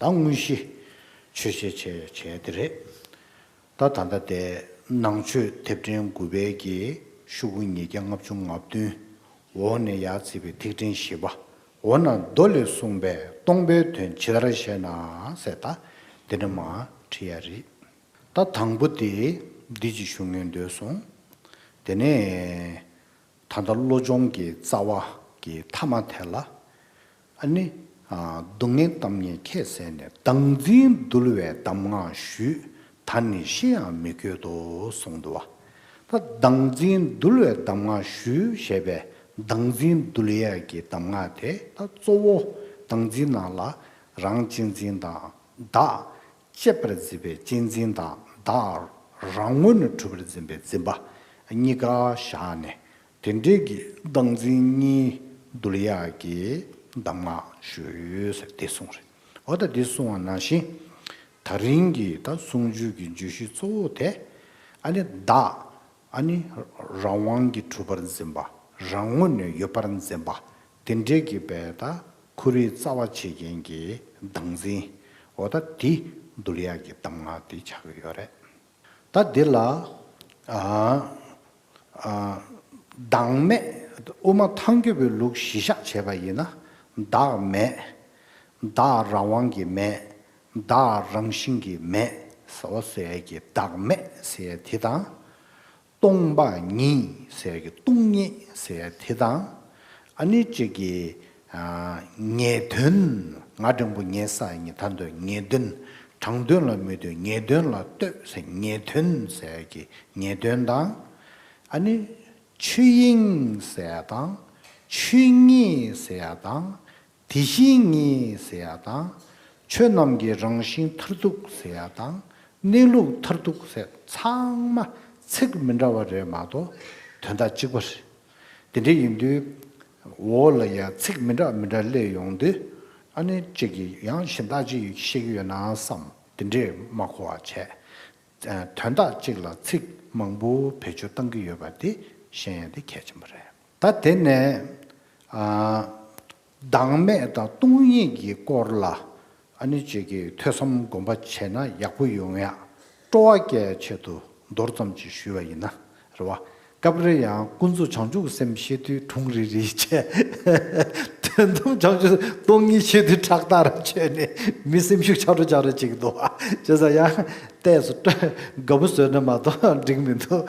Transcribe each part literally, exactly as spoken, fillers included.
ད་དངོས་གཞི་ཆོས་བཤད་བྱས་བྱས་དེ་རེད། ད་ད་ལྟ་དེ་ནང་ཆོས་དེབ་ཕྲེང་དགུ་པའི་གི་ཤོག་གུ་ཉིས་བརྒྱ་ལྔ་བཅུ་ང་བདུན་འོག་ནས་ཡར་བརྩིས་པའི་ཐིག་ཕྲེང་བཞི་པ། འོ་ན་མདོ་ལས་གསུངས་པའི་སྟོང་པའི་དོན་ཇི་ལྟར་བཤད་ན་ཟེར། ད་འདི་ནས་མར་ཁྲིད་ཡ་རེད། ད་དང་པོ་དེ་འདི་ཅིག་ཞུ་སྙིང་འདོད་སོང་། དེ་ནས་ད་ལྟ་བློ་སྦྱོང་གི་རྩ་བ་གི་ཐ་མ་དེ་ལ། ཨ་ནི། ཨ། སྡུག་བསྔལ་གཏམ་ངན་ཁྱད་བསད་ནས། བདག་འཛིན་འདུལ་བའི་གདམས་ངག་ཞུས། ད་ནི་ཤི་ཡང་མི་དགོས་དོ་གསུངས་འདུག་བ། ད་བདག་འཛིན་འདུལ་བའི་གདམས་ངག་ཞུས་ཞེས་པའི་བདག་འཛིན་འདུལ་ཡས་ཀྱི་གདམས་ངག་དེ། ད་གཙོ་བོ་བདག་འཛིན་ནང་ལ་རང་གཅེས་འཛིན་དང་བདག་གཅེས་པར་འཛིན་པའི་གཅེས་འཛིན་དང་བདག་རང་ངོས་ནས་གྲུབ་པར་འཛིན་པའི་འཛིན་པ་གཉིས་ཀ་བཞག་ནས། དེ་འདྲའི་གི་བདག་འཛིན་གཉིས་འདུལ་ཡག་གི་གདམས་ངག་ཞུས་ཟེར་དེ་གསུངས་རེད། འོ་ད་དེ་གསུངས་པ་ནང་བཞིན། ད་རིང་གི་ད་གསུང་ཆོས་ཀྱི་བརྗོད་གཞི་གཙོ་བོ་དེ། ཨ་ནི་བདག་ཨ་ནི་རང་དབང་གིས་གྲུབ་པར་འཛིན་པ། རང་ངོས་ནས་ཡོད་པར་འཛིན་པ། དེ་འདྲའི་གི་བས་ད་ཁོ་རའི་རྩ་བ་བྱེད་མཁན་གྱི་བདག་འཛིན། འོ་ད་དེ་འདུལ་ཡག་གི་གདམས་ངག་དེ་ཆགས་ཀྱི་ཡོད་རེད། ད་འདི་ལ། ཨ། ཨ། བདག་མེད། དབུ་མ་ཐལ་འགྱུར་བའི་ལུགས་གཞི་བཞག་བྱས་པ་ཡིན་ན། བདག་མེད། བདག་རང་དབང་གིས་མེད། བདག་རང་བཞིན་གྱིས་མེད་ཟེར་བ་ཟེར་ཡས་ཀྱི་བདག་མེད་ཟེར་ཡས་དེ་དང་། སྟོང་པ་ཉིད་ཟེར་ཡས་ཀྱི་སྟོང་ཉིད་ཟེར་ཡས་དེ་དང་། ཨ་ནི་གཅིག་གི། ཨ། ངེས་དོན། ང་འགྲེང་བུ་ངེས་ས་ཡིན་ད་འདོད་ངེས་དོན། དྲང་དོན་ལ་མི་ལྟོས་ངེས་དོན་ལ་ལྟོས་ཟེར་ངེས་དོན་ཟེར་གྱི་ངེས་དོན་དང་། ཨ་ནི་ཆོས་དབྱིངས་ཟེར་ཡ་དང་། ཆོས་ཉིད་ཟེར་ཡ་དང་། དེ་བཞིན་ཉིད་ཟེར་ཡ་དང་། ཆོས་རྣམས་ཀྱི་རང་བཞིན་མཐར་ཐུག་ཟེར་ཡ་དང་། གནས་ལུགས་མཐར་ཐུག་ཟེར་ཚང་མ་ཚིག་མི་འདྲ་བ་རེད་མ་གཏོགས་དོན་དག་གཅིག་པ་རེད། དེ་འདྲ་ཡིན་དུས། འོག་ལ་ཡང་ཚིག་མི་འདྲ་མི་འདྲ་སླེབས་ཡོང་དུས། ཨ་ནི་གཅིག་གིས་ཡང་གཞན་དག་ཅིག་བཤད་ཀྱི་ཡོད་ན་བསམ། དེ་འདྲས་མ་གོ་བ་བྱས། དོན་དག་གཅིག་ལ་ཚིག་མང་པོ་བེད་སྤྱོད་བཏང་གི་ཡོད་པ་དེ་ཤེས་ཡ་དེ་གལ་ཆེན་པོ་རེད། ད་དེ་ནས། ཨ། བདག་མེད་དང་སྟོང་ཉིད་ཀྱི་སྐོར་ལ། ཨ་ནི་གཅིག་གིས་ཐོས་བསམ་སྒོམ་པ་བྱས་ན་ཡག་པོ་ཡོང་ཡ། སྤྲོ་བ་སྐྱེ་ཡ་ཆེད་དུ་མདོར་ཙམ་ཅིག་ཞུས་པ་ཡིན་ན། རེད་བ། སྐབས་རེ་ཡང་ཀུན་རྫོབ་བྱང་ཆུབ་སེམས་བཤད་དུས་དྲུང་རེ་རེ་བྱས། དོན་དམ་བྱང་ཆུབ་སྟོང་ཉིད་བཤད་དུས་ཁྲག་ལྟར་ཆོད་ནས་མི་སེམས་ཤུགས་ཆག་འགྲོ་ཆག་འགྲོ་ཅིག་འདུག་བ། བྱས་ཙང་ཡང་ལྟས་སུ་དགའ་པོ་བཟོས་ན་མ་གཏོགས་འགྲིག་མི་འདུག་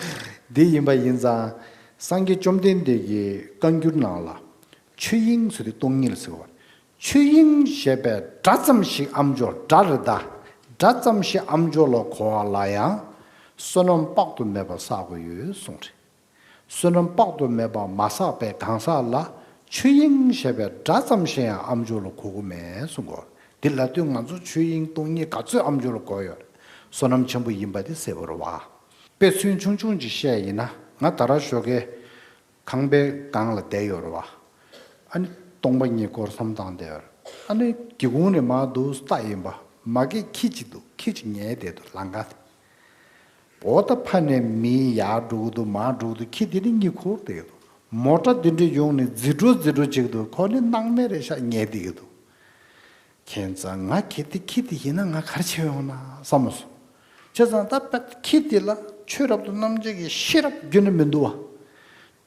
འདི་ཡིན་པ་ཡིན་ཙང་། སངས་རྒྱས་བཅོམ་ལྡན་འདས་ཀྱི་བཀའ་འགྱུར་ནང་ལ། ཆོས་དབྱིངས་ཟེར་དུས་སྟོང་ཉིད་ལ་ཟེར་བ། ཆོས་དབྱིངས་ཞེས་པའི་སྒྲ་ཙམ་ཞིག་ཨ་མཆོག་སྒྲ་རེད་ད། སྒྲ་ཙམ་ཞིག་ཨ་མཆོག་ལ་གོ་བ་ལ་ཡང་། བསོད་ནམས་དཔག་ཏུ་མེད་པ་བསགས་དགོས་ཡོད་གསུངས་རེད། བསོད་ནམས་དཔག་ཏུ་མེད་པ་མ་བསགས་པའི་གང་ཟག་ལ་ཆོས་དབྱིངས་ཞེས་པའི་སྒྲ་ཙམ་ཞིག་ཡང་ཨ་མཆོག་ལ་གོ་གི་མེད་གསུངས་གོ། འདི་ལབ་དུས་ང་ཚོ་ཆོས་དབྱིངས་སྟོང་ཉིད་ག་ཚོད་ཨ་མཆོག་ལ་གོ་ཡོད་རེད། བསོད་ནམས་ཆེན་པོ་ཡིན་པ་དེ་གསལ་པོ་རེད་བ། དཔེ་ཚུལ་ཆུང་ཆུང་ཅིག་བཤད་ཡིན་ན། ང་ད་ར་ཞོགས་ཀས་ཁང་པའི་སྒང་ལ་བསྡད་ཡོད་རེད་བ། ཨ་ནི་སྟོང་པ་ཉིད་སྐོར་བསམ་བཏང་བསྡད་ཡོད་རེད། ཨ་ནི་སྒེའུ་ཁུང་ནས་མར་འདུག་ལྟ་ཡིན་པ། མ་གི་ཁྱི་གཅིག་འདུག་ཁྱི་གཅིག་ཉལ་བསྡད་འདུག་ལམ་ཁ་དེ། འོ་ད་ཕ་ནས་མི་ཡར་འགྲོ་གི་འདུག་མར་འགྲོ་གི་འདུག་ཁྱི་དེ་ནི་གཉིད་ཁུག་བསྡད་ཡོད་འདུག་མོ་ཊ་དེ་འདྲ་ཡོང་ནས་རྫི་འགྲོ་རྫི་འགྲོ་ཅིག་འདུག་ཁོ་ནི་སྣང་མེད་རེད་ཤག་ཉལ་བསྡད་ཀྱི་འདུག་ཁྱེད་ཚོ་ང་གལ་ཏེ་ཁྱི་དེ་ཡིན་ན་ང་ག་རེ་བྱེད་ཡོང་ན་བསམ་མ་སོང་། བྱས་ཙང་ད་ཁྱི་དེ་ལ་ཆོས་རབ་ཏུ་རྣམ་འབྱེད་ཀྱི་ཤེས་རབ་རྒྱུན་ནས་མི་འདུག་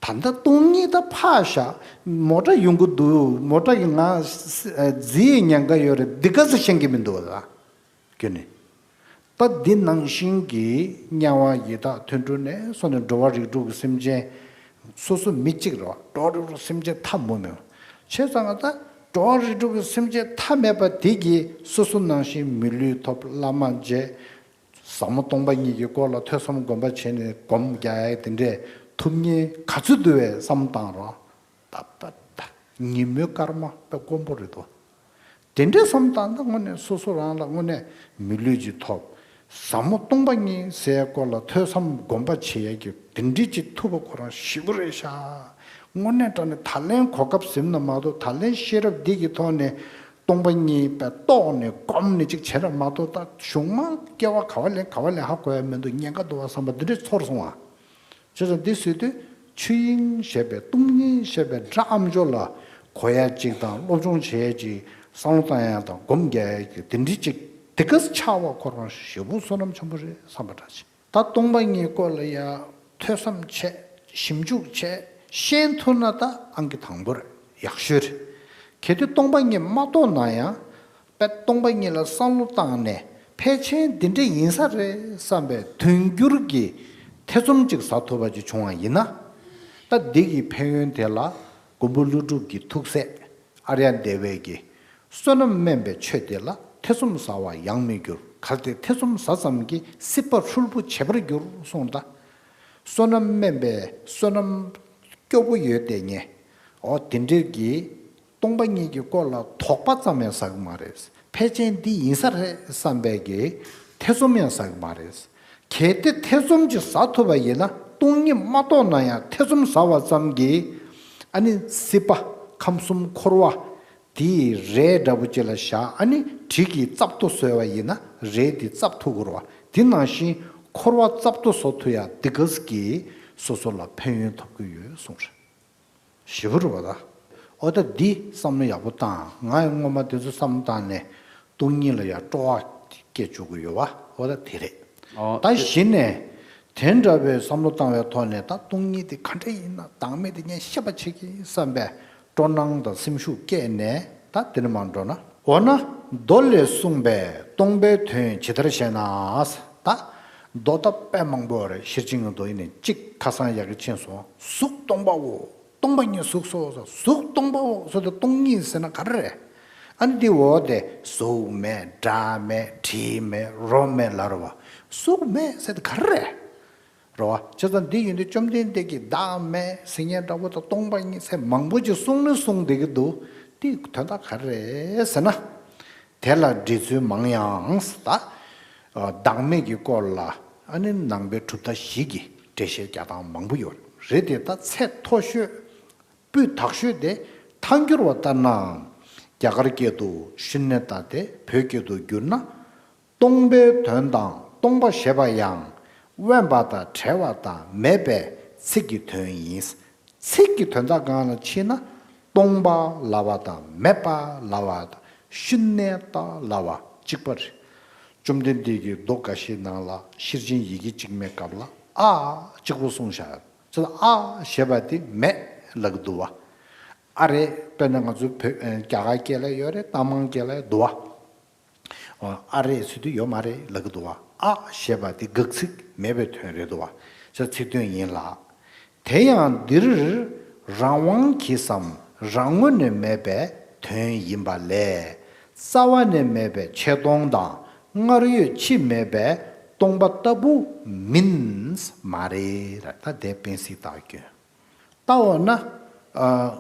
བ། ད་ལྟ་སྟོང་ཉིད་ད་ཕར་བཞག་མོ་ཊ་ཡོང་གི་འདུག་མོ་ཊ་ཡིན་ང་རྫི་ཡི་ཉེན་ཁ་ཡོད་རེད། འདི་ག་ཚོད་ཤེས་ཀྱི་མི་འདུག་བ་ད། རྒྱུན་ནས། ད་འདི་ནང་བཞིན་གྱི་དམྱལ་བ་ཡི་དྭགས་དུད་འགྲོ་ནས་སོ་ནས་འགྲོ་བ་རིགས་དྲུག་གི་སེམས་ཅན། སོ་སོ་མི་གཅིག་རེད་བ། འགྲོ་བ་རིགས་དྲུག་སེམས་ཅན་ཐ་མོ་མེད། བྱས་ཙང་ད་འགྲོ་བ་རིགས་དྲུག་གི་སེམས་ཅན་ཐ་མེད་པ་དེ་གིས་སོ་སོ་ནང་བཞིན་མི་ལུས་ཐོབ། བླ་མ་མཇལ། ཟབ་མོ་སྟོང་པ་ཉིད་ཀྱི་སྐོར་ལ་ཐོས་བསམ་སྒོམ་པ་བྱས་ནས་སྒོམ་རྒྱག་ཡ་དེ་འདྲས་ཐུབ་མཁན་ག་ཚོད་འདུག་བས་བསམ་བཏང་རོགས། ད་ད་ད་ཉིན་མོའི་སྐར་མ་དཔེ་དཀོན་པོ་རེད་དོ། དེ་འདྲའི་བསམ་བཏང་ན་དངོས་གནས་སོ་སོ་རང་ལ་དངོས་གནས་མི་ལུས་ཅིག་ཐོབ། ཟབ་མོ་སྟོང་པ་ཉིད་ཟེར་སྐོར་ལ་ཐོས་བསམ་སྒོམ་པ་བྱེད་ཡས་ཀྱི་དེ་འདྲའི་ཅིག་ཐུབ་པ་ཁོ་རང་ཞེ་པོ་རེད་ཤག་དངོས་གནས་དྲང་གནས་ད་ལན་གོ་སྐབས་ཟིན་ན་མ་གཏོགས། ད་ལན་ཤེས་རབ་འདི་གི་ཐོག་ནས་སྟོང་པ་ཉིད་པའི་རྟོགས་ནས་སྒོམ་ནས་ཅིག་བྱས་ན་མ་གཏོགས། ད་གཞུང་མ་སྐྱེ་བ་ག་བ་ལེན་ག་བ་ལེན་ཧ་གོ་ཡ་མི་འདུག་ཉེན་ཁ་འདུག་བ་བསམ་པ་འདི་འདྲས་ཚོར་སོང་བ། བྱས་ཙང་འདི་ཟེར་དུས་ཆོས་དབྱིངས་ཞེས་པའི་སྟོང་ཉིད་ཞེས་པའི་སྒྲ་ཨ་མཆོག་ལ་གོ་ཡ་ཅིག་དང་སློབ་སྦྱོང་བྱེད་ཡ་ཅིག་བསམ་བློ་བཏང་ཡ་དང་སྒོམ་རྒྱག་ཡ་གི་དེ་འདྲའི་ཅིག་དེ་ག་ཆགས་པ་ཁོ་རང་ཞེ་པོ་བསོད་ནམས་ཆེན་པོ་རེད་བསམ་པ་འདྲ་ཅིག་ད་སྟོང་པ་ཉིད་སྐོར་ལ་ཡ་ཐོས་བསམ་བྱས། ཞིབ་འཇུག་བྱས། ཤེས་ཐུབ་ན་ད་ཨང་ཀི་དང་པོ་རེད། ཡག་ཤོས་རེད། གལ་ཏེ་སྟོང་པ་ཉིད་མ་རྟོགས་ན་ཡང་། དཔེ་སྟོང་པ་ཉིད་ལ་བསམ་བློ་བཏང་ནས་ཕལ་ཆེར་འདི་འདྲ་ཡིན་ས་རེད་བསམ་པའི་དོན་འགྱུར་གྱི་ཐེ་ཚོམ་ཅིག་ཟ་ཐུབ་པ་ཅིག་བྱུང་བ་ཡིན་ན། ད་འདི་གི་ཕན་ཡོན་དེ་ལ་མགོན་པོ་ཀླུ་སྒྲུབ་ཀྱི་ཐུགས་སྲས་ཨརྱ་དེ་བས་ཀྱིས། བསོད་ནམས་དམན་པའི་ཆོས་དེ་ལ་ཐེ་ཚོམ་ཟ་བ་ཡང་མི་འགྱུར། གལ་ཏེ་ཐེ་ཚོམ་ཟ་ཙམ་གྱིས་སྲིད་པ་ཧྲུལ་པོ་བྱེད་པར་འགྱུར་གསུངས་ད། བསོད་ནམས་དམན་པའི་བསོད་ནམས་སྐྱོ་པོ་ཡོད་དེ་ངས། འོ་དེ་འདྲའི་གི་སྟོང་པ་ཉིད་ཀྱི་སྐོར་ལ་དོགས་པ་ཙམ་ཡང་ཟ་གི་མ་རེད། ཕལ་ཆེར་འདི་ཡིན་ས་རེད་བསམ་པའི་གི་ཐེ་ཚོམ་ཡང་ཟ་གི་མ་རེད། གལ་ཏེ་ཐེ་ཚོམ་ཅིག་ཟ་ཐུབ་པ་ཡིན་ན་སྟོང་ཉིད་མ་རྟོགས་ན་ཡང་ཐེ་ཚོམ་ཟ་བ་ཙམ་གྱིས་ཨ་ནི་སྲིད་པ་ཁམས་གསུམ་འཁོར་བ་དེའི་རས་འདྲ་པོ་ཅིག་ལ་བཞག་ཨ་ནི་གྲི་གིས་བཙབ་ཏོ་བཟོས་པ་ཡིན་ན་རས་དེ་བཙབ་ཐུབ་དགོས་རེད་བ། དེ་ནང་བཞིན་འཁོར་བ་བཙབ་ཏོ་བཟོ་ཐུབ་ཡ་འདི་ག་གིས་སོ་སོ་ལ་ཕན་ཡོན་ཐོབ་ཀྱི་ཡོད་གསུངས་རེད། ཞེ་པོ་རེད་བ་ད། ཨོ་ད་འདི་བསམ་བློ་ཡག་པོ་བཏང་། ང་ཡང་སྔོན་མ་དེ་ཚོ་བསམ་བློ་བཏང་ནས་སྟོང་ཉིད་ལ་ཡང་སྤྲོ་བ་སྐྱེ་བཅུག་གི་ཡོད་བ། ཨོ་ད་དེ་རེད། ཨོ་ད་གཞི་ནས་དེ་འདྲ་བའི་བསམ་བློ་བཏང་བའི་ཐོག་ནས་ད་སྟོང་ཉིད་དེ་ག་འདྲ་ཡིན་ན་བདག་མེད་དེ་ངས་ཤེས་པ་བྱེད་ཀྱི་བསམ་པའི་སྤྲོ་སྣང་དང་སེམས་ཤུགས་སྐྱེས་ནས་ད་དེ་ནས་མར་འགྲོ་ན། འོ་ན་མདོ་ལས་གསུངས་པའི་སྟོང་པའི་དོན་ཇི་ལྟར་ཤེས་ན། ད་མདོ་ད་དཔེ་མང་པོ་རེད། ཤེར་ཕྱིན་གྱི་མདོ་ཡིན་ནས་གཅིག་ཁ་སང་ཡག་གི་ཕྱིན་སོང་། གཟུགས་སྟོང་པའོ། སྟོང་པ་ཉིད་གཟུགས་སོ་སོ། གཟུགས་སྟོང་པའོ་ཟེར་དུས་སྟོང་ཉིད་ཟེར་ན་ག་རེ་རེད། ཨ་ནི་འདི་འོ་དེ་གཟུགས་མེད་སྒྲ་མེད་དྲི་མེད་རོ་མེད་ལབ་རེད་བ། གཟུགས་མེད་ཟེར་དུས་ག་རེ་རེད། རེད་བ། བྱས་ཙང་འདི་ཡིན་དུས་བཅོམ་ལྡན་འདས་ཀྱིས་བདག་མེད་ཟེར་མཁན་འདྲ་པོ་དང་སྟོང་པ་ཉིད་ཟེར་མང་པོ་ཅིག་གསུངས་ནི་གསུངས་བསྡད་ཀྱི་འདུག་དེའི་དོན་དག་ག་རེ་རེད་ཟེར་ན། དེ་ལ་འགྲེལ་ཚུལ་མང་ཡང་ད། བདག་མེད་ཀྱི་སྐོར་ལ་ཨ་ནི་ནང་པའི་གྲུབ་མཐའ་བཞི་གི་འགྲེལ་བཤད་རྒྱག་སྟངས་མང་པོ་ཡོད་རེད་དེ། ད་ཚད་མཐོ་ཤོས་སྤུས་དག་ཤོས་དེ་ཐལ་འགྱུར་བ་ལྟར་ནའང་། རྒྱ་གར་སྐད་དུ་ཤུན་ནེ་ཏཱ་སྟེ་བོད་སྐད་དུ་བསྒྱུར་ན། སྟོང་པའི་དོན་དང་སྟོང་པ་ཞེས་པ་ཡང་དབེན་པ་དང་བྲལ་བ་དང་མེད་པའི་ཚིག་གི་དོན་ཡིན། ཚིག་གི་དོན་དག་སྒང་ལ་ཕྱིན་ན་སྟོང་པ་ལབ་པ་དང་མེད་པ་ལབ་པ་དང་ཤུན་ནེ་ཏཱ་ལབ་པ་གཅིག་པ་རེད། བཅོམ་ལྡན་འདས་ཀྱིས་མདོ་འགའ་ཤས་ནང་ལ་ཤེར་ཕྱིན་ཡི་གེ་གཅིག་མའི་སྐབས་ལ་ཨ་གཅིག་པོ་གསུངས་བཞག་ཡོད། ཚུལ་ཨ་ཞེས་པ་དེ་མེད་ལབ་ཀྱི་འདུག་བ། ཨ་རེད། དཔེར་ན་ང་ཚོའི་བོད་རྒྱ་གར་སྐད་ལ་ཡོད་རེད། རྟ་མང་སྐད་ལ་ཡོད་འདུག་བ། ཨ་རེད་ཟེར་དུས་ཡོད་མ་རེད་ལབ་ཀྱི་འདུག་བ། ཨ་ཞེས་པ་དེ་དགག་ཚིག་མེད་པའི་དོན་རེད་འདུག་བ། ཟེར་ཚིག་དོན་ཡིན་ལ། དེ་ཡང་འདིར་རང་དབང་གིས་སམ་རང་ངོས་ནས་མེད་པའི་དོན་ཡིན་པ་ལས། རྩ་བ་ནས་མེད་པའི་ཆེ་སྟོང་དང་སྔར་ཡོད་ཕྱིས་མེད་པའི་སྟོང་པ་ལྟ་བུ་མིན་མ་རེད། ད་དེ་སྤེན་སྲིད་སྟག་རྒྱུན། ལྟ་འོ་ན། ཨ།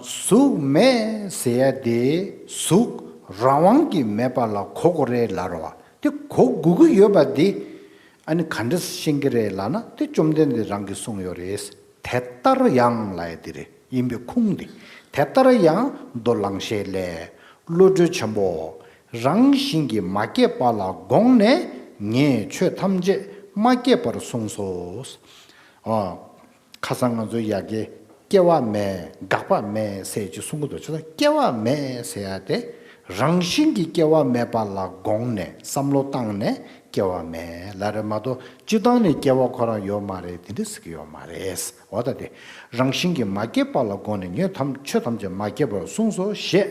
གཟུགས་མེད་ཟེར་ཡ་དེ་གཟུགས་རང་དབང་གིས་མེད་པ་ལ་གོ་དགོས་རེད་ལབ་རེད་བ། དེ་གོ་དགོས་ཀྱི་ཡོད་པ་དེ་ཨ་ནི་ག་འདྲ་ཤེས་ཀྱི་རེད་ལབ་ན། དེ་བཅོམ་ལྡན་འདས་རང་གིས་གསུངས་ཡོད་རེད། དེ་ལྟར་ཡང་ལབ་ཡ་དེ་རེད། ཡིན་པའི་ཁུངས་དེ། དེ་ལྟར་ཡང་མདོ་གླང་ཤེས་ལས། བློ་གྲོས་ཆེན་པོ། རང་བཞིན་གྱིས་མ་སྐྱེས་པ་ལ་དགོངས་ནས་ངས་ཆོས་ཐམས་ཅད་མ་སྐྱེས་པར་གསུངས་སོ། ཨ། ཁ་སང་ང་ཚོ་ཡ་གི་སྐྱེ་བ་མེད་འགག་པ་མེད་ཟེར་ཅིག་གསུང་གི་འདུག་བྱས་ཙང་སྐྱེ་བ་མེད་ཟེར་ཡ་དེ་རང་བཞིན་གྱིས་སྐྱེ་བ་མེད་པ་ལ་དགོངས་ནས་བསམ་བློ་བཏང་ནས་སྐྱེ་བ་མེད་ལབ་རེད་མ་གཏོགས། སྤྱིར་བཏང་ནས་སྐྱེ་བ་ཁོ་རང་ཡོད་མ་རེད། དེ་འདྲ་ཟེར་གྱི་ཡོད་མ་རེད། འོ་ད་དེ་རང་བཞིན་གྱིས་མ་སྐྱེས་པ་ལ་དགོངས་ནས་ངས་ཐམས་ཆོས་ཐམས་ཅད་མ་སྐྱེས་པར་གསུངས་སོ་ཞེས་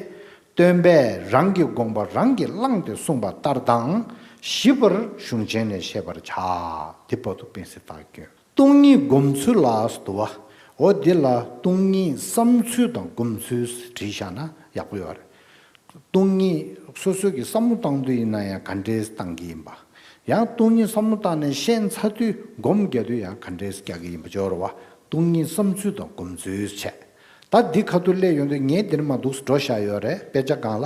སྟོན་པས་རང་གི་དགོངས་པ་རང་གིས་བླངས་ཏེ་གསུངས་པ་ལྟར་དང་ཞིབ་པར་གཞུང་ཆེན་ནས་ཤེས་པར་བྱ། དེ་བར་དུ་སྤེན་སྲིད་སྟག་རྒྱུན། སྟོང་ཉིད་སྒོམ་ཚུལ་ལ་འདུག་བ། འོ་འདི་ལ་སྟོང་ཉིད་བསམ་ཚུལ་དང་སྒོམ་ཚུལ་བྲིས་བཞག་ན་ཡག་པོ་ཡོད་རེད། སྟོང་ཉིད་སོ་སོ་གིས་བསམ་བློ་བཏང་དུས་ཡིན་ན་ཡང་ག་འདྲས་བཏང་གི་ཡིན་པ། ཡང་སྟོང་ཉིད་བསམ་བློ་བཏང་ནས་ཤེས་ཚར་དུས་སྒོམ་རྒྱག་དུས་ཡང་ག་འདྲས་རྒྱག་གི་ཡིན་པ་སྦྱོར་བ། སྟོང་ཉིད་བསམ་ཚུལ་དང་སྒོམ་ཚུལ་བྱས། ད་འདི་ཁ་ཐུག་སླེབས་ཡོང་དུས་ངས་འདིར་མ་འདུག་འགྲོ་བཞག་ཡོད་རེད། དཔེ་ཆ་སྒང་ལ།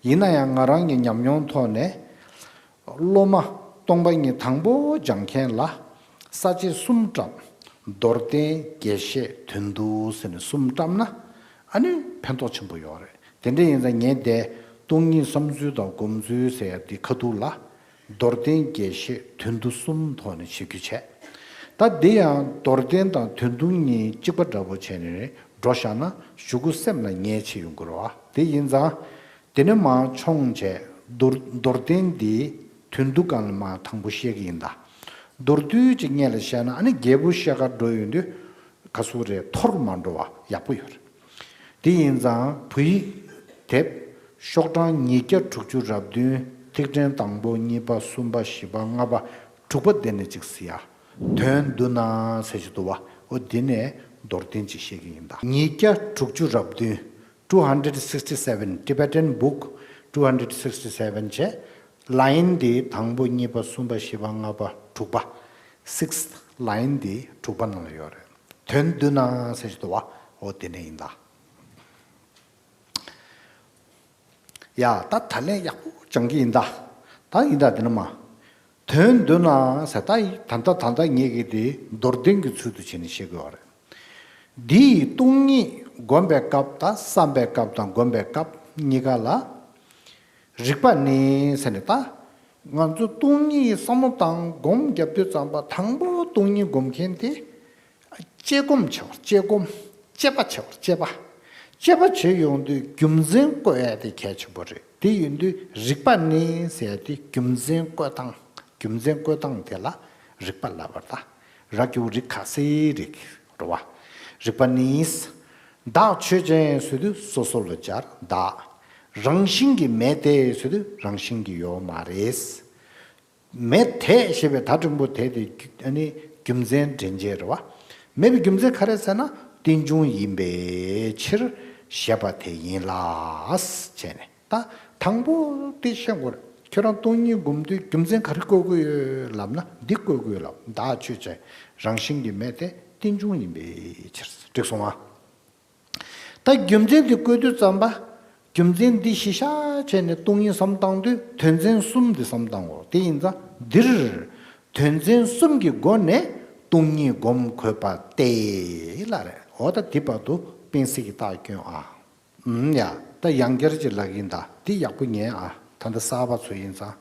ཡིན་ན་ཡང་ང་རང་གི་ཉམས་མྱོང་ཐོག་ནས། སློབ་མ་སྟོང་པ་ཉིད་དང་པོ་སྦྱང་མཁན་ལ་ས་བཅད་གསུམ་བཀྲམ། མདོར་བསྟན་རྒྱས་བཤད་དོན་བསྡུ་ཟེར་ནས་གསུམ་བཀྲམ་ན་ཨ་ནི་ཕན་ཐོགས་ཆེན་པོ་ཡོད་རེད། དེ་འདྲ་ཡིན་ཙང་ངས་དེ་སྟོང་ཉིད་བསམ་ཚུལ་དང་སྒོམ་ཚུལ་ཟེར་ཡ་དེ་ཁ་ཐུག་ལ་མདོར་བསྟན་རྒྱས་བཤད་དོན་བསྡུ་གསུམ་ཐོག་ནས་བཤད་རྒྱུ་བྱས། ད་འདི་ཡང་མདོར་བསྟན་དང་དོན་བསྡུ་གཉིས་གཅིག་པ་འདྲ་པོ་བྱས་ནས་འགྲོ་བཞག་ན་གཞུག་གུ་སེམས་ལ་ངེས་ཆེ་ཡོང་གི་རེད་བ། དེ་ཡིན་ཙང་། དེ་ནས་མར་མཆོང་བྱས་མདོར་མདོར་བསྟན་འདི་དོན་བསྡུ་གང་ལ་མར་དང་པོ་བཤད་ཀྱི་ཡིན་ད། མདོར་བསྡུས་ཅིག་སྔོན་ལ་བཤད་ན་ཨ་ནི་རྒྱལ་པོ་ཤེལ་དཀར་འགྲོ་ཡོང་དུས་ག་སུ་རེད་འཐོར་མ་འགྲོ་བ་ཡག་པོ་ཡོད་རེད། དེ་ཡིན་ཙང་བོད་ཡིག་དེབ་ཤོག་གྲངས་ཉིས་བརྒྱ་དྲུག་ཅུ་རེ་བདུན། ཐིག་ཕྲེང་དང་པོ་གཉིས་པ་གསུམ་པ་བཞི་པ་ལྔ་པ་དྲུག་པ་དེ་ནས་ཅིག་གཟིགས་ཡ། དོན་བསྡུ་ན་ཟེར་གྱི་འདུག་བ། འོ་འདི་ནས་མདོར་བསྟན་ཅིག་བཤད་ཀྱི་ཡིན་ད། ཉིས་བརྒྱ་དྲུག་ཅུ་རེ་བདུན། two hundred sixty seven, Tibetan book two hundred sixty seven བྱས། line འདི་དང་པོ་གཉིས་པ་གསུམ་པ་བཞི་པ་ལྔ་པ་དྲུག་པ། sixth line འདི་དྲུག་པ་ནང་ལ་ཡོད་རེད། དོན་བསྡུ་ན་ཟེར་གྱི་འདུག་བ། འོ་དེ་ནས་ཡིན་ད། ཡ་ད་ད་ལན་ཡག་པོ་སྦྱང་གི་ཡིན་ད། ད་ཡིན་ད་དེ་ནས་མར། དོན་བསྡུ་ན་ཟེར་ད་ཡིན་ད། ད་ད་ངེད་ཀྱིས་དེ་མདོར་བསྟན་གྱི་ཚུལ་དུ་བྱས་ནས་བཤད་དགོས་པ་རེད། འདི་ཡི་སྟོང་ཉིད་སྒོམ་པའི་སྐབས་དང་བསམ་པའི་སྐབས་དང་སྒོམ་པའི་སྐབས་གཉིས་ཀ་ལ། རིགས་པ་ནི་ཟེར་ནས་ད། ང་ཚོ་སྟོང་ཉིད་བསམ་བློ་བཏང་སྒོམ་རྒྱབ་དུས་ཙམ་པ་དང་པོ་སྟོང་ཉིད་སྒོམ་མཁན་དེ། དཔྱད་སྒོམ་བྱེད་པ། དཔྱད་སྒོམ། དཔྱད་པ་བྱེད་པ། དཔྱད་པ། དཔྱད་པ་བྱེད་ཡོང་དུས་རྒྱུ་མཚན་བཀོད་ཡ་དེ་གལ་ཆེན་པོ་རེད། དེ་ཡིན་དུས་རིགས་པ་ནི་ཟེར་ཡ་དེ་རྒྱུ་མཚན་བཀོད་སྟངས། རྒྱུ་མཚན་བཀོད་སྟངས་དེ་ལ་རིགས་པ་ལབ་པ་རེད་ད། ར་གི་གུ་རི་ག་ས་རི་རེད་བ། རིགས་པ་ནི། བདག་ཆོས་ཅན་ཟེར་དུས་སོ་སོ་ལ་སྦྱར་བདག་རང་བཞིན་གྱིས་མེད་དེ་ཟེར་དུས་རང་བཞིན་གྱིས་ཡོད་མ་རེད། མེད་དེ་ཞེས་པའི་ད་འགྲེང་བུ་དེ་དེ་རྒྱུ་ཨ་ནི་རྒྱུ་མཚན་འདྲེན་བྱེད་རེད་བ། མེད་པའི་རྒྱུ་མཚན་ག་རེ་ཟེར་ན་རྟེན་འབྱུང་ཡིན་པའི་ཕྱིར་ཞེས་པ་དེ་ཡིན་ལ། བྱས་ནས་ད་དང་པོ་དེ་ཤེས་དགོས་རེད། ཁྱོད་རང་སྟོང་ཉིད་སྒོམ་དུས་རྒྱུ་མཚན་ག་རེ་བཀོད་དགོས་ཡོད་ལབ་ན་འདི་བཀོད་དགོས་ལབ། བདག་ཆོས་ཅན། རང་བཞིན་གྱིས་མེད་དེ་རྟེན་འབྱུང་ཡིན་པའི་ཕྱིར། འགྲིག་སོང་ང་། ད་རྒྱུ་མཚན་འདི་བཀོད་དུས་ཙམ་པ། རྒྱུ་མཚན་འདི་གཞི་བཞག་བྱས་ནས་སྟོང་ཉིད་བསམ་བཏང་དུས་དོན་ཚན་གསུམ་འདི་བསམ་བཏང་དགོས། དེ་ཡིན་ཙང་འདིར། དོན་ཚན་གསུམ་གྱི་སྒོ་ནས་སྟོང་ཉིད་སྒོམ་དགོས་པ་སྟེ་ལབ་རེད། འོ་ད་འདི་བར་དུ་དཔེ་གཟིགས་ཀྱི་རྟགས་སྐྱོན་ཨ། ཨུམ་ཡ། ད་ཡང་བསྐྱར་ཅིག་ལབ་ཀྱི་ཡིན་ད། འདི་ཡག་པོ་ཉན་ཨ། ད་ལྟ་གསར་པ་ཚོ་ཡིན་ཙང་།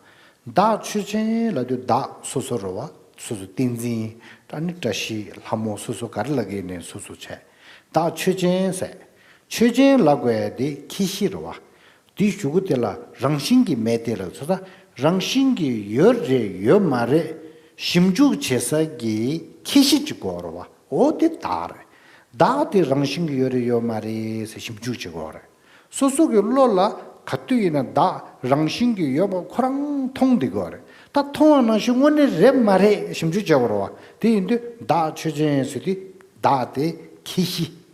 བདག་ཆོས་ཅན་ལབ་དུས་བདག་སོ་སོ་རེད་བ། སོ་སོ་བསྟན་འཛིན། ཨ་ནི་བཀྲ་ཤིས་ལྷ་མོ་སོ་སོ་ག་རེ་ལབ་ཀྱི་ཡིན་ནའི་སོ་སོ་བྱས། བདག་ཆོས་ཅན་ཟེར། ཆོས་ཅན་ལབ་དགོས་ཡ་དེ་ཁྱད་གཞི་རེད་བ། དེའི་གཞུག་གུ་དེ་ལ་རང་བཞིན་གྱིས་མེད་དེ་ལབ་ཚོད་ད། རང་བཞིན་གྱིས་ཡོད་རེད་ཡོད་མ་རེད་ཞིབ་འཇུག་བྱེད་ས་གི་ཁྱད་གཞི་གཅིག་དགོས་རེད་བ། འོ་དེ་བདག་རེད། བདག་དེ་རང་བཞིན་གྱིས་ཡོད་རེད་ཡོད་མ་རེད་ཟེར་ཞིབ་འཇུག་བྱེད་དགོས་རེད། སོ་སོ་གི་བློ་ལ་ག་དུས་ཡིན་ན་བདག་རང་བཞིན་གྱིས་ཡོད་པ་ཁོ་རང་མཐོང་བསྡད་དགོས་རེད། ད་མཐོང་བ་ནང་བཞིན་དངོས་གནས་རེད་མ་རེད་ཞིབ་འཇུག་བྱེད་དགོས་རེད་བ། དེ་ཡིན་དུས་བདག་ཆོས་ཅན་ཟེར་དུས་བདག་དེ་ཁྱད་གཞི།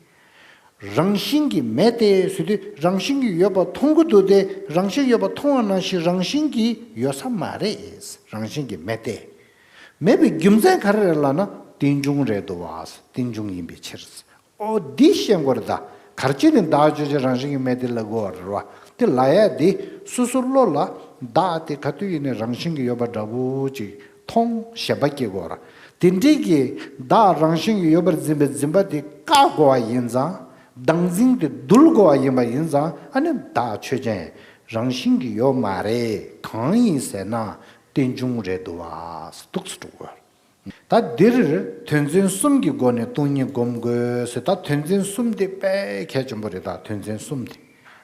རང་བཞིན་གྱིས་མེད་དེ་ཟེར་དུས་རང་བཞིན་གྱིས་ཡོད་པ་མཐོང་གི་འདུག་སྟེ་རང་བཞིན་ཡོད་པ་མཐོང་བ་ནང་བཞིན་རང་བཞིན་གྱིས་ཡོད་ས་མ་རེད། རང་བཞིན་གྱིས་མེད་དེ། མེད་པའི་རྒྱུ་མཚན་ག་རེ་རེད་ལབ་ན་རྟེན་འབྱུང་རེད་འདུག་བ། རྟེན་འབྱུང་ཡིན་པའི་ཕྱིར། ཨོ་འདི་ཤེས་དགོས་རེད་ད། ག་རེ་བྱས་ནས་བདག་ཆོས་ཅན་རང་བཞིན་གྱིས་མེད་དེ་ལབ་དགོས་རེད་བ། དེ་ལབ་ཡ་དེ་སོ་སོ་བློ་ལ་བདག་དེ་ག་དུས་ཡིན་ནའི་རང་བཞིན་གྱིས་ཡོད་པ་འདྲ་པོ་ཅིག་མཐོང་ཞེན་པ་སྐྱེ་དགོས་རེད། དེ་འདྲའི་གི་བདག་རང་བཞིན་གྱིས་ཡོད་པར་འཛིན་པའི་འཛིན་པ་དེ་བཀག་དགོས་པ་ཡིན་ཙང་། བདག་འཛིན་དེ་འདུལ་དགོས་པ་ཡིན་པ་ཡིན་ཙང་ཨ་ནི་བདག་ཆོས་ཅན་རང་བཞིན་གྱིས་ཡོད་མ་རེད། གང་ཡིན་ཟེར་ན་རྟེན་འབྱུང་རེད་འདུག་བ། འདུག་སེ་འགྲོ་དགོས། ད་འདིར་དོན་ཚན་གསུམ་གྱི་སྒོ་ནས་སྟོང་ཉིད་སྒོམ་དགོས་ཟེར། ད་དོན་ཚན་གསུམ་དེ་དཔེ་གལ་ཆེན་པོ་རེད། ད་དོན་ཚན་གསུམ་དེ།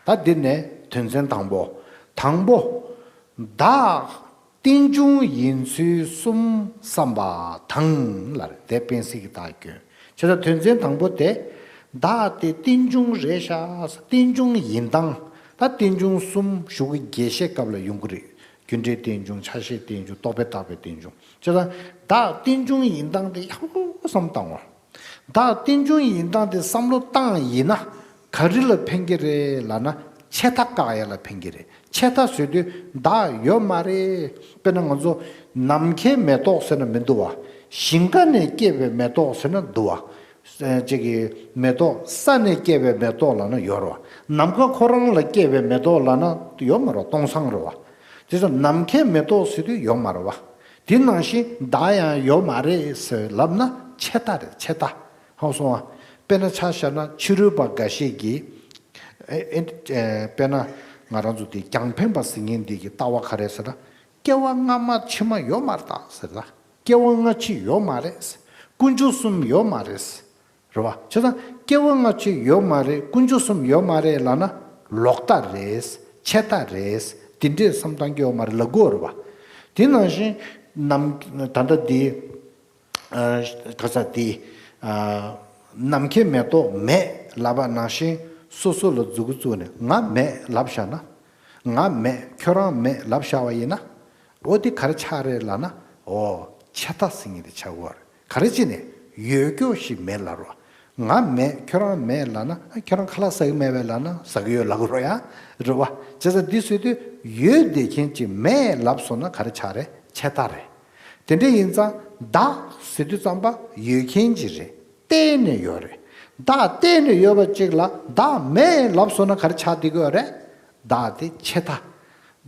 ད་འདི་ནས་དོན་ཚན་དང་པོ། དང་པོ། བདག་རྟེན་འབྱུང་ཡིན་ཚུལ་གསུམ་བསམ་པ་དང་ལ་རེད། དེ་དཔེ་གཟིགས་ཀྱི་རྟགས་སྐྱོན། བྱས་ཙང་དོན་ཚན་དང་པོ་དེ། བདག་དེ་རྟེན་འབྱུང་རེད་ཤག་རྟེན་འབྱུང་ཡིན་སྟངས། ད་རྟེན་འབྱུང་གསུམ་གཞུག་གི་རྒྱས་བཤད་སྐབས་ལ་ཡོང་གི་རེད། རྒྱུ་འབྲས་རྟེན་འབྱུང་། ཆ་ཤས་རྟེན་འབྱུང་། རྟོག་པས་བཏགས་པའི་རྟེན་འབྱུང་། བྱས་ཙང་བདག་རྟེན་འབྱུང་ཡིན་སྟངས་དེ་ཡག་པོ་བསམ་བཏང་བ། བདག་རྟེན་འབྱུང་ཡིན་སྟངས་དེ་བསམ་བློ་བཏང་ཡིན་ན་ག་རེ་ལ་ཕན་གྱི་རེད་ལབ་ན་ཆད་མཐའ་བཀག་ཡ་ལ་ཕན་གྱི་རེད། ཆད་མཐའ་ཟེར་དུས་བདག་ཡོད་མ་རེད། དཔེར་ན་ང་ཚོ་ནམ་མཁའི་མེ་ཏོག་ཟེར་ན་མི་འདུག་བ། ཞིང་ཁ་ནས་སྐྱེས་པའི་མེ་ཏོག་ཟེར་ན་འདུག་བ། ཅིག་གི་མེ་ཏོག་ས་ནས་སྐྱེས་པའི་མེ་ཏོག་ལབ་ན་ཡོད་རེད་བ། ནམ་མཁའ་ཁོ་རང་ལ་སྐྱེས་པའི་མེ་ཏོག་ལབ་ན་ཡོད་མ་རེད་བ། སྟོང་སང་རེད་བ། དེ་ཚོ་ནམ་མཁའི་མེ་ཏོག་ཟེར་དུས་ཡོད་མ་རེད་བ། དེ་ནང་བཞིན་བདག་ཡང་ཡོད་མ་རེད་ཟེར་ལབ་ན་ཆད་མཐའ་རེད། ཆད་མཐའ། ཧ་གོ་སོང་ང་། དཔེར་ན་ཆ་བཞག་ན་ཕྱི་རོལ་པ་འགའ་ཤས་ཀྱིས། ཨེ་ཨེ་དཔེར་ན་ང་རང་ཚོ་དེ་རྒྱང་འཕེན་པ་ཟེར་མཁན་འདི་གི་ལྟ་བ་ག་རེ་ཟེར་ན། སྐྱེ་བ་སྔ་མ་ཕྱི་མ་ཡོད་མ་རེད་ད་ཟེར་ད། སྐྱེ་བ་སྔ་ཕྱི་ཡོད་མ་རེད། དཀོན་མཆོག་གསུམ་ཡོད་མ་རེད། རེད་བ། བྱས་ཙང་སྐྱེ་བ་སྔ་ཕྱི་ཡོད་མ་རེད། དཀོན་མཆོག་གསུམ་ཡོད་མ་རེད་ལབ་ན་ལོག་ལྟ་རེད། ཆད་ལྟ་རེད། དེ་འདྲས་བསམ་བཏང་གི་ཡོད་མ་རེད་ལབ་དགོས་རེད་བ། དེ་ནང་བཞིན་ནམ་ད་ལྟ་འདི་ག་ས་དེ་ནམ་མཁའི་མེ་ཏོག་མེད་ལབ་པ་ནང་བཞིན་སོ་སོ་ལ་མཛུ་གུ་བཙུགས་ནས་ང་མེད་ལབ་བཞག་ན། ང་མེད་ཁྱོད་རང་མེད་ལབ་བཞག་པ་ཡིན་ན། འོ་དེ་ག་རེ་ཆགས་རེད་ལབ་ན། འོ་ཆད་ལྟ་ཟེར་མཁན་དེ་ཆགས་ཀྱི་ཡོད་རེད། ག་རེ་བྱས་ནས་ཡོད་རྒྱུ་ཞིག་མེད་ལབ་རོགས། ང་མེད་ཁྱོད་རང་མེད་ལབ་ན། ཨ་ཁྱོད་རང་ཁ་ལག་ཟ་གི་མེད་པས་ལབ་ན་ཟ་གི་ཡོད་ལབ་དགོས་རེད་ཡ། རེད་བ། བྱས་ཙང་འདི་ཟེར་དུས་ཡོད་བསྡད་མཁན་ཅིག་མེད་ལབ་སོང་ན་ག་རེ་ཆགས་རེད། ཆད་ལྟ་རེད། དེ་འདྲ་ཡིན་ཙང་བདག་ཟེར་དུས་ཙམ་པ་ཡོད་མཁན་ཅིག་རེད། གཏན་ནས་ཡོད་རེད། བདག་གཏན་ནས་ཡོད་པ་ཅིག་ལ་བདག་མེད་ལབ་སོང་ན་ག་རེ་ཆགས་བསྡད་ཀྱི་ཡོད་རེད། བདག་དེ་ཆད་ལྟ།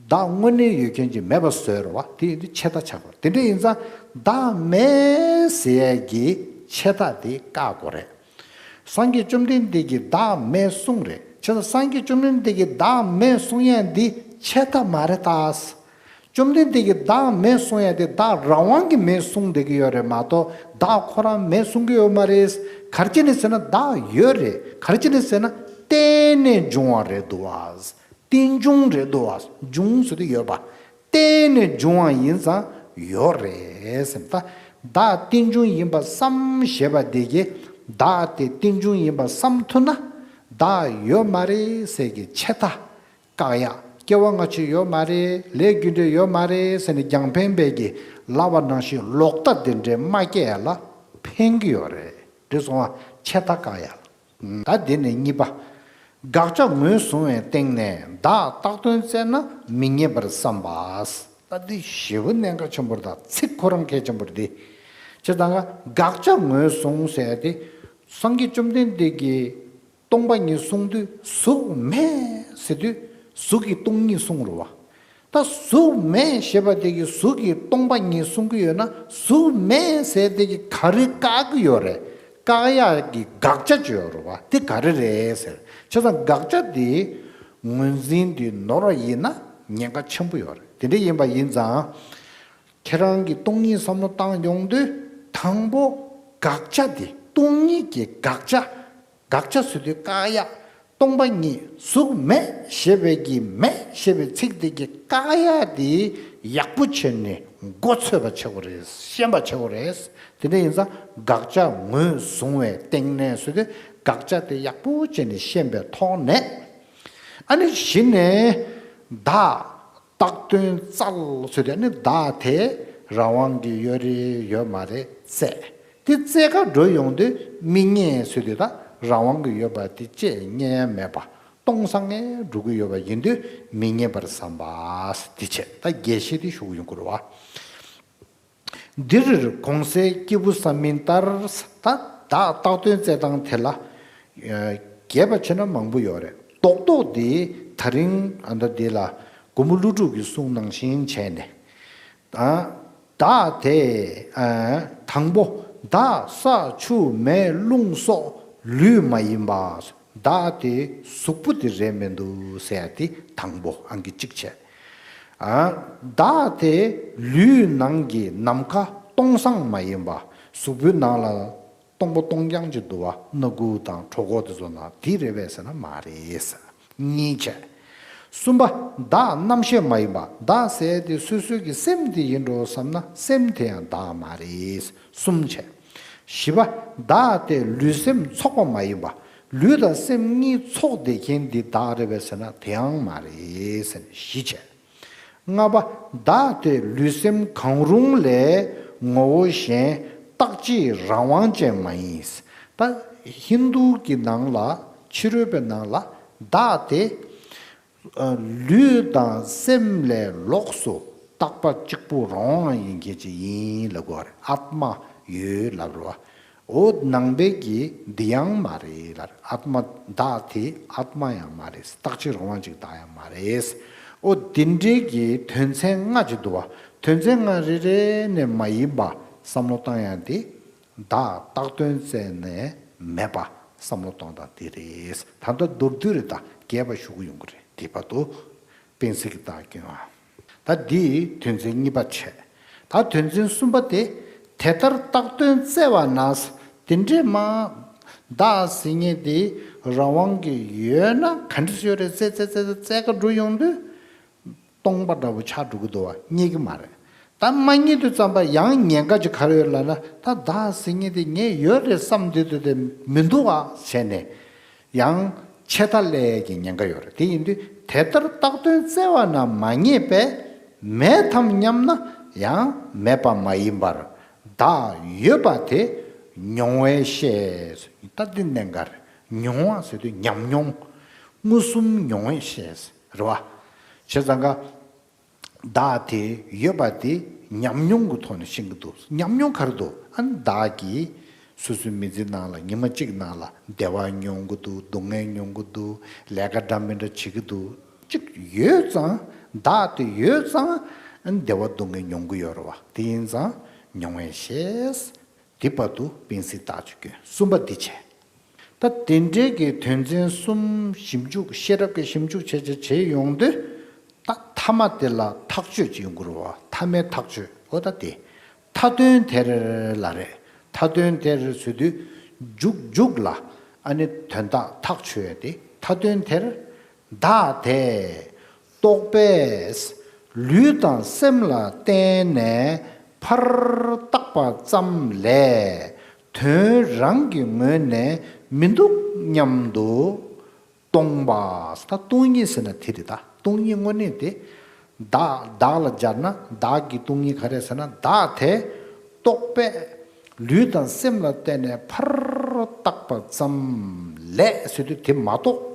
བདག་དངོས་གནས་ཡོད་མཁན་ཅིག་མེད་པ་བཟོས་རེད་བ། དེ་ཡིན་དུས་ཆད་ལྟ་ཆགས་པ་རེད། དེ་འདྲ་ཡིན་ཙང་བདག་མེད་ཟེར་ཡས་ཀྱི་ཆད་ལྟ་དེ་བཀག་དགོས་རེད། སངས་རྒྱས་བཅོམ་ལྡན་འདས་ཀྱིས་བདག་མེད་གསུངས་རེད། བྱས་ཙང་སངས་རྒྱས་བཅོམ་ལྡན་འདས་ཀྱིས་བདག་མེད་གསུང་ཡས་འདི་ཆད་ལྟ་མ་རེད་ད། བཅོམ་ལྡན་འདས་ཀྱིས་བདག་མེད་གསུང་ཡས་དེ་བདག་རང་དབང་གིས་མེད་གསུངས་བསྡད་ཀྱི་ཡོད་རེད་མ་གཏོགས་བདག་ཁོ་རང་མེད་གསུང་གི་ཡོད་མ་རེད། ག་རེ་བྱས་ནས་ཟེར་ན་བདག་ཡོད་རེད། ག་རེ་བྱས་ནས་ཟེར་ན་གཏན་ནས་འབྱུང་བ་རེད་འདུག་བ། རྟེན་འབྱུང་རེད་འདུག་བ། འབྱུང་ཟེར་དུས་ཡོད་པ། གཏན་ནས་འབྱུང་བ་ཡིན་ཙང་ཡོད་རེད་ཟེར། ད་བདག་རྟེན་འབྱུང་ཡིན་པ་བསམ་ཞེས་པ་དེ་གིས་བདག་དེ་རྟེན་འབྱུང་ཡིན་པ་བསམ་ཐུབ་ན་བདག་ཡོད་མ་རེད་ཟེར་གྱི་ཆད་ལྟ་བཀག་ཡག། སྐྱེ་བ་སྔ་ཕྱི་ཡོད་མ་རེད། ལས་རྒྱུ་འབྲས་ཡོད་མ་རེད་ཟེར་ནས་རྒྱང་འཕེན་པའི་གི་ལབ་པ་ནང་བཞིན་ལོག་ལྟ་དེ་འདྲའི་མ་སྐྱེ་ཡ་ལ་ཕན་གྱི་ཡོད་རེད། འགྲིག་སོང་བ། ཆད་ལྟ་བཀག་ཡག། ད་དེ་ནས་གཉིས་པ། དགག་བྱ་ངོས་བཟུང་བའི་སྟེང་ནས་བདག་བཏགས་དོན་བཙལ་ན་མི་རྙེད་པར་བསམ་པ། ད་འདི་ཞེ་པོ་གནད་འགག་ཆེན་པོ་རེད། ད་ཚིག་ཁོ་རང་གལ་ཆེན་པོ་རེད་དེ། བྱས་ཙང་དགག་བྱ་ངོས་བཟུང་ཟེར་ཏེ། སངས་རྒྱས་བཅོམ་ལྡན་འདས་ཀྱིས་སྟོང་པ་ཉིད་གསུངས་དུས་གཟུགས་མེད་ཟེར་དུས་གཟུགས་ཀྱི་སྟོང་ཉིད་གསུངས་རེད་བ། ད་གཟུགས་མེད་ཞེས་པ་དེ་གིས་གཟུགས་ཀྱི་སྟོང་པ་ཉིད་གསུང་གི་ཡོད་ན་གཟུགས་མེད་ཟེར་དེ་གིས་ག་རེ་བཀག་གི་ཡོད་རེད། བཀག་ཡག་གི་དགག་བྱ་ཅིག་ཡོད་རེད་བ། དེ་ག་རེ་རེད་ཟེར། བྱས་ཙང་དགག་བྱ་དེ་ངོས་འཛིན་དེ་ནོར་བ་ཡིན་ན་ཉེན་ཁ་ཆེན་པོ་ཡོད་རེད། དེ་འདྲ་ཡིན་པ་ཡིན་ཙང་། ཁྱེད་རང་གིས་སྟོང་ཉིད་བསམ་བློ་བཏང་ཡོང་དུས་དང་པོ་དགག་བྱ་དེ་སྟོང་ཉིད་ཀྱི་དགག་བྱ། དགག་བྱ་ཟེར་དུས་བཀག་ཡག། སྟོང་པ་ཉིད་གཟུགས་མེད་ཞེས་པའི་གི་མེད་ཞེས་པའི་ཚིག་དེ་གི་བཀག་ཡག་དེ་ཡག་པོ་བྱས་ནས་མགོ་ཚོས་པ་བྱེད་དགོས་རེད། ཤེས་པ་བྱེད་དགོས་རེད། དེ་འདྲ་ཡིན་ཙང་དགག་བྱ་ངོས་བཟུང་བའི་སྟེང་ནས་ཟེར་དུས་དགག་བྱ་དེ་ཡག་པོ་བྱས་ནས་ཤེས་པའི་ཐོག་ནས། ཨ་ནི་གཞི་ནས་བདག་བཏགས་དོན་བཙལ་ཟེར་དུས་ནི་བདག་དེ་རང་དབང་གིས་ཡོད་རེད་ཡོད་མ་རེད་བཙལ། དེ་བཙལ་ག་འགྲོ་ཡོང་དུས་མི་རྙེད་ཟེར་དུས་ད་རང་དབང་གིས་ཡོད་པ་དེ་ཅེས་རྙེད་ཡ་མེད་པ་སྟོང་སང་ངེ་འགྲོ་གི་ཡོད་པ་ཡིན་དུས་མི་རྙེད་པར་བསམ་པ། དེ་བྱས་ད་རྒྱས་བཤད་དེ་ཞུ་གི་ཡོང་གི་རེད་བ། འདིར་གོང་གསལ་སྐྱེས་བུ་བསམ་མིན་ལྟར། ད་བདག་བཏགས་དོན་བཙལ་སྟངས་དེ་ལ་རྒྱས་པ་བྱས་ན་མང་པོ་ཡོད་རེད། རྡོག་རྡོག་འདི་ད་རིང་ཨ་མདའ་འདི་ལ་མགོན་པོ་ཀླུ་སྒྲུབ་ཀྱིས་གསུངས་ནང་བཞིན་བྱས་ནས། ད་བདག་དེ་དང་པོ་བདག་ས་ཆུ་མེ་རླུང་སོགས་ལུས་མ་ཡིན་པ། བདག་དེ་གཟུགས་པོ་དེ་རེད་མི་འདུག་ཟེར་ཡ་དེ་དང་པོ་ཨང་ཀི་གཅིག་བྱས། ཨ། བདག་དེ་ལུས་ནང་གི་ནམ་མཁའ་སྟོང་སང་མ་ཡིན་པ། གཟུགས་པོའི་ནང་ལ་སྟོང་པ་སྟོང་རྐྱང་ཅིག་འདུག་བ། སྣ་ཁུག་དང་གྲོད་ཁོག་དེ་ཚོ་ནང་དེ་རེད་པས་ཟེར་ན་མ་རེད་ཟེར། གཉིས་བྱས། གསུམ་པ། བདག་རྣམ་ཤེས་མ་ཡིན་པ། བདག་ཟེར་དེ་སོ་སོའི་གི་སེམས་དེ་ཡིན་འགྲོ་བསམ་ན་སེམས་དེ་ཡང་བདག་མ་རེད། གསུམ་བྱས། བཞི་པ། བདག་དེ་ལུས་སེམས་ཚོགས་པ་མ་ཡིན་པ། ལུས་དང་སེམས་གཉིས་ཚོགས་བསྡད་མཁན་འདི་བདག་རེད་པས་ཟེར་ན་དེ་ཡང་མ་རེད་ཟེར་ནས་བཞི་བྱས། ལྔ་པ། བདག་དེ་ལུས་སེམས་གང་རུང་ལས་ངོ་བོ་གཞན་རྟག་གཅིག་རང་དབང་ཅན་མ་ཡིན། ད་ཧིན་དུ་གི་ནང་ལ་ཕྱི་རོལ་པའི་ནང་ལ་བདག་དེ་ལུས་དང་སེམས་ལས་ལོགས་སུ་རྟག་པ་གཅིག་པུ་རང་དབང་ཡིན་མཁན་ཅིག་ཡིན་ལབ་དགོས་རེད། ཨཱཏྨ་ཡོད་ལབ་རེད་བ། འོ་ནང་པའི་གི་འདི་ཡང་མ་རེད་ལབ་རེད། ཨཱཏྨ་བདག་དེ་ཨཱཏྨ་ཡང་མ་རེད། རྟག་གཅིག་རང་དབང་ཅིག་བདག་ཡང་མ་རེད། འོ་འདི་འདྲའི་གི་དོན་ཚན་ལྔ་ཅིག་འདུག་བ། དོན་ཚན་ལྔ་རེ་རེ་ནས་མ་ཡིན་པ་བསམ་བློ་བཏང་ཡ་འདི་བདག་བཏགས་དོན་བཙལ་ནས་མེད་པ་བསམ་བློ་གཏོང་སྟངས་འདི་རེད། ད་ལྟ་མདོར་བསྡུས་རེད། ད་རྒྱས་པ་ཞུ་གི་ཡོང་གི་རེད། དེ་བར་དུ་དཔེ་ཚིག་གི་རྟགས་སྐྱོན་ཨ། ད་འདི་དོན་ཚན་གཉིས་པ་བྱས། ད་དོན་ཚན་གསུམ་པ་དེ། དེ་ལྟར་བཏགས་དོན་བཙལ་བ་ན། དེ་འདྲས་མ། བདག་ཟེར་མཁན་དེ་ རང་དབང་གི་ཡོད་ན་ག་འདྲ་ཡོད་རེད། རྩེ་རྩེ་རྩེ་རྩེ་རྩེ་ག་འགྲོ་ཡོང་དུས། སྟོང་པ་འདྲ་པོ་ཆགས་འགྲོ་གི་འདུག་བ། རྙེད་ཀྱི་མ་རེད། ད་མ་རྙེད་དུས་ཙམ་པ་ཡང་ཉེན་ཁ་ཅིག་ག་རེ་ཡོད་ལབ་ན། ད་བདག་ཟེར་མཁན་དེ་ངས་ཡོད་རེད་བསམ་བསྡད་དུས་དེ་མི་འདུག་བ་བྱས་ནས། ཡང་ཆད་ལྟ་ལས་ཀྱི་ཉེན་ཁ་ཡོད་རེད། དེ་ཡིན་དུས་དེ་ལྟར་བཏགས་དོན་བཙལ་བ་ན་མ་རྙེད་པས་མེད་དམ་སྙམ་ན་ཡང་མེད་པ་མ་ཡིན་པར་བདག་ཡོད་པ་དེ་མྱོང་བས་ཤེས། ད་འདི་གནད་འགག་རེད། མྱོང་བ་ཟེར་དུས་ཉམས་མྱོང་། མངོན་སུམ་མྱོང་བས་ཤེས། རེད་བ། བྱས་ཙང་ཀ་བདག་དེ་ཡོད་པ་དེ་ཉམས་མྱོང་གི་ཐོག་ནས་ཤེས་ཀྱི་འདུག། ཉམས་མྱོང་ག་རེ་འདུག། ཨ་ནི་བདག་གིས་སོ་སོའི་མི་ཚེ་ནང་ལ་ཉི་མ་གཅིག་ནང་ལ་བདེ་བ་མྱོང་གི་འདུག། སྡུག་བསྔལ་མྱོང་གི་འདུག། ལས་ཀ་འདྲ་མི་འདྲ་བྱེད་ཀྱི་འདུག། གཅིག་ཡོད་ཙང་། བདག་དེ་ཡོད་ཙང་ཨ་ནི་བདེ་བ་སྡུག་བསྔལ་མྱོང་གི་ཡོད་རེད་བ། དེ་ཡིན་ཙང་མྱོང་བས་ཤེས། དེ་བར་དུ་དཔེ་སྲིད་རྟགས་ཀྱི་སྐྱོན། གསུམ་པ་འདི་བྱས། ད་དེ་འདྲའི་གི་དོན་ཚན་གསུམ་ཞིབ་འཇུག། ཤེས་རབ་ཀྱི་ཞིབ་འཇུག་བྱས་བྱས་བྱས་ཡོང་དུས། ད་མཐའ་མ་དེ་ལ་ཐག་གཅོད་ཅིག་ཡོང་གི་རེད་བ། མཐའ་མའི་ཐག་གཅོད། འོ་ད་དེ། མཐའ་དོན་དེར་ལ་རེད། མཐའ་དོན་དེར་ཟེར་དུས་མཇུག་མཇུག་ལ་ཨ་ནི་དོན་དག་ཐག་ཆོད་ཡ་དེ། མཐའ་དོན་དེར། བདག་དེ་རྟོག་པས་ལུས་དང་སེམས་ལ་བརྟེན་ནས་ཕར་བཏགས་པ་ཙམ་ལས་དོན་རང་གི་ངོས་ནས་མི་འདུག་སྙམ་དུ་སྟོང་པ། ད་སྟོང་ཉིད་ཟེར་ན་དེ་རེད། ད་སྟོང་ཉིད་དངོས་གནས་དེ། བདག་བདག་ལ་སྦྱར་ན་བདག་གི་སྟོང་ཉིད་ག་རེ་ཟེར་ན། བདག་དེ་རྟོག་པས་ལུས་དང་སེམས་ལ་བརྟེན་ནས་ཕར་བཏགས་པ་ཙམ་ལས་ཟེར་དུས་དེ་མ་གཏོགས།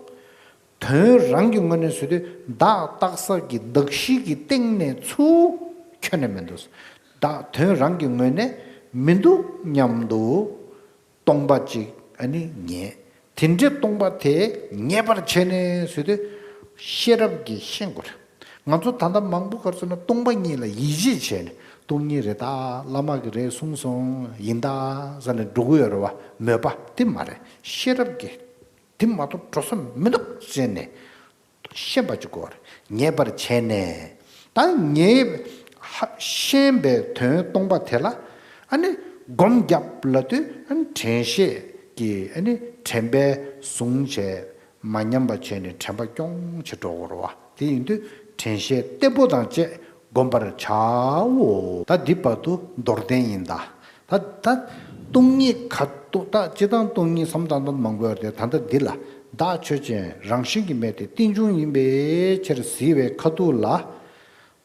དོན་རང་གི་ངོས་ནས་ཟེར་དུས་བདག་བཏགས་ས་གི་གདགས་གཞི་གི་སྟེང་ནས་ཚུར་ཁྱོན་ནས་མི་འདུག། བདག་དོན་རང་གི་ངོས་ནས་མི་འདུག་སྙམ་དུ་སྟོང་པ་ཅིག་ཨ་ནི་ངེས། དེ་འདྲའི་སྟོང་པ་དེ་ངེས་པར་བྱས་ནས་ཟེར་དུས་ཤེས་རབ་ཀྱིས་ཤེས་དགོས་རེད། ང་ཚོ་ད་ལྟ་མང་པོ་ག་རེ་ཟེར་ན་སྟོང་པ་ཉིད་ལ་ཡིད་ཆེས་བྱས་ནས། སྟོང་ཉིད་རེད། ད་བླ་མ་གིས་རེད་གསུངས་སོང་ཡིན་ད་ཟེར་ནས་འགྲོ་གི་ཡོད་རེད་བ། མོས་པ་དེ་མ་རེད། ཤེས་རབ་ཀྱིས། དེ་མ་གཏོགས་འགྲོ་ས་མི་འདུག་ཟེར་ནས་ཤེས་པ་ཅིག་དགོས་རེད། ངེས་པར་བྱས་ནས། ད་ངེས་ཧ་ཤེས་པའི་དོན་སྟོང་པ་དེ་ལ་ཨ་ནི་སྒོམ་རྒྱབ་ལབ་དུས་ཨ་ནི་དྲན་ཤེས་ཀྱི་ཨ་ནི་དྲན་པས་བཟུང་བྱས་མ་ཉམས་པ་བྱས་ནས་དྲན་པ་སྐྱོང་བྱེད་འགྲོ་དགོས་རེད་བ། དེ་ཡིན་དུས་དྲན་ཤེས་བརྟན་པོ་དང་བཅས་སྒོམ་པར་བྱའོ། ད་འདི་བར་དུ་མདོར་བསྟན་ཡིན་ད། ད་ད་སྟོང་ཉིད་ག་ཏོ་ད་སྤྱིར་བཏང་སྟོང་ཉིད་བསམ་བློ་བཏང་སྟངས་མང་པོ་ཡོད་རེད་དེ། ད་ལྟ་འདི་ལ་བདག་ཆོས་ཅན་རང་བཞིན་གྱིས་མེད་དེ་རྟེན་འབྱུང་ཡིན་པའི་ཕྱིར་ཟེར་བའི་ཁ་ཐུག་ལ་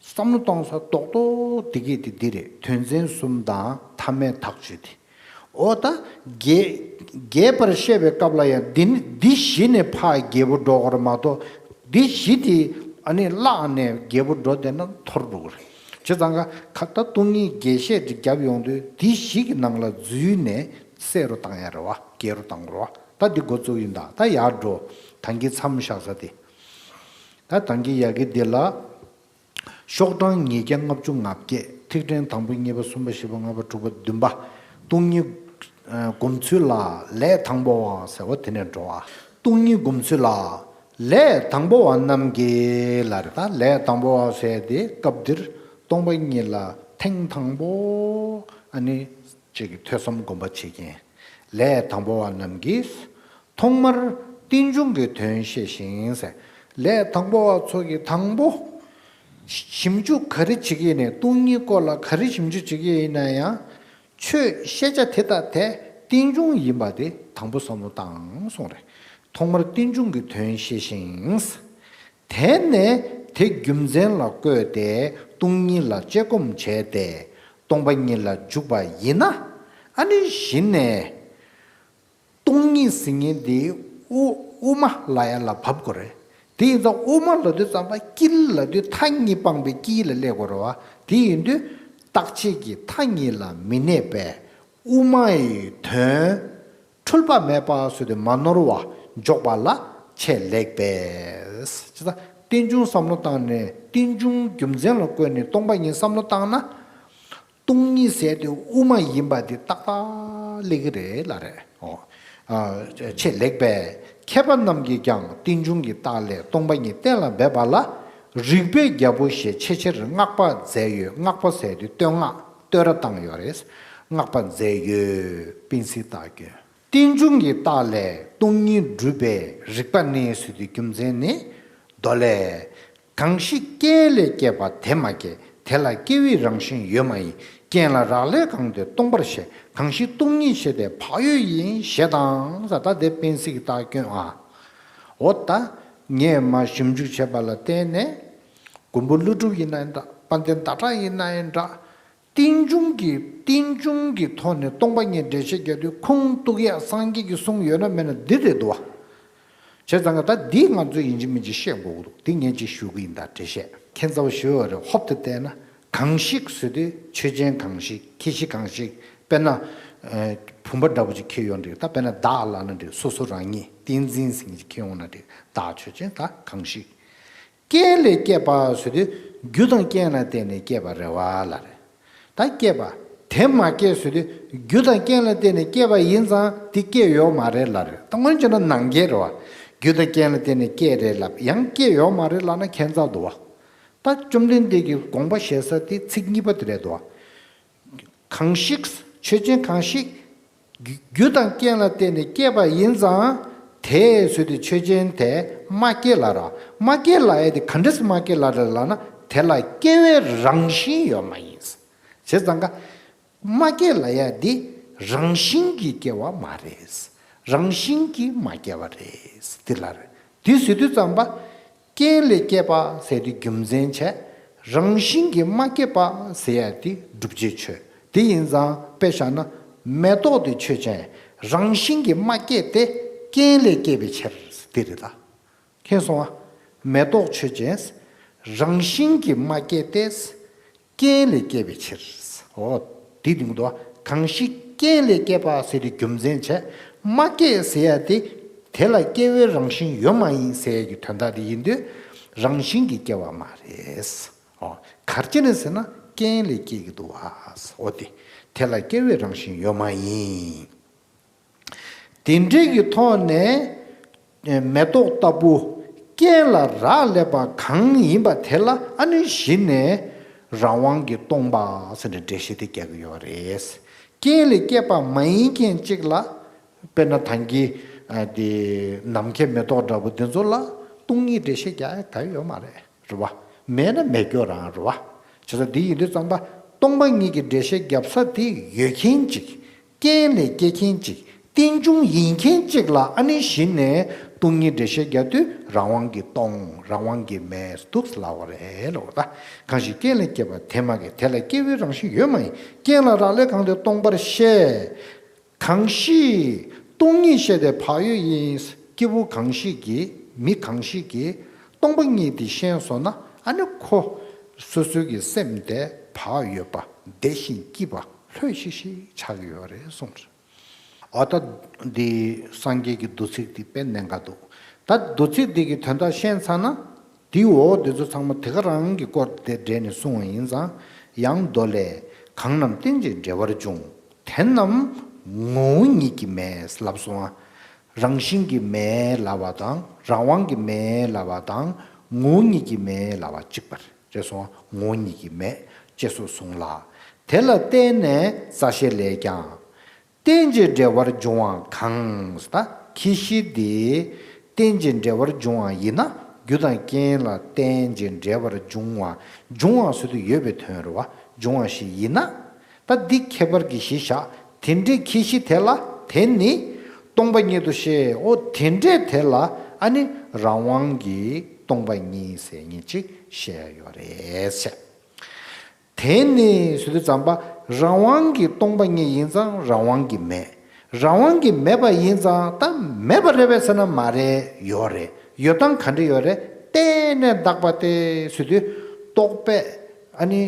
བསམ་བློ་གཏོང་ས་རྡོག་རྡོག་དེ་གས་དེ་འདི་རེད། དོན་ཚན་གསུམ་དང་མཐའ་མའི་ཐག་གཅོད་དེ། འོ་ད་རྒྱས་རྒྱས་པར་བཤད་པའི་སྐབས་ལ་ཡང་འདི་ནི་འདི་གཞི་ནས་ཕར་རྒྱས་པོ་འགྲོ་དགོས་རེད་མ་གཏོགས། འདི་གཞི་དེ་ཨ་ནི་བརླག་ནས་རྒྱས་པོ་འགྲོ་བསྡད་ན་འཐོར་འགྲོ་གི་རེད། བྱས་ཙང་ཀ་ཁ་ད་སྟོང་ཉིད་རྒྱས་བཤད་ཅིག་བརྒྱབ་ཡོང་དུས་འདི་གཞི་གི་ནང་ལ་འཛུལ་ནས་གསལ་རུ་བཏང་ཡ་རེད་བ། རྒྱས་རུ་བཏང་རོགས། ད་འདི་འགོ་བཙུགས་ཡིན་ད། ད་ཡར་འགྲོ། ད་གིན་མཚམས་བཞག་ས་དེ། ད་ད་གིན་ཡ་གི་འདི་ལ། ཤོག་གྲངས་ཉིས་བརྒྱ་ལྔ་བཅུ་ང་བརྒྱད། ཐིག་ཕྲེང་དང་པོ་གཉིས་པ་གསུམ་པ་བཞི་པ་ལྔ་པ་དྲུག་པ་བདུན་པ། སྟོང་ཉིད་ཨ་སྒོམ་ཚུལ་ལ་ལས་དང་པོ་བ་ཟེར་བ་དེ་ནས་འགྲོ་བ། སྟོང་ཉིད་སྒོམ་ཚུལ་ལ་ལས་དང་པོ་བ་རྣམས་ཀྱིས་ལ་རེད། ད་ལས་དང་པོ་བ་ཟེར་དེ་སྐབས་འདིར་སྟོང་པ་ཉིད་ལ་ཐེངས་དང་པོ་ཨ་ནི་ཅིག་གི་ཐོས་བསམ་སྒོམ་པ་བྱེད་མཁན། ལས་དང་པོ་བ་རྣམས་ཀྱིས། ཐོག་མར་རྟེན་འབྱུང་གི་དོན་ཤེས་ཤིང་ཟེར། ལས་དང་པོ་བ་ཚོ་གིས་དང་པོ་ཞིབ་འཇུག་ག་རེ་བྱེད་ཀྱི་ཡིན་ནའི། སྟོང་ཉིད་སྐོར་ལ་ག་རེ་ཞིབ་འཇུག་བྱེད་ཀྱི་ཡིན་ན་ཡང་། ཆོས་ཤེས་བྱ་དེ་དག་དེ་རྟེན་འབྱུང་ཡིན་པ་དེ་དང་པོ་བསམ་བློ་བཏང་གསུངས་རེད། ཐོག་མར་རྟེན་འབྱུང་གི་དོན་ཤེས་ཤིང་། དེ་ནས་དེ་རྒྱུ་མཚན་ལ་བཀོད་དེ་སྟོང་ཉིད་ལ་དཔྱད་སྒོམ་བྱས་ཏེ་སྟོང་པ་ཉིད་ལ་འཇུག་པ་ཡིན་ན། ཨ་ནི་གཞི་ནས། སྟོང་ཉིད་ཟེར་མཁན་དེ་དབུ་དབུ་མ་ལབ་ཡ་ལ་བབ་དགོས་རེད། དེ་ཡིན་ཙང་དབུ་མ་ལབ་དུས་ཙམ་པ་དཀྱིལ་ལབ་དུས་མཐའ་གཉིས་སྤངས་པའི་དཀྱིལ་ལ་སླེབས་དགོས་རེད་བ། དེ་ཡིན་དུས་རྟག་ཆད་ཀྱི་མཐའ་གཉིས་ལ་མི་གནས་པས་དབུ་མ་ཡི་དོན་འཁྲུལ་པ་མེད་པ་ཟེར་དུས་མ་ནོར་བ་འཇོག་པ་ལ་ཆེས་ལེགས་པས། ཅེས་རྟེན་འབྱུང་བསམ་བློ་བཏང་ནས། རྟེན་འབྱུང་རྒྱུ་མཚན་ལ་བཀོད་ནས་སྟོང་པ་ཉིད་བསམ་བློ་བཏང་ན། སྟོང་ཉིད་ཟེར་དེ་དབུ་མ་ཡིན་པ་འདི་ཏག་ཏག་སླེབས་ཀྱི་རེད་ལབ་རེད། ཨོ། ཨ། ཆེས་ལེགས་པས་མཁས་པ་རྣམས་ཀྱིས་ཀྱང་རྟེན་འབྱུང་གི་རྟགས་ལས་སྟོང་པ་ཉིད་གཏན་ལ་འབེབས་པ་ལ་རིགས་པའི་རྒྱལ་པོ་ཞེས་ཆེས་ཆེར་བསྔགས་པ་མཛད་ཡོད། བསྔགས་པ་ཟེར་དེ་བསྟོད་བསྔགས་བསྟོད་ར་བཏང་ཡོད་རེད། བསྔགས་པ་མཛད་ཡོད། པིན་སི་རྟགས་སྐྱོན། རྟེན་འབྱུང་གི་རྟགས་ལས་སྟོང་ཉིད་སྒྲུབ་པའི་རིགས་པ་ནི་ཟེར་དུས་རྒྱུ་མཚན་ནི། མདོ་ལས། གང་ཞིག་རྐྱེན་ལས་སྐྱེས་པ་དེ་མ་སྐྱེས་དེ་ལ་སྐྱེ་བའི་རང་བཞིན་ཡོད་མ་ཡིན། རྐྱེན་ལ་རག་ལས་གང་དེ་སྟོང་པར་བཤད། གང་ཞིག་སྟོང་ཉིད་བཤད་དེ་བག་ཡོད་ཡིན་ཞེས་དང་ཟེར། ད་དེ་སྤེན་སྲིད་ཀྱི་རྟགས་སྐྱོན་ཨ། འོ་ད། ངས་མ་ཞིབ་འཇུག་བྱས་པ་ལ་བརྟེན་ནས། མགོན་པོ་ཀླུ་སྒྲུབ་ཡིན་ན་ཡང་འདྲ། དཔལ་ལྡན་ཟླ་གྲགས་ཡིན་ན་ཡང་འདྲ། རྟེན་འབྱུང་གི་རྟེན་འབྱུང་གི་ཐོག་ནས་སྟོང་པ་ཉིད་འགྲེལ་བཤད་རྒྱག་དུས་ཁུངས་གཏུགས་ཡག་སངས་རྒྱས་ཀྱིས་གསུངས་ཡོད་ན་མེད་ན་འདི་རེད་འདུག་བ། བྱས་ཙང་ཀ་ད་འདི་ང་ཚོས་ཡིན་གཅིག་མིན་གཅིག་བཤད་དགོས་ཀྱི་འདུག་འདི་ངས་ཅིག་ཞུ་གི་ཡིན། ད་འགྲེལ་བཤད་ཁྱད་མཚར་པོ་ཞུ་ཡོད་རེད། ཧོབ་ཏེ་བལྟས་ན། གང་ཞིག་ཟེར་དུས་ཆོས་ཅན་གང་ཞིག་ཁྱད་གཞི་གང་ཞིག་དཔེར་ན། བུམ་པ་འདྲ་པོ་ཅིག་ཁྱེར་ཡོང་འགྲིག་ད་དཔེར་ན་བདག་ལབ་ན་འགྲིག་སོ་སོ་རང་ཉིད་བསྟན་འཛིན་ཟེར་མཁན་ཅིག་ཁྱེར་ཡོང་ན་འགྲིག་བདག་ཆོས་ཅན་ད་གང་ཞིག་རྐྱེན་ལས་སྐྱེས་པ་ཟེར་དུས་རྒྱུ་དང་རྐྱེན་ལ་བརྟེན་ནས་སྐྱེས་པ་རེད་བ་ལབ་རེད། ད་སྐྱེས་པ་དེ་མ་སྐྱེས་ཟེར་དུས་རྒྱུ་དང་རྐྱེན་ལ་བརྟེན་ནས་སྐྱེས་པ་ཡིན་ཙང་དེ་སྐྱེས་ཡོད་མ་རེད་ལབ་རེད། ད་སྔོན་བྱས་ན་ནང་འགལ་རེད་བ། རྒྱུ་དང་རྐྱེན་ལ་བརྟེན་ནས་སྐྱེས་རེད་ལབ་ཡང་སྐྱེས་ཡོད་མ་རེད་ལབ་ན་ཁྱད་མཚར་འདུག་བ། ད་བཅོམ་ལྡན་འདས་ཀྱིས་དགོངས་པ་བཞེས་ས་དེ་ཚིག་གཉིས་པ་དེ་རེད་འདུག་བ། གང་ཞིག་ཆོས་ཅན་གང་ཞིག་རྒྱུ་དང་རྐྱེན་ལ་བརྟེན་ནས་སྐྱེས་པ་ཡིན་ཙང་། དེ་ཟེར་དུས་ཆོས་ཅན་དེ་མ་སྐྱེས་ལ་ར། མ་སྐྱེས་ལ་ཡ་དེ་ག་འདྲས་མ་སྐྱེས་ལ་རེད་ལབ་ན། དེ་ལ་སྐྱེ་བའི་རང་བཞིན་ཡོད་མ་ཡིན། བྱས་ཙང་ཀ་མ་སྐྱེས་ལ་ཡ་དེ་རང་བཞིན་གྱིས་སྐྱེ་བ་མ་རེད། རང་བཞིན་གྱིས་མ་སྐྱེ་བ་རེད། དེ་ལ་རེད། དེ་ཟེར་དུས་ཙམ་པ། རྐྱེན་ལས་སྐྱེས་པ་ཟེར་དུས་རྒྱུ་མཚན་བྱས། རང་བཞིན་གྱིས་མ་སྐྱེས་པ་ཟེར་ཡ་དེ་བསྒྲུབ་བྱའི་ཆོས་དེ་ཡིན་ཙང་། དཔེ་བཞག་ན་མེ་ཏོག་དེ་ཆོས་ཅན། རང་བཞིན་གྱིས་མ་སྐྱེས་ཏེ་རྐྱེན་ལས་སྐྱེས་པའི་ཕྱིར་དེ་རེད་ད། མཁྱེན་སོང་ཨ། མེ་ཏོག་ཆོས་ཅན། རང་བཞིན་གྱིས་མ་སྐྱེས་ཏེ། རྐྱེན་ལས་སྐྱེས་པའི་ཕྱིར། འོ། དེ་དེ་འདུག་གང་ཞིག་རྐྱེན་ལས་སྐྱེས་པ་ཟེར་དུས་རྒྱུ་མཚན་བྱས། མ་སྐྱེས་ཟེར་ཡ་དེ། དེ་ལ་སྐྱེ་བའི་རང་བཞིན་ཡོད་མ་ཡིན་ཟེར་ཡ་གི་དོན་དག་དེ་ཡིན་དུས། རང་བཞིན་གྱིས་སྐྱེ་བ་མ་རེད། འོ། ག་རེ་བྱས་ནས་ཟེར་ན་རྐྱེན་ལས་སྐྱེ་གི་འདུག་བ། འོ་དེ། དེ་ལ་སྐྱེ་བའི་རང་བཞིན་ཡོད་མ་ཡིན། དེ་འདྲའི་གི་ཐོག་ནས་མེ་ཏོག་ལྟ་བུ་རྐྱེན་ལ་རག་ལས་པ་གང་ཡིན་པ་དེ་ལ་ཨ་ནི་གཞི་ནས་རང་དབང་གིས་སྟོང་པ་ཟེར་ནས་འགྲེལ་བཤད་དེ་རྒྱག་གི་ཡོད་རེད། རྐྱེན་ལས་སྐྱེས་པ་མ་ཡིན་མཁན་གཅིག་ལ། དཔེར་ན་ད་གིན་དེ་ནམ་མཁའི་མེ་ཏོག་འདྲ་པོ་དེ་ཚོ་ལ་སྟོང་ཉིད་འགྲེལ་བཤད་རྒྱག་ཡ་ག་ཡོད་མ་རེད། རེད་བ། མེད་ན་མེད་རྒྱུ་རང་རེད་བ། བྱས་ཙང་འདི་ཡིན་དུས་ཙམ་པ་སྟོང་པ་ཉིད་ཀྱི་འགྲེལ་བཤད་རྒྱབ་ས་དེ་ཡོད་མཁན་ཅིག་རྐྱེན་ལས་སྐྱེ་མཁན་ཅིག་རྟེན་འབྱུང་ཡིན་མཁན་ཅིག་ལ་ཨ་ནི་གཞི་ནས་སྟོང་ཉིད་འགྲེལ་བཤད་རྒྱག་དུས་རང་དབང་གིས་སྟོང་རང་དབང་གིས་མེད་འདུག་ལབ་པ་རེད་ལབ་པ་ད། གང་ཞིག་རྐྱེན་ལས་སྐྱེས་པ་དེ་མ་སྐྱེས་དེ་ལ་སྐྱེ་བའི་རང་བཞིན་ཡོད་མ་ཡིན། རྐྱེན་ལ་རག་ལས་གང་དེ་སྟོང་པར་བཤད། གང་ཞིག་སྟོང་ཉིད་བཤད་དེ་བག་ཡོད་ཡིན། སྐྱེས་བུ་གང་ཞིག་གིས་མི་གང་ཞིག་གིས་སྟོང་པ་ཉིད་དེ་ཤེས་སོང་ན་ཨ་ནི་ཁོ་སོ་སོའི་གི་སེམས་དེ་བག་ཡོད་པ་བདེ་ཞིང་སྐྱིད་པ་ལྷོད་ཤིག་ཤིག་ཆགས་ཀྱི་ཡོད་རེད་གསུངས། འོ་ད་འདི་སངས་རྒྱས་ཀྱི་མདོ་ཚིག་འདི་དཔེ་གནད་འགག་འདུག་ད་མདོ་ཚིག་འདི་གི་དོན་དག་ཤེས་ཚར་ན། དེའི་འོག་དེ་ཚོ་ཚང་མ་དེ་ག་རང་གི་སྐོར་དེ་འགྲེལ་ནས་གསུངས་པ་ཡིན་ཙང་། ཡང་མདོ་ལས། གང་རྣམས་རྟེན་ཅིང་འབྲེལ་བར་འབྱུང་། དེ་རྣམས་ངོ་བོ་ཉིད་ཀྱིས་མེད་ལབ་སོང་ང་། རང་བཞིན་གྱིས་མེད་ལབ་པ་དང་རང་དབང་གིས་མེད་ལབ་པ་དང་ངོ་བོ་ཉིད་ཀྱིས་མེད་ལབ་པ་གཅིག་པ་རེད་སོང་ང་། ངོ་བོ་ཉིད་ཀྱིས་མེད་ཅེས་སོགས་གསུངས་ལ། དེ་ལ་བརྟེན་ནས་རྩ་ཤེ་ལས་ཀྱང་། རྟེན་ཅིང་འབྲེལ་བར་འབྱུང་བ་གང་ཟེར་ད་ཁྱད་གཞི་དེ། རྟེན་ཅིང་འབྲེལ་བར་འབྱུང་བ་ཡིན་ན་རྒྱུ་དང་རྐྱེན་ལ་རྟེན་ཅིང་འབྲེལ་བར་འབྱུང་བ། འབྱུང་བ་ཟེར་དུས་ཡོད་པའི་དོན་རེད་བ། འབྱུང་བ་ཞིག་ཡིན་ན། ད་འདི་ཁྱད་པར་གྱི་གཞི་བཞག་དེ་འདྲའི་ཁྱད་གཞི་དེ་ལ་དེ་ནི་སྟོང་པ་ཉིད་དུ་བཤད། འོ་དེ་འདྲའི་དེ་ལ་ཨ་ནི་རང་དབང་གིས་སྟོང་པ་ཉིད་ཟེར་མཁན་ཅིག་བཤད་ཡོད་རེད་ཟེར། དེ་ནི་ཟེར་དུས་ཙམ་པ་རང་དབང་གིས་སྟོང་པ་ཉིད་ཡིན་ཙང་རང་དབང་གིས་མེད། རང་དབང་གིས་མེད་པ་ཡིན་ཙང་ད་མེད་པ་རེད་པས་ཟེར་ན་མ་རེད་ཡོད་རེད། ཡོད་སྟངས་ག་འདྲ་ཡོད་རེད། གཏན་ནས་བཏགས་པ་སྟེ་ཟེར་དུས་རྟོག་པས་ཨ་ནི་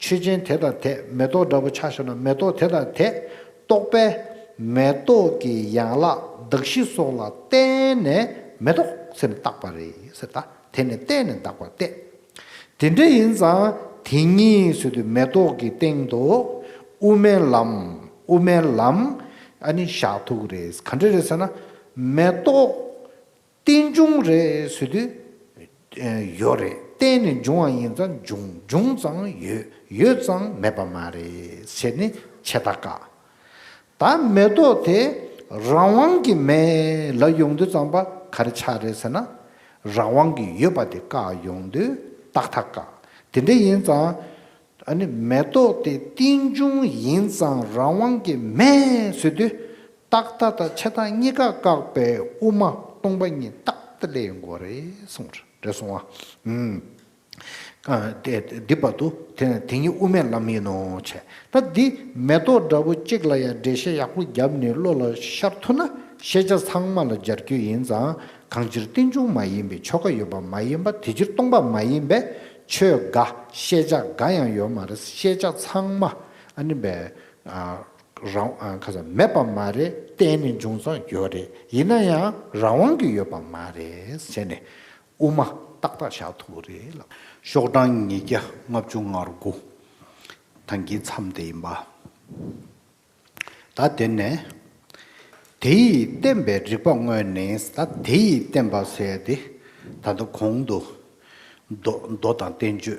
ཆོས་ཅན་དེ་དང་དེ་མེ་ཏོག་འདྲ་པོ་ཆ་བཞག་ན་མེ་ཏོག་དེ་དང་དེ་རྟོག་པས་མེ་ཏོག་གི་ཡན་ལག་གདགས་གཞི་སོགས་ལ་བརྟེན་ནས་མེ་ཏོག་ཟེར་ནས་བཏགས་པ་རེད་ཟེར། ད་དེ་ནི་གཏན་ནས་བཏགས་པ་སྟེ། དེ་འདྲ་ཡིན་ཙང་དེ་ཉིད་ཟེར་དུས་མེ་ཏོག་གི་སྟེང་དུ་དབུ་མའི་ལམ། དབུ་མའི་ལམ་ཨ་ནི་བཞག་ཐུབ་ཀྱི་རེད། ག་འདྲ་རེད་ཟེར་ན། མེ་ཏོག་རྟེན་འབྱུང་རེད་ཟེར་དུས་ཡོད་རེད། གཏན་ནས་འབྱུང་བ་ཡིན་ཙང་འབྱུང་། འབྱུང་ཙང་ཡོད། ཡོད་ཙང་མེད་པ་མ་རེད་ཟེར་ནས་ཆད་ད་བཀག་ད་མེ་ཏོག་དེ་ རང་དབང་གི་མེ་ལབ་ཡོང་དུས་ཙམ་པ་ག་རེ་ཆགས་རེད་ཟེར་ན། རང་དབང་གི་ཡོད་པ་དེ་བཀག་ཡོང་དུས་རྟག་མཐའ་བཀག་དེ་འདྲ་ཡིན་ཙང་། ཨ་ནི་མེ་ཏོག་དེ་རྟེན་འབྱུང་ཡིན་ཙང་རང་དབང་གི་མེ་ཟེར་དུས། རྟག་མཐའ་དང་ཆད་མཐའ་གཉིས་ཀ་བཀག་པའི་དབུ་མ་སྟོང་པ་ཉིད་རྟག་ཏུ་སླེབས་ཡོང་གི་ཡོད་རེད་གསུངས་རེད་གསུངས་པ། ཨུམ། ཨ། དེ་འདི་བར་དུ་དེ་དེ་ཉིད་དབུ་མའི་ལམ་ཡིན་ནོ་བྱས། ད་འདི་མེ་ཏོག་འདྲ་པོ་གཅིག་ལ་ཡང་འགྲེལ་བཤད་ཡག་པོ་བརྒྱབ་ནས་བློ་ལ་ཤར་ཐུབ་ན། ཤེས་བྱ་ཚང་མ་ལ་སྦྱར་རྒྱུ་ཡིན་ཙང་། གང་ཕྱིར་རྟེན་འབྱུང་མ་ཡིན་པའི་ཆོས་འགའ་ཡོད་པ་མ་ཡིན་པ། དེ་ཕྱིར་སྟོང་པ་མ་ཡིན་པའི་ཆོས་འགའ། ཤེས་བྱ་འགའ་ཡང་ཡོད་མ་རེད། ཤེས་བྱ་ཚང་མ་ཨ་ནི་བས། ཨ། རང་། ཨ། ཁ་ས་མེད་པ་མ་རེད། བརྟེན་ནས་འབྱུང་ཙང་ཡོད་རེད། ཡིན་ན་ཡང་རང་དབང་གིས་ཡོད་པ་མ་རེད་བྱས་ནས། དབུ་མ་ཏག་ཏག་བཞག་ཐུབ་རེད་ལ། ཤོག་གྲངས་ཉིས་བརྒྱ་ལྔ་བཅུ་ང་དགུ། ད་གིན་མཚམས་དེ་ཡིན་པ། ད་དེ་ནས། དེ་ཡིས་བསྟན་པའི་རིགས་པ་དངོས་ནི། ད་དེ་ཡིས་བསྟན་པ་ཟེར་ཏེ། ད་ལྟ་གོང་དུ་མདོ། མདོ་དང་བསྟན་བཅོས་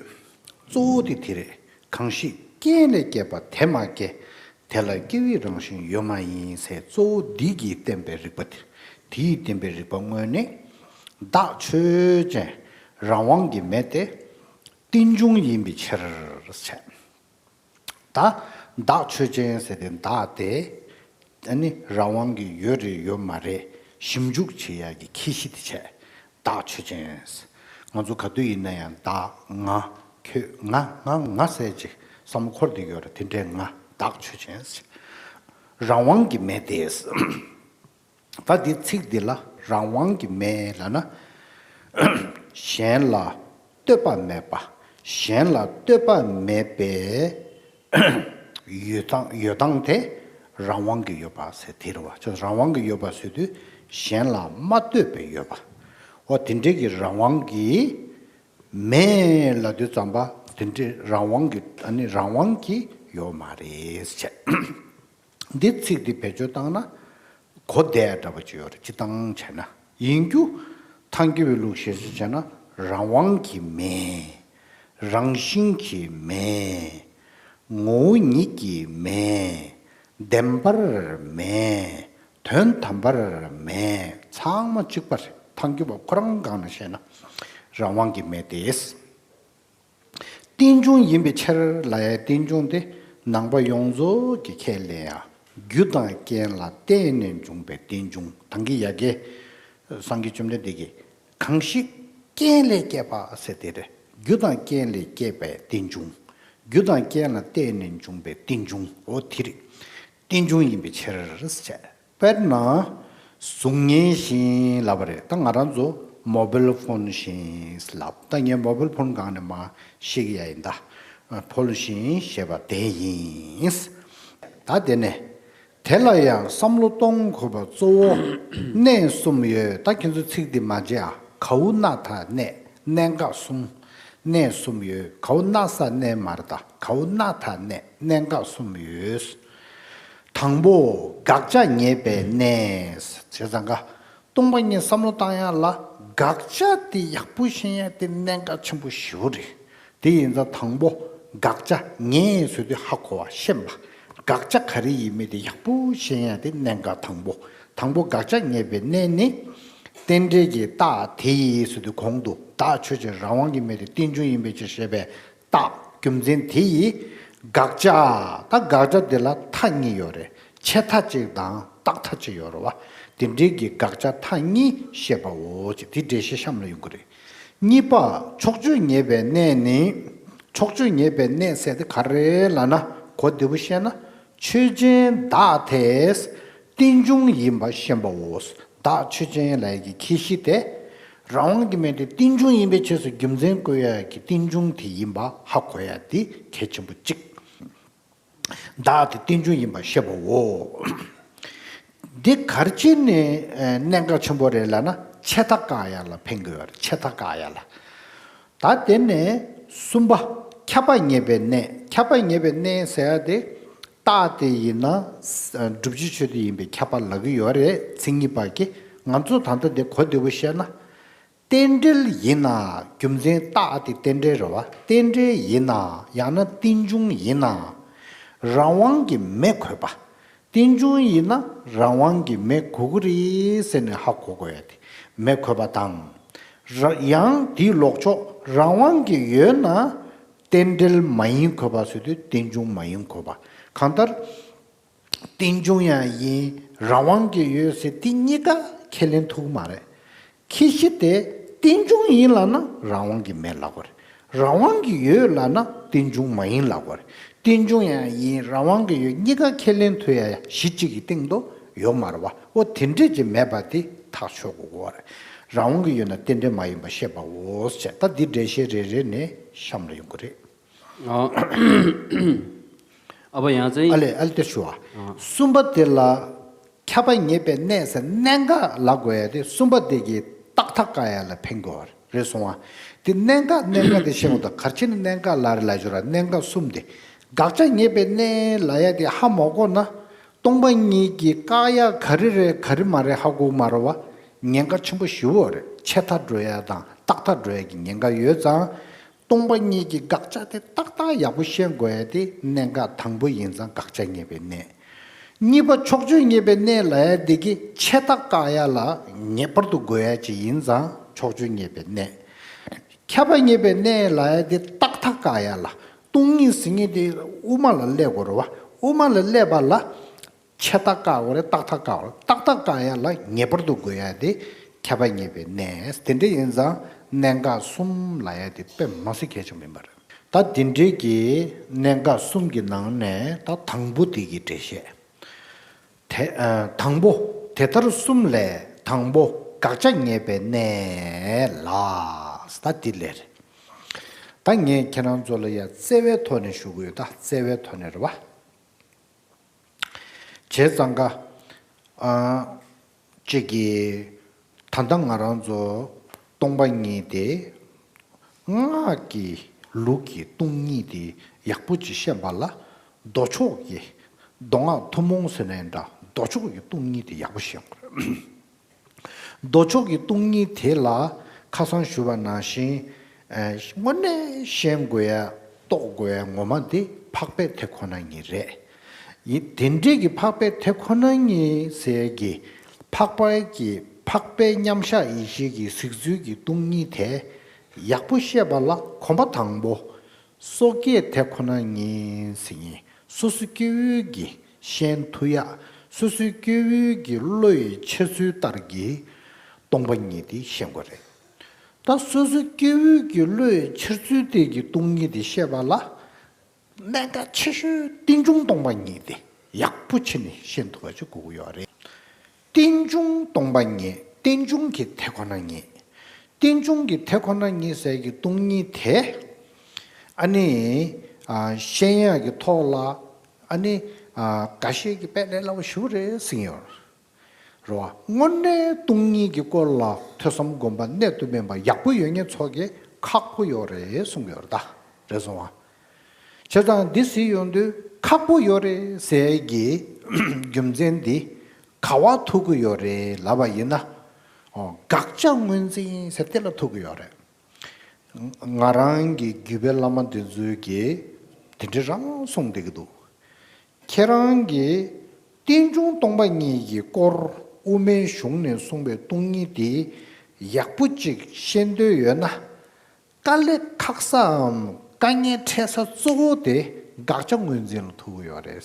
གཙོ་བོ་དེ་དེ་རེད། གང་ཞིག་རྐྱེན་ལས་སྐྱེས་པ་དེ་མ་སྐྱེས། དེ་ལ་སྐྱེ་བའི་རང་བཞིན་ཡོད་མ་ཡིན་ཟེར། གཙོ་བོ་འདི་གིས་བསྟན་པའི་རིགས་པ་དེ། དེ་ཡིས་བསྟན་པའི་རིགས་པ་དངོས་ནི། བདག་ཆོས་ཅན། རང་དབང་གི་མེ་སྟེ། རྟེན་འབྱུང་ཡིན་པའི་ཕྱིར་ཟེར། ད་བདག་ཆོས་ཅན་ཟེར་ཏེ། བདག་དེ་ཨ་ནི་རང་དབང་གི་ཡོད་རེད་ཡོད་མ་རེད་ཞིབ་འཇུག་བྱེད་ཡག་གི་ཁྱད་གཞི་དེ་བྱས། བདག་ཆོས་ཅན། ང་ཚོ་ག་དུས་ཡིན་ན་ཡང་བདག་ང་ཁྱོད་ང་ང་ང་ཟེར་ཅིག་བསམ་བློ་འཁོར་བསྡད་ཡོད་རེད། དེ་འདྲའི་ང་བདག་ཆོས་ཅན། རང་དབང་གི་མེ་སྟེ། ད་འདི་ཚིག་འདི་ལ་རང་དབང་གི་མེ་ལབ་ན། གཞན་ལ་ལྟོས་པ་མེད་པ། གཞན་ལ་ལྟོས་པ་མེད་པའི་ཡོད་སྟངས། ཡོད་སྟངས་དེ་རང་དབང་གི་ཡོད་པ་ཟེར་དེ་རེད་བ། ཁྱོད་རང་དབང་གི་ཡོད་པ་ཟེར་དུས་གཞན་ལ་མ་ལྟོས་པའི་ཡོད་པ། འོ་དེ་འདྲའི་གི་རང་དབང་གི་མེ་ལབ་དུས་ཙམ་པ་དེ་འདྲའི་རང་དབང་གི། ཨ་ནི་རང་དབང་གི་ཡོད་མ་རེད་ཟེར། འདི་ཚིག་འདི་བེད་སྤྱོད་བཏང་ན་གོ་བདེ་འདྲ་པོ་ཅིག་ཡོད་རེད། སྤྱིར་བཏང་བྱས་ན། ཡིན་རྒྱུ་ཐལ་འགྱུར་བའི་ལུགས་ཞེས་བྱ་བྱས་ན། རང་དབང་གི་མེ། རང་བཞིན་གྱི་མེ། ངོ་བོ་ཉིད་ཀྱི་མེ། བདེན་པར་མེ། དོན་དམ་པར་མེ། ཚང་མ་གཅིག་པ་རེད། ཐལ་འགྱུར་བ་ཁོ་རང་སྒང་ནས་བཤད་ན་རང་དབང་གི་མེ་སྟེ། རྟེན་འབྱུང་ཡིན་པའི་ཕྱིར་ལབ་ཡ། རྟེན་འབྱུང་དེ་ནང་པ་ཡོངས་རྫོགས་ཀྱིས་ཁས་ལེན་ཡ། རྒྱུ་དང་རྐྱེན་ལ་བརྟེན་ནས་འབྱུང་བའི་རྟེན་འབྱུང་། ད་གིན་ཡ་གི་སངས་རྒྱས་བཅོམ་ལྡན་འདས་ཀྱིས། གང་ཞིག་རྐྱེན་ལས་སྐྱེས་པ་ཟེར་དེ་རེད། རྒྱུ་དང་རྐྱེན་ལས་སྐྱེས་པའི་རྟེན་འབྱུང་། རྒྱུ་དང་རྐྱེན་ལ་བརྟེན་ནས་འབྱུང་བའི་རྟེན་འབྱུང་། འོ་དེ་རེད། རྟེན་འབྱུང་ཡིན་པའི་ཕྱིར་ཟེར། དཔེར་ན། གཟུགས་བརྙན་བཞིན་ལབ་པ་རེད། ད་ང་རང་ཚོ་མོ་བེལ་ཕོན་བཞིན་ལབ། ད་ངས་མོ་བེལ་ཕོན་སྒང་ནས་མར་བཤད་ཀྱི་ཡ་ཡིན་ད། ཕོན་བཞིན་ཞེས་པ་དེ་ཡིན། ད་དེ་ནས། དེ་ལ་ཡང་བསམ་བློ་གཏོང་དགོས་པ་གཙོ་བོ་གནས་གསུམ་ཡོད། ད་ཁྱེད་ཚོ་ཚིག་འདི་མ་བརྗེད་ཨ། ག་འུ་ན་ད་གནས། གནད་འགག་གསུམ། གནས་གསུམ་ཡོད། ག་འུ་ན་ས་གནས་མ་རེད་ད། ག་འུ་ན་ད་གནས། གནད་འགག་གསུམ་ཡོད། དང་པོ་དགག་བྱ་ངེས་པའི་གནས། བྱས་ཙང་ཀ། སྟོང་པ་ཉིད་བསམ་བློ་བཏང་ཡ་ལ་དགག་བྱ་དེ་ཡག་པོ་ཤེས་ཡ་དེ་གནད་འགག་ཆེན་པོ་ཞེ་པོ་རེད། དེ་ཡིན་ཙང་དང་པོ་དགག་བྱ་ངེས་ཟེར་དུས་ཧ་གོ་བ་ཤེས་པ། དགག་བྱ་ག་རེ་ཡིན་མིན་དེ་ཡག་པོ་ཤེས་ཡ་དེ་གནད་འགག་དང་པོ། དང་པོ་དགག་བྱ་ངེས་པའི་གནས་ནི། རྟེན་འབྲེལ་གྱི་རྟགས་དེ་ཡིས་ཟེར་དུས་གོང་དུ་བདག་ཆོས་ཅན། རང་དབང་གི་མེ་སྟེ། རྟེན་འབྱུང་ཡིན་པའི་ཕྱིར་ཞེས་པའི་རྟགས། རྒྱུ་མཚན་དེ་ཡིས་དགག་བྱ། ད་དགག་བྱ་དེ་ལ་མཐའ་གཉིས་ཡོད་རེད། ཆད་མཐའ་གཅིག་དང་རྟག་མཐའ་གཅིག་ཡོད་རེད་བ། དེ་འདྲའི་གི་དགག་བྱ་མཐའ་གཉིས་བཤད་པའོ། ཅེས་དེ་འགྲེལ་བཤད་གཤམ་ལ་ཡོང་གི་རེད། གཉིས་པ་ཕྱོགས་ཆོས་ངེས་པའི་གནས་ནི། ཕྱོགས་ཆོས་ངེས་པའི་གནས་ཟེར་དེ་ག་རེ་ལབ་ན། གོ་བདེ་པོ་བཤད་ན། ཆོས་ཅན་བདག་དེ་རྟེན་འབྱུང་ཡིན་པ་ཤེས་པའོ། བདག་ཆོས་ཅན་ལབ་ཡ་གི་ཁྱད་གཞི་དེ། རང་དབང་གི་མེ་སྟེ་རྟེན་འབྱུང་ཡིན་པའི་ཕྱིར་ཟེར། རྒྱུ་མཚན་བཀོད་ཡ་གི་རྟེན་འབྱུང་དེ་ཡིན་པ་ཧ་གོ་ཡ་དེ་གལ་ཆེན་པོ་གཅིག། བདག་དེ་རྟེན་འབྱུང་ཡིན་པ་ཤེས་པའོ། འདི་ག་རེ་བྱས་ནས་གནད་འགག་ཆེན་པོ་རེད་ལབ་ན། ཆད་མཐའ་བཀག་ཡ་ལ་ཕན་གི་ཡོད་རེད། ཆད་མཐའ་བཀག་ཡ་ལ། ད་དེ་ནས་གསུམ་པ་ཁྱབ་པ་ངེས་པའི་གནས། ཁྱབ་པ་ངེས་པའི་གནས་ཟེར་ཡ་དེ། རྟགས་དེ་ཡིན་ན་བསྒྲུབ་བྱའི་ཆོས་དེ་ཡིན་པས་ཁྱབ་པ་ལབ་ཀྱི་ཡོད་རེད། མཚན་ཉིད་པ་གིས། ང་ཚོ་ད་ལྟ་དེ་གོ་བདེ་པོ་བཤད་ན། རྟེན་འབྲེལ་ཡིན་ན། རྒྱུ་མཚན་རྟགས་དེ་རྟེན་འབྲེལ་རེད་བ། རྟེན་འབྲེལ་ཡིན་ན། ཡང་ན་རྟེན་འབྱུང་ཡིན་ན། རང་དབང་གི་མེ་འཁོད་པ། རྟེན་འབྱུང་ཡིན་ན་རང་དབང་གི་མེ་གོ་གི་རེད་ཟེར་ནས་ཧ་གོ་དགོས་ཡ་དེ་མེ་གོས་པ་དང་། ར་ཡང་དེའི་ལོག་ཕྱོགས་རང་དབང་གི་ཡོད་ན་རྟེན་འབྲེལ་མ་ཡིན་གོས་པ་ཟེར་དུས་རྟེན་འབྱུང་མ་ཡིན་གོས་པ། གང་ལྟར། རྟེན་འབྱུང་ཡང་ཡིན་རང་དབང་གི་ཡོད་ཟེར་དེ་གཉིས་ཀ་ཁས་ལེན་ཐུབ་ཀྱི་མ་རེད། ཁྱད་གཞི་དེ་རྟེན་འབྱུང་ཡིན་ལབ་ན་རང་དབང་གི་མེད་ལབ་དགོས་རེད། རང་དབང་གི་ཡོད་ལབ་ན་རྟེན་འབྱུང་མ་ཡིན་ལབ་དགོས་རེད། རྟེན་འབྱུང་ཡང་ཡིན་རང་དབང་གི་ཡོད་གཉིས་ཀ་ཁས་ལེན་ཐུབ་ཡ་གཞི་གཅིག་གི་སྟེང་དུ་ཡོད་མ་རེད་བ། འོ་དེ་འདྲས་ཀྱི་མེད་པ་དེ་ཐག་ཆོད་དགོས་དགོས་རེད། རང་དབང་གི་ཡོད་ན་རྟེན་འབྲེལ་མ་ཡིན་པ་ཤེས་པའོ་ཞེས་ད་འདི་འགྲེལ་བཤད་རེ་རེ་ནས་གཤམ་ལ་ཡོང་གི་རེད། ཨ་ཨ་བ་ཡང་ཅིན། ཨ་ལས་ཨ་ལས་དེ་ཞུ་བ། གསུམ་པ་དེ་ལ་ཁྱབ་པ་ངེས་པའི་གནས་ཟེར་གནད་འགག་ལབ་དགོས་ཡ་དེ་གསུམ་པ་དེ་གི་རྟག་མཐའ་བཀག་ཡ་ལ་ཕན་གྱི་ཡོད་རེད་སོང་བ། དེ་གནད་འགག་གནད་འགག་དེ་ཤེས་དགོས་ད་ག་རེ་བྱས་ནས་གནད་འགག་ལབ་རེད་ལབ་ཞོར་གནད་འགག་གསུམ་དེ། དགག་བྱ་ངེས་པའི་གནས་ལབ་ཡ་དེ་ཧ་མ་གོ་ན། སྟོང་པ་ཉིད་ཀྱི་བཀག་ཡ་ག་རེ་རེད་ག་རེ་མ་རེད་ཧ་གོ་མ་རེད་བ། ཉེན་ཁ་ཆེན་པོ་ཞེ་པོ་རེད། ཆད་མཐའ་འགྲོ་ཡ་དང་རྟག་མཐའ་འགྲོ་ཡ་གི་ཉེན་ཁ་ཡོད་ཙང་། སྟོང་པ་ཉིད་ཀྱི་དགག་བྱ་དེ་ཏག་ཏག་ཡག་པོ་ཤེས་དགོས་ཡ་དེ་གནད་འགག་དང་པོ་ཡིན་ཙང་དགག་བྱ་ངེས་པའི་གནས། གཉིས་པ་ཕྱོགས་ཆོས་ངེས་པའི་གནས་ལབ་ཡ་དེ་གི་ཆད་མཐའ་བཀག་ཡ་ལ་ངེས་པར་དུ་དགོས་ཡ་ཅིག་ཡིན་ཙང་ཕྱོགས་ཆོས་ངེས་པའི་གནས། ཁྱབ་པ་ངེས་པའི་གནས་ལབ་ཡ་དེ་རྟག་མཐའ་བཀག་ཡ་ལ་སྟོང་ཉིད་ཟེར་མཁན་དེ་དབུ་མ་ལ་སླེབས་དགོས་རེད་བ། དབུ་མ་ལ་སླེབས་པ་ལ། ཆད་མཐའ་བཀག་དགོས་རེད། རྟག་མཐའ་བཀག་དགོས་རེད། རྟག་མཐའ་བཀག་ཡ་ལ་ངེས་པར་དུ་དགོས་ཡ་དེ་ཁྱབ་པ་ངེས་པའི་གནས། དེ་འདྲ་ཡིན་ཙང་གནད་འགག་གསུམ་ལབ་ཡ་དེ་དཔེ་མི་སྲིད་གལ་ཆེན་པོ་ཡིན་པ་རེད། ད་དེ་འདྲའི་གི་གནད་འགག་གསུམ་གྱི་ནང་ནས་ད་དང་པོ་དེ་གི་འགྲེལ་བཤད། དེ་ཨ་དང་པོ་དེ་ལྟར་གསུམ་ལས་དང་པོ་དགག་བྱ་ངེས་པའི་གནས་ལ། ད་དེ་ལས་རེད། ད་ངས་ཁྱེད་རང་ཚོ་ལ་ཡ་བརྩེ་བའི་ཐོག་ནས་ཞུ་གི་ཡོད། ད་བརྩེ་བའི་ཐོག་ནས་རེད་བ། བྱས་ཙང་ཀ་ཨ་གཅིག་གིས་ད་ལྟ་ང་རང་ཚོ་སྟོང་པ་ཉིད་དེ་སྔགས་ཀྱི་ལུགས་ཀྱི་སྟོང་ཉིད་དེ་ཡག་པོ་ཅིག་ཤེས་པ་ལ་མདོ་ཕྱོགས་ཀྱི་མདོ་སྔགས་ཐུན་མོང་ཟེར་ནའི་འདྲ་མདོ་ཕྱོགས་ཀྱི་སྟོང་ཉིད་དེ་ཡག་པོ་ཤེས་དགོས། མདོ་ཕྱོགས་ཀྱི་སྟོང་ཉིད་དེ་ལ་ཁ་སང་ཞུས་པ་ནང་བཞིན། ཨ་དངོས་གནས་ཤེས་དགོས་ཡ་རྟོགས་དགོས་ཡ་ངོ་མ་དེ་འཕགས་པའི་དེ་ཁོ་ན་ཉིད་རེད། ཡིན་དེ་འདྲས་ཀྱི་འཕགས་པའི་དེ་ཁོ་ན་ཉིད་ཟེར་གྱི་འཕགས་པའི་གི་འཕགས་པའི་མཉམ་གཞག་ཡེ་ཤེས་ཀྱི་གཟིགས་ཚུལ་གྱི་སྟོང་ཉིད་དེ་ཡག་པོ་ཤེས་པ་ལ་གོམ་པ་དང་པོ། སོ་སྐྱེ་དེ་ཁོ་ན་ཉིད་ཟེར་ཉིད་སོ་སོ་སྐྱེ་བོའི་གི་ཤེས་ཐུབ་ཡག་སོ་སོའི་སྐྱེ་བོའི་གི་བློ་ཡི་འཆར་ཚུལ་ལྟར་གྱི་སྟོང་པ་ཉིད་དེ་ཤེས་དགོས་རེད། ད་སོ་སོའི་སྐྱེ་བོའི་གི་བློ་ཡི་འཆར་ཚུལ་དེ་གི་སྟོང་ཉིད་དེ་ཤེས་པ་ལ་གནད་འགག་ཆེ་ཤོས་རྟེན་འབྱུང་སྟོང་པ་ཉིད་དེ་ཡག་པོ་བྱས་ནས་ཤེས་ཐུབ་པ་ཅིག་དགོས་ཀྱི་ཡོད་རེད། རྟེན་འབྱུང་སྟོང་པ་ཉིད། རྟེན་འབྱུང་གི་དེ་ཁོ་ན་ཉིད། རྟེན་འབྱུང་གི་དེ་ཁོ་ན་ཉིད་ཟེར་གྱི་སྟོང་ཉིད་དེ། ཨ་ནི། ཨ་ཤེས་ཡག་གི་ཐོག་ལ། ཨ་ནི། ཨ་འགའ་ཤས་ཀྱིས་དཔེ་ལས་སླ་པོ་ཞེ་པོ་རེད་ཟེར་གྱི་ཡོད་རེད་བ། དངོས་གནས་སྟོང་ཉིད་ཀྱི་སྐོར་ལ་ཐོས་བསམ་སྒོམ་པ་གནད་དུ་སྨིན་པ་ཡག་པོ་ཡོད་མཁན་ཚོ་གིས་ཁག་པོ་ཡོད་རེད་གསུང་གི་ཡོད་རེད་ད། རེད་སོང་བ། བྱས་ཙང་འདི་ཟེར་ཡོང་དུས་ཁག་པོ་ཡོད་རེད་ཟེར་གྱི་རྒྱུ་མཚན་འདི་ག་བ་ཐུག་གི་ཡོད་རེད་ལབ་པ་ཡིན་ན། ཨོ་དགག་བྱ་ངོས་འཛིན་ཟེར་དེ་ལ་ཐུག་གི་ཡོད་རེད། ང་རང་གི་བརྒྱུད་པའི་བླ་མ་འདི་ཚོས་ཀྱིས་དེ་འདྲ་རང་གསུངས་བསྡད་ཀྱི་འདུག་ཁྱེད་རང་གིས་རྟེན་འབྱུང་སྟོང་པ་ཉིད་ཀྱི་སྐོར་དབུ་མའི་གཞུང་ནས་གསུངས་པའི་སྟོང་ཉིད་དེ་ཡག་པོ་ཅིག་ཤེས་འདོད་ཡོད་ན། དཀའ་ལས་ཁག་སའམ་དཀའ་ངལ་འཕྲད་ས་གཙོ་བོ་དེ་དགག་བྱ་ངོས་འཛིན་ལ་ཐུག་གི་ཡོད་རེད།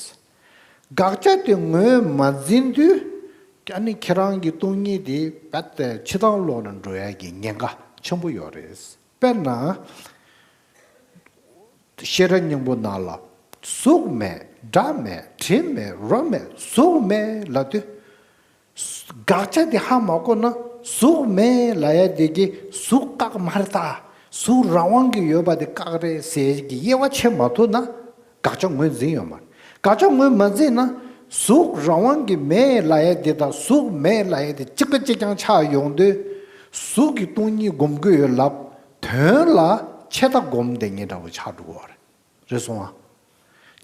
དགག་བྱ་དེ་ངོས་མ་འཛིན་དུས། ཨ་ནི་ཁྱེད་རང་གི་སྟོང་ཉིད་དེ་རྦད་དེ་ཕྱི་ཐང་ལོག་ནས་འགྲོ་ཡ་གི་ཉེན་ཁ་ཆེན་པོ་ཡོད་རེད། དཔེར་ན། ཤེས་རབ་སྙིང་པོ་ནང་ལ། གཟུགས་མེད་སྒྲ་མེད་དྲི་མེད་རོ་མེད་གཟུགས་མེད་ལབ་དུས། དགག་བྱ་དེ་ཧ་མ་གོ་ན་གཟུགས་མེད་ལབ་ཡ་དེ་གི་གཟུགས་བཀག་མ་རེད་ད། གཟུགས་རང་དབང་གི་ཡོད་པ་དེ་བཀག་རེད་ཟེར་གྱི་དབྱེ་བ་ཕྱེ་མ་ཐུབ་ན་དགག་བྱ་ངོས་འཛིན་ཡོད་མ་རེད། དགག་བྱ་ངོས་མ་འཛིན་ན་གཟུགས་རང་དབང་གི་མེད་ལབ་ཡ་དེ་དང་གཟུགས་མེད་ལབ་ཡ་དེ་གཅིག་པ་གཅིག་རྐྱང་ཆགས་ཡོང་དུས་གཟུགས་ཀྱི་སྟོང་ཉིད་སྒོམ་གྱི་ཡོད་ལབ་དོན་ལ་ཆད་ལྟ་སྒོམ་བསྡད་མཁན་འདྲ་བོ་ཆགས་འགྲོ་གི་ཡོད་རེད། རེད་སོང་ཨ།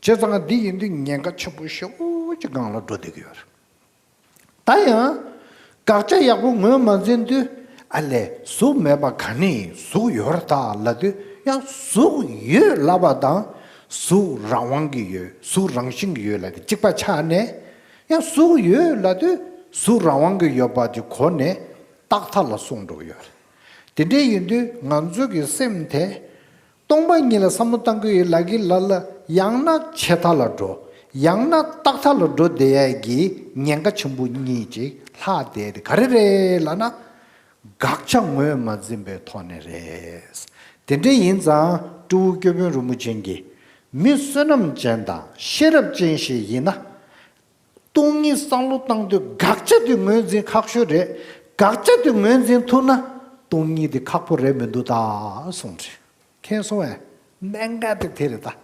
བྱས་ཙང་འདི་ཡིན་དུས་ཉེན་ཁ་ཆེན་པོ་ཞེ་པོ་ཅིག་སྒང་ལ་འགྲོ་བསྡད་ཀྱི་ཡོད་རེད། ད་ཡང་། དགག་བྱ་ཡག་པོ་ངོས་མ་འཛིན་དུས་ཨ་ལས་གཟུགས་མེད་པ་ག་ནས་གཟུགས་ཡོད་རེད་ད་ལབ་དུས་ཡང་གཟུགས་ཡོད་ལབ་པ་དང་གཟུགས་རང་དབང་གི་ཡོད་གཟུགས་རང་བཞིན་གྱི་ཡོད་ལབ་དེ་གཅིག་པ་ཆགས་ནས། ཡང་གཟུགས་ཡོད་ལབ་དུས་གཟུགས་རང་དབང་གི་ཡོད་པ་དེ་གོ་ནས་རྟག་མཐའ་ལ་སོང་འགྲོ་གི་ཡོད་རེད། དེ་འདྲ་ཡིན་དུས་ང་ཚོ་གི་སེམས་དེ་སྟོང་པ་ཉིད་ལ་བསམ་བློ་བཏང་གི་ཡོད་ལབ་ཀྱི་ལ་ལ། ཡང་ན་ཆད་མཐའ་ལ་འགྲོ། ཡང་ན་རྟག་མཐའ་ལ་འགྲོ་བསྡད་ཡས་ཀྱི་ཉེན་ཁ་ཆེན་པོ་གཉིས་ཅིག་ལྷག་བསྡད་དེ་ག་རེ་རེད་ལབ་ན། དགག་བྱ་ངོས་མ་འཛིན་པའི་ཐོག་ནས་རེད། དེ་འདྲ་ཡིན་ཙང་སྤྲུལ་སྐུ་སྐྱོབ་དཔོན་རིན་པོ་ཆེ་གིས་མི་བསོད་ནམས་ཅན་དང་ཤེས་རབ་ཅན་ཞིག་ཡིན་ན། སྟོང་ཉིད་བསམ་བློ་བཏང་དུས་དགག་བྱ་དེ་ངོས་འཛིན་ཁག་ཤོས་རེད། དགག་བྱ་དེ་ངོས་འཛིན་ཐུབ་ན་སྟོང་ཉིད་དེ་ཁག་པོ་རེད་མི་འདུག་ད་གསུངས་རེད། མཁྱེན་སོང་ངས། གནད་འགག་དེ་དེ་རེད་ད།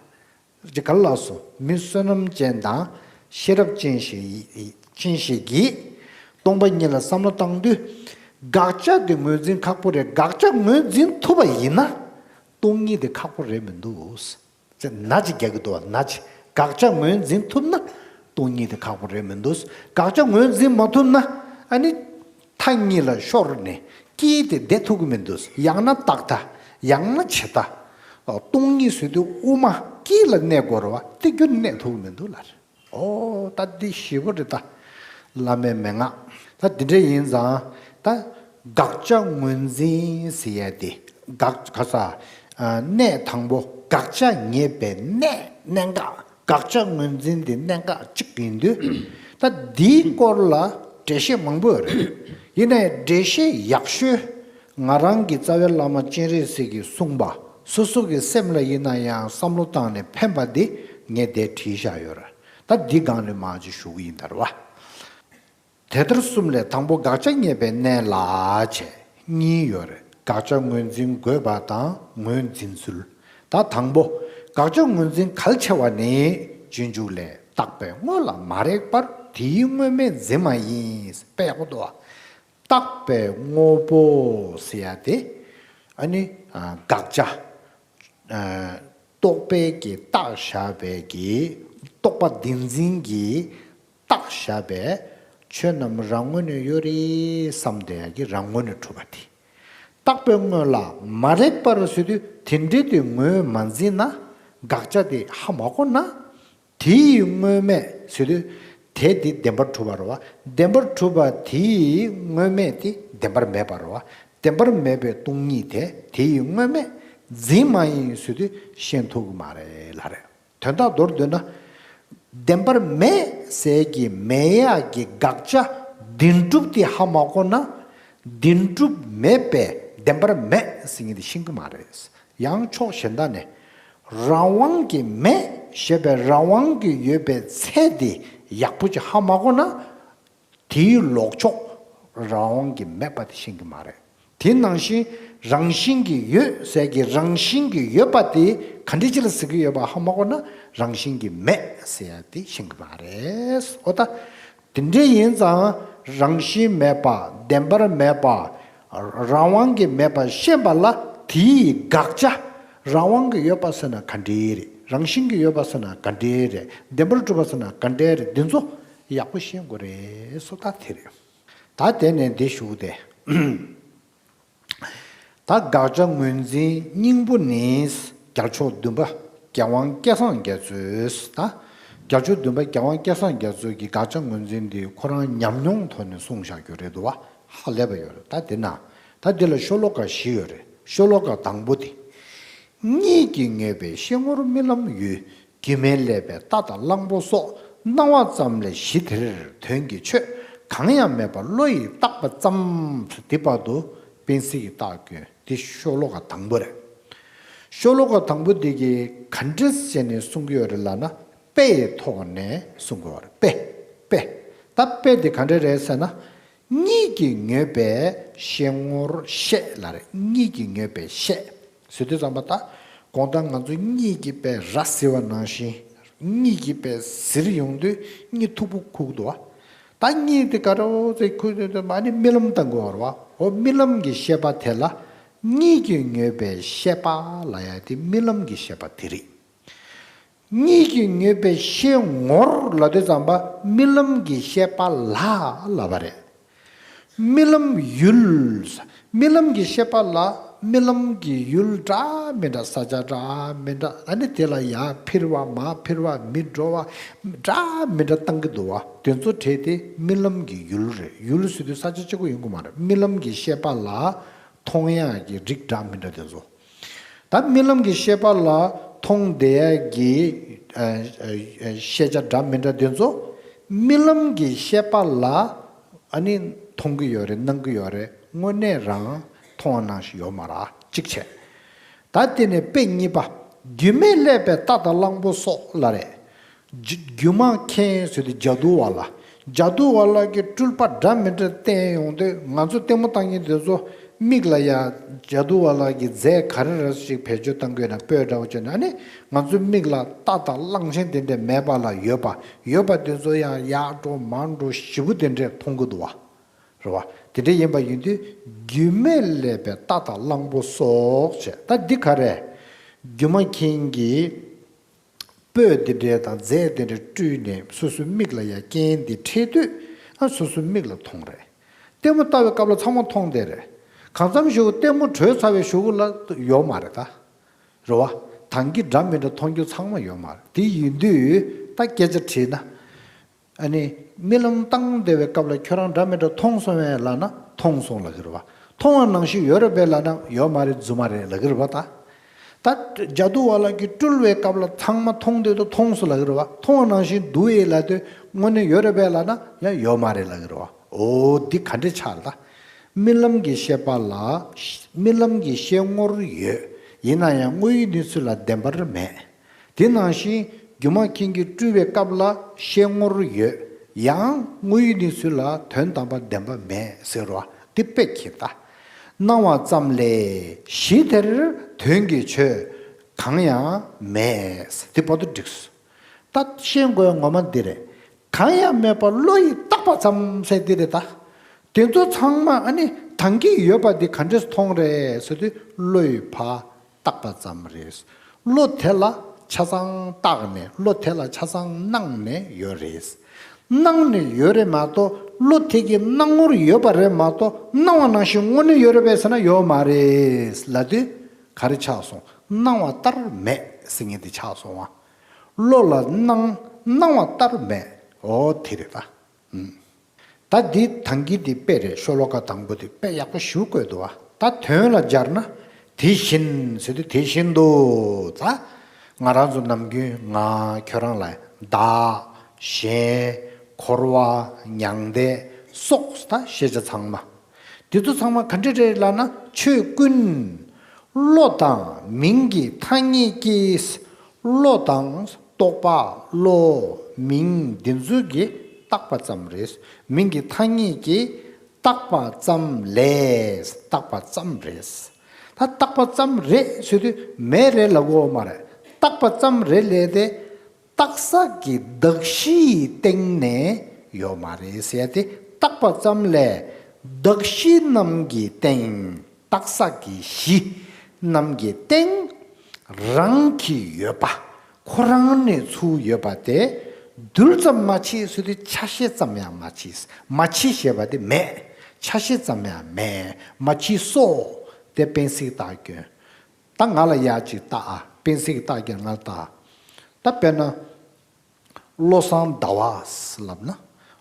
ཅི་ག་ལ་སོ། མི་བསོད་ནམས་ཅན་དང་ཤེས་རབ་ཅན་ཞིག་ཅན་ཞིག་གིས་སྟོང་པ་ཉིད་ལ་བསམ་བློ་བཏང་དུས། དགག་བྱ་དེ་ངོས་འཛིན་ཁག་པོ་རེད། དགག་བྱ་ངོས་འཛིན་ཐུབ་པ་ཡིན་ན། སྟོང་ཉིད་དེ་ཁག་པོ་རེད་མི་འདུག་ཅེས་ན་ཅིག་རྒྱག་གི་འདུག་བ། ན་ཅིག་དགག་བྱ་ངོས་འཛིན་ཐུབ་ན་སྟོང་ཉིད་དེ་ཁག་པོ་རེད་མི་འདུག་དགག་བྱ་ངོས་འཛིན་མ་ཐུབ་ན་ཨ་ནི་མཐའ་གཉིས་ལ་ཤོར་ནས་དཀྱིལ་དེ་བསྡད་ཐུབ་ཀྱི་མི་འདུག་ཡང་ན་རྟག་མཐའ། ཡང་ན་ཆད་མཐའ། སྟོང་ཉིད་ཟེར་དུས་དབུ་མ་དཀྱིལ་ལ་གནས་དགོས་རེད་བ། དེ་རྒྱུ་གནས་ཐུབ་ཀྱི་མི་འདུག་ལབ་རེད། ཨོ་ད་འདི་ཞེ་པོ་རེད་ད། བླ་མའི་མན་ངག་ད་འདི་འདྲ་ཡིན་ཙང་ད་དགག་བྱ་ངོས་འཛིན་ཟེར་ཡ་དེ། དགག་ག་ས། གནས་དང་པོ་དགག་བྱ་ངེས་པའི་གནས་གནད་འགག་དགག་བྱ་ངོས་འཛིན་དེ་གནད་འགག་གཅིག་ཡིན་དུས། ད་འདིའི་སྐོར་ལ་འགྲེལ་བཤད་མང་པོ་ཡོད་རེད། ཡིན་ནའི་འགྲེལ་བཤད་ཡག་ཤོས་ང་རང་གི་རྩ་བའི་བླ་མ་སྤྱན་རས་གཟིགས་ཀྱིས་གསུངས་པ། སོ་སོ་གི་སེམས་ལ་ཡིན་ན་ཡང་བསམ་བློ་བཏང་ནས་ཕན་པ་འདི་ངས་འདིར་བྲིས་བཞག་ཡོད་རེད། ད་འདི་སྒང་ནས་མར་ཅིག་ཞུ་གི་ཡིན་ད་རེད་བ། དེ་ལྟར་གསུམ་ལས་དང་པོ་དགག་བྱ་ངེས་པའི་གནས་ལ་བྱས་གཉིས་ཡོད་རེད། དགག་བྱ་ངོས་འཛིན་དགོས་པ་དང་ངོས་འཛིན་ཚུལ། ད་དང་པོ། དགག་བྱ་ངོས་འཛིན་གལ་ཆེ་བ་ནི་སྤྱོད་འཇུག་ལས། རྟག་པའི་དངོས་ལ་མ་རེག་པར་དེའི་དངོས་མེད་འཛིན་མ་ཡིན། དཔེ་ཡག་པོ་འདུག་བ། རྟག་པའི་དངོས་པོ་ཟེར་ཡ་དེ། ཨ་ནི་དགག་བྱ། རྟོག་པས་ཀྱིས་བཏགས་བཞག་པའི་གི་རྟོག་པ་བདེན་འཛིན་གྱིས་བཏགས་བཞག་པའི་ཆོས་རྣམས་རང་ངོས་ནས་ཡོད་རེད་བསམ་བསྡད་ཡ་གི་རང་ངོས་ནས་གྲུབ་པ་དེ། རྟག་པའི་དངོས་ལ་མ་རེག་པར་ཟེར་དུས་དེ་འདྲའི་དེ་ངོས་མ་འཛིན་ན། དགག་བྱ་དེ་ཧ་མ་གོ་ན། དེ་ཡི་དངོས་མེད་ཟེར་དུས། དེ་དེ་བདེན་པར་གྲུབ་པ་རེད་བ། བདེན་པར་གྲུབ་པ་དེ་ཡི་དངོས་མེད་དེ་བདེན་པར་མེད་པ་རེད་བ། བདེན་པར་མེད་པའི་སྟོང་ཉིད་དེ་དེ་ཡི་དངོས་མེད་འཛིན་མ་ཡིན་ཟེར་དུས་ཤེས་ཐུབ་ཀྱི་མ་རེད་ལབ་རེད། དོན་དག་མདོར་བསྡུས་ན། བདེན་པར་མེད་ཟེར་གྱི་མེད་ཡག་གི་དགག་བྱ་བདེན་གྲུབ་དེ་ཧ་མ་གོ་ན། བདེན་གྲུབ་མེད་པས་བདེན་པར་མེད་ཟེར་མཁན་དེ་ཤེས་ཀྱི་མ་རེད། ཡང་ཕྱོགས་གཞན་དག་ནས། རང་དབང་གིས་མེད་ཞེས་པའི་རང་དབང་གིས་ཡོད་པའི་ཚད་དེ་ཡག་པོ་ཅིག་ཧ་མ་གོ་ན། དེའི་ལོག་ཕྱོགས་རང་དབང་གིས་མེད་པ་དེ་ཤེས་ཀྱི་མ་རེད། དེ་ནང་བཞིན་རང་བཞིན་གྱིས་ཡོད་ཟེར་གྱི་རང་བཞིན་གྱིས་ཡོད་པ་དེ་ག་འདྲ་ཅིག་ལ་ཟེར་གྱི་ཡོད་པ་ཧ་མ་གོ་ན་རང་བཞིན་གྱིས་མེད་ཟེར་ཡ་དེ་ཤེས་ཀྱི་མ་རེད། འོ་ད། དེ་འདྲ་ཡིན་ཙང་རང་བཞིན་མེད་པ། བདེན་པར་མེད་པ། རང་དབང་གིས་མེད་པ་ཤེས་པ་ལ་དེའི་དགག་བྱ། རང་དབང་གིས་ཡོད་པ་ཟེར་ན་ག་འདྲའི་རེད། རང་བཞིན་གྱིས་ཡོད་པ་ཟེར་ན་ག་འདྲའི་རེད། བདེན་པར་གྲུབ་པ་ཟེར་ན་ག་འདྲའི་རེད། འདི་ཚོ་ཡག་པོ་ཤེས་དགོས་རེད། སོ་ད་དེ་རེད། ད་དེ་ནས་འདི་ཞུ་སྟེ། ད་དགག་བྱ་ངོས་འཛིན་སྙིང་པོ་ནི་རྒྱལ་མཆོག་བདུན་པ་རྒྱལ་དབང་བསྐལ་བཟང་རྒྱ་མཚོས། ད་རྒྱལ་མཆོག་བདུན་པ་རྒྱལ་དབང་བསྐལ་བཟང་རྒྱ་མཚོ་གིས་དགག་བྱ་ངོས་འཛིན་འདི་ཁོ་རང་ཉམས་མྱོང་ཐོག་ནས་གསུངས་བཞག་རྒྱུ་རེད་འདུག་བ། ཧ་ལས་པ་ཡོད་རེད། ད་འདི་ན་ད་འདི་ལ་ཤོ་ལོ་ཀ་བཞི་ཡོད་རེད། ཤོ་ལོ་ཀ་དང་པོ་དེ། གཉིད་ཀྱིས་ངེས་པའི་ཤེས་ངོར་རྨི་ལམ་ཡུལ། སྒྱུ་མས་བསླད་པའི་རྟ་དང་གླང་པོ་སོགས། སྣང་བ་ཙམ་ལས་གཞི་དེར་དོན་གྱི་ཆོས་གང་ཡང་མེད་པར་བློ་ཡིས་བཏགས་པ་ཙམ། དེ་བར་དུ་པཎ་གཟིགས་ཀྱིས་བཏགས་དགོས། དེ་ཤོ་ལོ་ཀ་དང་པོ་རེད། ཤོ་ལོ་ཀ་དང་པོ་འདི་གིས་ག་འདྲས་བྱས་ནས་གསུང་གི་ཡོད་རེད་ལབ་ན། དཔེ་ཡི་ཐོག་ནས་གསུང་གི་ཡོད་རེད། དཔེ། དཔེ། ད་དཔེ་འདི་ག་འདྲས་རེད་ཟེར་ན། གཉིད་ཀྱིས་ངེས་པའི་ཤེས་ངོར་ཤེས་ལབ་རེད། གཉིད་ཀྱིས་ངེས་པའི་ཤེས། ཟེར་དུས་ཙམ་པ་ད། དགོང་དག་ང་ཚོ་གཉིད་ཀྱིས་དཔེ་ར་བཟི་བ་ནང་བཞིན། གཉིད་ཀྱིས་དཔེ་བཟི་རུ་ཡོང་དུས་གཉིད་མཐུག་པོ་ཁུག་འདུག་བ། ད་གཉིད་དེ་ག་རེ་ཟེར་ཁུག་དུས་ཙམ་པ་ཨ་ནི་རྨི་ལམ་བཏང་དགོས་པ་རེད་བ། འོ་རྨི་ལམ་གྱི་ཤེས་པ་དེ་ལ། གཉིད་ཀྱིས་ངེས་པའི་ཤེས་པ་ལབ་ཡ་དེ་རྨི་ལམ་གྱི་ཤེས་པ་དེ་རེད། གཉིད་ཀྱིས་ངེས་པའི་ཤེས་ངོར་ལབ་དུས་ཙམ་པ་རྨི་ལམ་གྱི་ཤེས་པ་ལ་ལབ་པ་རེད། རྨི་ལམ་ཡུལ། རྨི་ལམ་གྱི་ཤེས་པ་ལ་ རྨི་ལམ་གྱི་ཡུལ་འདྲ་མི་འདྲ། ས་ཆ་འདྲ་མི་འདྲ། ཨ་ནི་དེ་ལ་ཡར་འཕུར་བ་མར་འཕུར་བ་མི་འགྲོ་བ་འདྲ་མི་འདྲ་བཏང་གི་འདུག་བ། དེ་ཚོ་བྲིས་ཏེ་རྨི་ལམ་གྱི་ཡུལ་རེད། ཡུལ་ཟེར་དུས་ས་ཆ་གཅིག་པོ་ཡོང་གི་མ་རེད། རྨི་ལམ་གྱི་ཤེས་པ་ལ་མཐོང་ཡག་གི་རིགས་འདྲ་མི་འདྲ་དེ་ཚོ། ད་རྨི་ལམ་གྱི་ཤེས་པ་ལ་མཐོང་བསྡད་ཡག་གི་ཨ་ཨ་ཤེས་བྱ་འདྲ་མི་འདྲ་དེ་ཚོ་རྨི་ལམ་གྱི་ཤེས་པ་ལ་ཨ་ནི་མཐོང་གི་ཡོད་རེད། སྣང་གི་ཡོད་རེད། དངོས་གནས་རང་མཐོང་བ་ནང་བཞིན་ཡོད་མ་རེད། གཅིག་བྱས། ད་དེ་ནས་དཔེ་གཉིས་པ། སྒྱུ་མས་བསླད་པའི་རྟ་དང་གླང་པོ་སོགས་ལ་རེད། སྒྱུ་སྒྱུ་མ་མཁན་ཟེར་དུས་ཇ་དུ་ཝ་ལ། ཇ་དུ་ཝ་ལ་གི་སྤྲུལ་པ་འདྲ་མི་འདྲ་བསྟན་ཡོང་དུས། ང་ཚོ་ལྟད་མོ་ལྟ་མཁན་དེ་ཚོ་མིག་ལ་ཡ་ཇ་དུ་ཝ་ལ་གི་རྫས་ག་རེ་རེ་ཞིག་བེད་སྤྱོད་བཏང་གི་ཡོད་ན། སྤོས་འདྲ་བོ་བྱས་ན། ཨ་ནི་ང་ཚོའི་མིག་ལ་རྟ་དང་གླང་ཆེན་དེ་འདྲས་མེད་པ་ལ་ཡོད་པ། ཡོད་པ་དེ་ཚོ་ཡང་ཡར་འགྲོ་མར་འགྲོ་ཞེ་པོ་དེ་འདྲས་མཐོང་གི་འདུག་བ། རེད་བ། དེ་འདྲ་ཡིན་པ་ཡིན་དུས་སྒྱུ་མས་བསླད་པའི་རྟ་དང་གླང་པོ་སོགས་བྱས། ད་འདི་ག་རེ། སྒྱུ་མ་མཁན་གྱིས་སྤོས་འདི་འདྲ་དང་རྫས་འདི་འདྲ་སྤྲུལ་ནས་སོ་སོའི་མིག་ལ་ཡ་རྐྱེན་འདི་འཕྲད་དུས། ཨ་སོ་སོའི་མིག་ལ་མཐོང་རེད། ལྟད་མོ་ལྟ་བའི་སྐབས་ལ་ཚང་མ་མཐོང་བསྡད་རེད། གང་འཚམ་ཞིག་ལྟད་མོ་གྲོལ་ཚར་བའི་གཞུག་གུ་ལ་ཡོད་མ་རེད་ད། རེད་བ། ད་གིན་འདྲ་མི་འདྲ་མཐོང་རྒྱུ་ཚང་མ་ཡོད་མ་རེད། དེ་ཡིན་དུས་ད་སྐད་ཆ་དྲིས་ན། ཨ་ནི་རྨི་ལམ་བཏང་བསྡད་པའི་སྐབས་ལ་ཁྱོད་རང་འདྲ་མི་འདྲ་མཐོང་སོང་བས་ལབ་ན། མཐོང་སོང་ལབ་ཀྱི་རེད་བ། མཐོང་བ་ནང་བཞིན་ཡོད་རེད་པས་ལབ་ན། ཡོད་མ་རེད། རྫུན་མ་རེད་ལབ་ཀྱི་རེད་བ། ད་ད་ཇ་དུ་ཝ་ལ་གིས་སྤྲུལ་བའི་སྐབས་ལ་ཚང་མ་མཐོང་བསྡད་དུས་མཐོང་སོང་ལབ་ཀྱི་རེད་བ། མཐོང་བ་ནང་བཞིན་འདུག་ཨེ་ལབ་དུས་དངོས་གནས་ཡོད་རེད་པས་ལབ་ན་ཡང་ཡོད་མ་རེད་ལབ་ཀྱི་རེད་བ། འོ་འདི་ག་འདྲ་ཆགས་རེད་ད། རྨི་ལམ་གྱི་ཤེས་པ་ལ། རྨི་ལམ་གྱི་ཤེས་ངོར་ཡོད། ཡིན་ན་ཡང་དངོས་ཡོད་གནས་ཚུལ་ལ་བདེན་པར་མེད། དེ་ནང་བཞིན་སྒྱུ་མ་མཁན་གྱིས་སྤྲུལ་བའི་སྐབས་ལ་ཤེས་ངོར་ཡོད། ཡང་དངོས་ཡོད་གནས་ཚུལ་ལ་དོན་དམ་པར་བདེན་པ་མེད་ཟེར་བ་འདི་དཔེ་ཁྱེར་ད། སྣང་བ་ཙམ་ལས་གཞི་དེར་དོན་གྱི་ཆོས་གང་ཡང་མེད། འདི་བར་དུ་འགྲིགས་སོང་། ད་ཤེས་དགོས་ངོ་མ་འདི་རེད། གང་ཡང་མེད་པ་བློ་ཡིས་བཏགས་པ་ཙམ་ཟེར་འདི་རེད་ད། དེ་ཚོ་ཚང་མ་ཨ་ནི་ད་གིན་ཡོད་པ་འདི་ག་འདྲས་མཐོང་རེད་ཟེར་དུས་བློ་ཡིས་ཕར་བཏགས་པ་ཙམ་རེད། བློ་དེ་ལ་ཆ་ཚང་བཏགས་ནས། བློ་དེ་ལ་ཆ་ཚང་སྣང་ནས་ཡོད་རེད། སྣང་ནས་ཡོད་རེད་མ་གཏོགས། བློ་དེ་གི་སྣང་ངོར་ཡོད་པ་རེད་མ་གཏོགས། སྣང་བ་ནང་བཞིན་དངོས་གནས་ཡོད་རེད་པས་ཟེར་ན་ཡོད་མ་རེད་ལབ་དུས་ག་རེ་ཆགས་སོང་། སྣང་བ་ལྟར་མེད་ཟེར་མཁན་དེ་ཆགས་སོང་བ། བློ་ལ་སྣང་། སྣང་བ་ལྟར་མེད། འོ་དེ་རེད་ད། ཨུམ། ད་འདི་ད་གིན་འདི་དཔེ་རེད། ཤོ་ལོ་ཀ་དང་པོ་དེ་དཔེ་ཡག་པོ་ཞེ་པོ་བཀོད་འདུག་བ། ད་དོན་ལ་སྦྱར་ན། དེ་བཞིན་ཟེར་དུས་དེ་བཞིན་དུ། ད་ང་རང་ཚོ་ནམ་རྒྱུན་ང་ཁྱོད་རང་ལ་བདག་གཞན་འཁོར་བ་མྱང་འདས་སོགས་ད་ཤེས་བྱ་ཚང་མ། དེ་ཚོ་ཚང་མ་ག་འདྲ་རེད་ལབ་ན། ཆོས་ཀུན་བློ་དང་མིང་གི་ཐ་སྙད་ཀྱིས། བློ་དང་རྟོག་པ་བློ་མིང་འདི་ཚོ་གིས་བཏགས་པ་ཙམ་རེད། མིང་གི་ཐ་སྙད་ཀྱིས་བཏགས་པ་ཙམ་ལས། བཏགས་པ་ཙམ་རེད། ད་བཏགས་པ་ཙམ་རེད་ཟེར་དུས་མེད་རེད་ལབ་དགོས་མ་རེད། བཏགས་པ་ཙམ་རེད་ལབ་དེ། བཏགས་ས་གི་གདགས་གཞིའི་སྟེང་ནས་ཡོད་མ་རེད་ཟེར་ཏེ། བཏགས་པ་ཙམ་ལས་གདགས་གཞི་རྣམས་ཀྱི་སྟེང་། བཏགས་ས་གི་གཞི་རྣམས་ཀྱི་སྟེང་རང་གི་ཡོད་པ། ཁོ་རང་ནས་ཚུར་ཡོད་པ་དེ་རྡུལ་ཙམ་མ་མཆིས་ཟེར་དུས་ཆ་ཤས་ཙམ་ཡང་མ་མཆིས། མ་མཆིས་ཞེས་པ་དེ་མེད། ཆ་ཤས་ཙམ་ཡང་མེད། མ་མཆིས་སོ། དེ་སྤེན་སྲེག་བཏགས་སྐྱོན། ད་ང་ལ་ཡག་ཅིག་བལྟ་ཨ། སྤེན་སྲེག་བཏགས་ཀྱང་ང་ལ་བལྟ། ད་དཔེར་ན། བློ་བཟང་ཟླ་བ་ལབ་ན།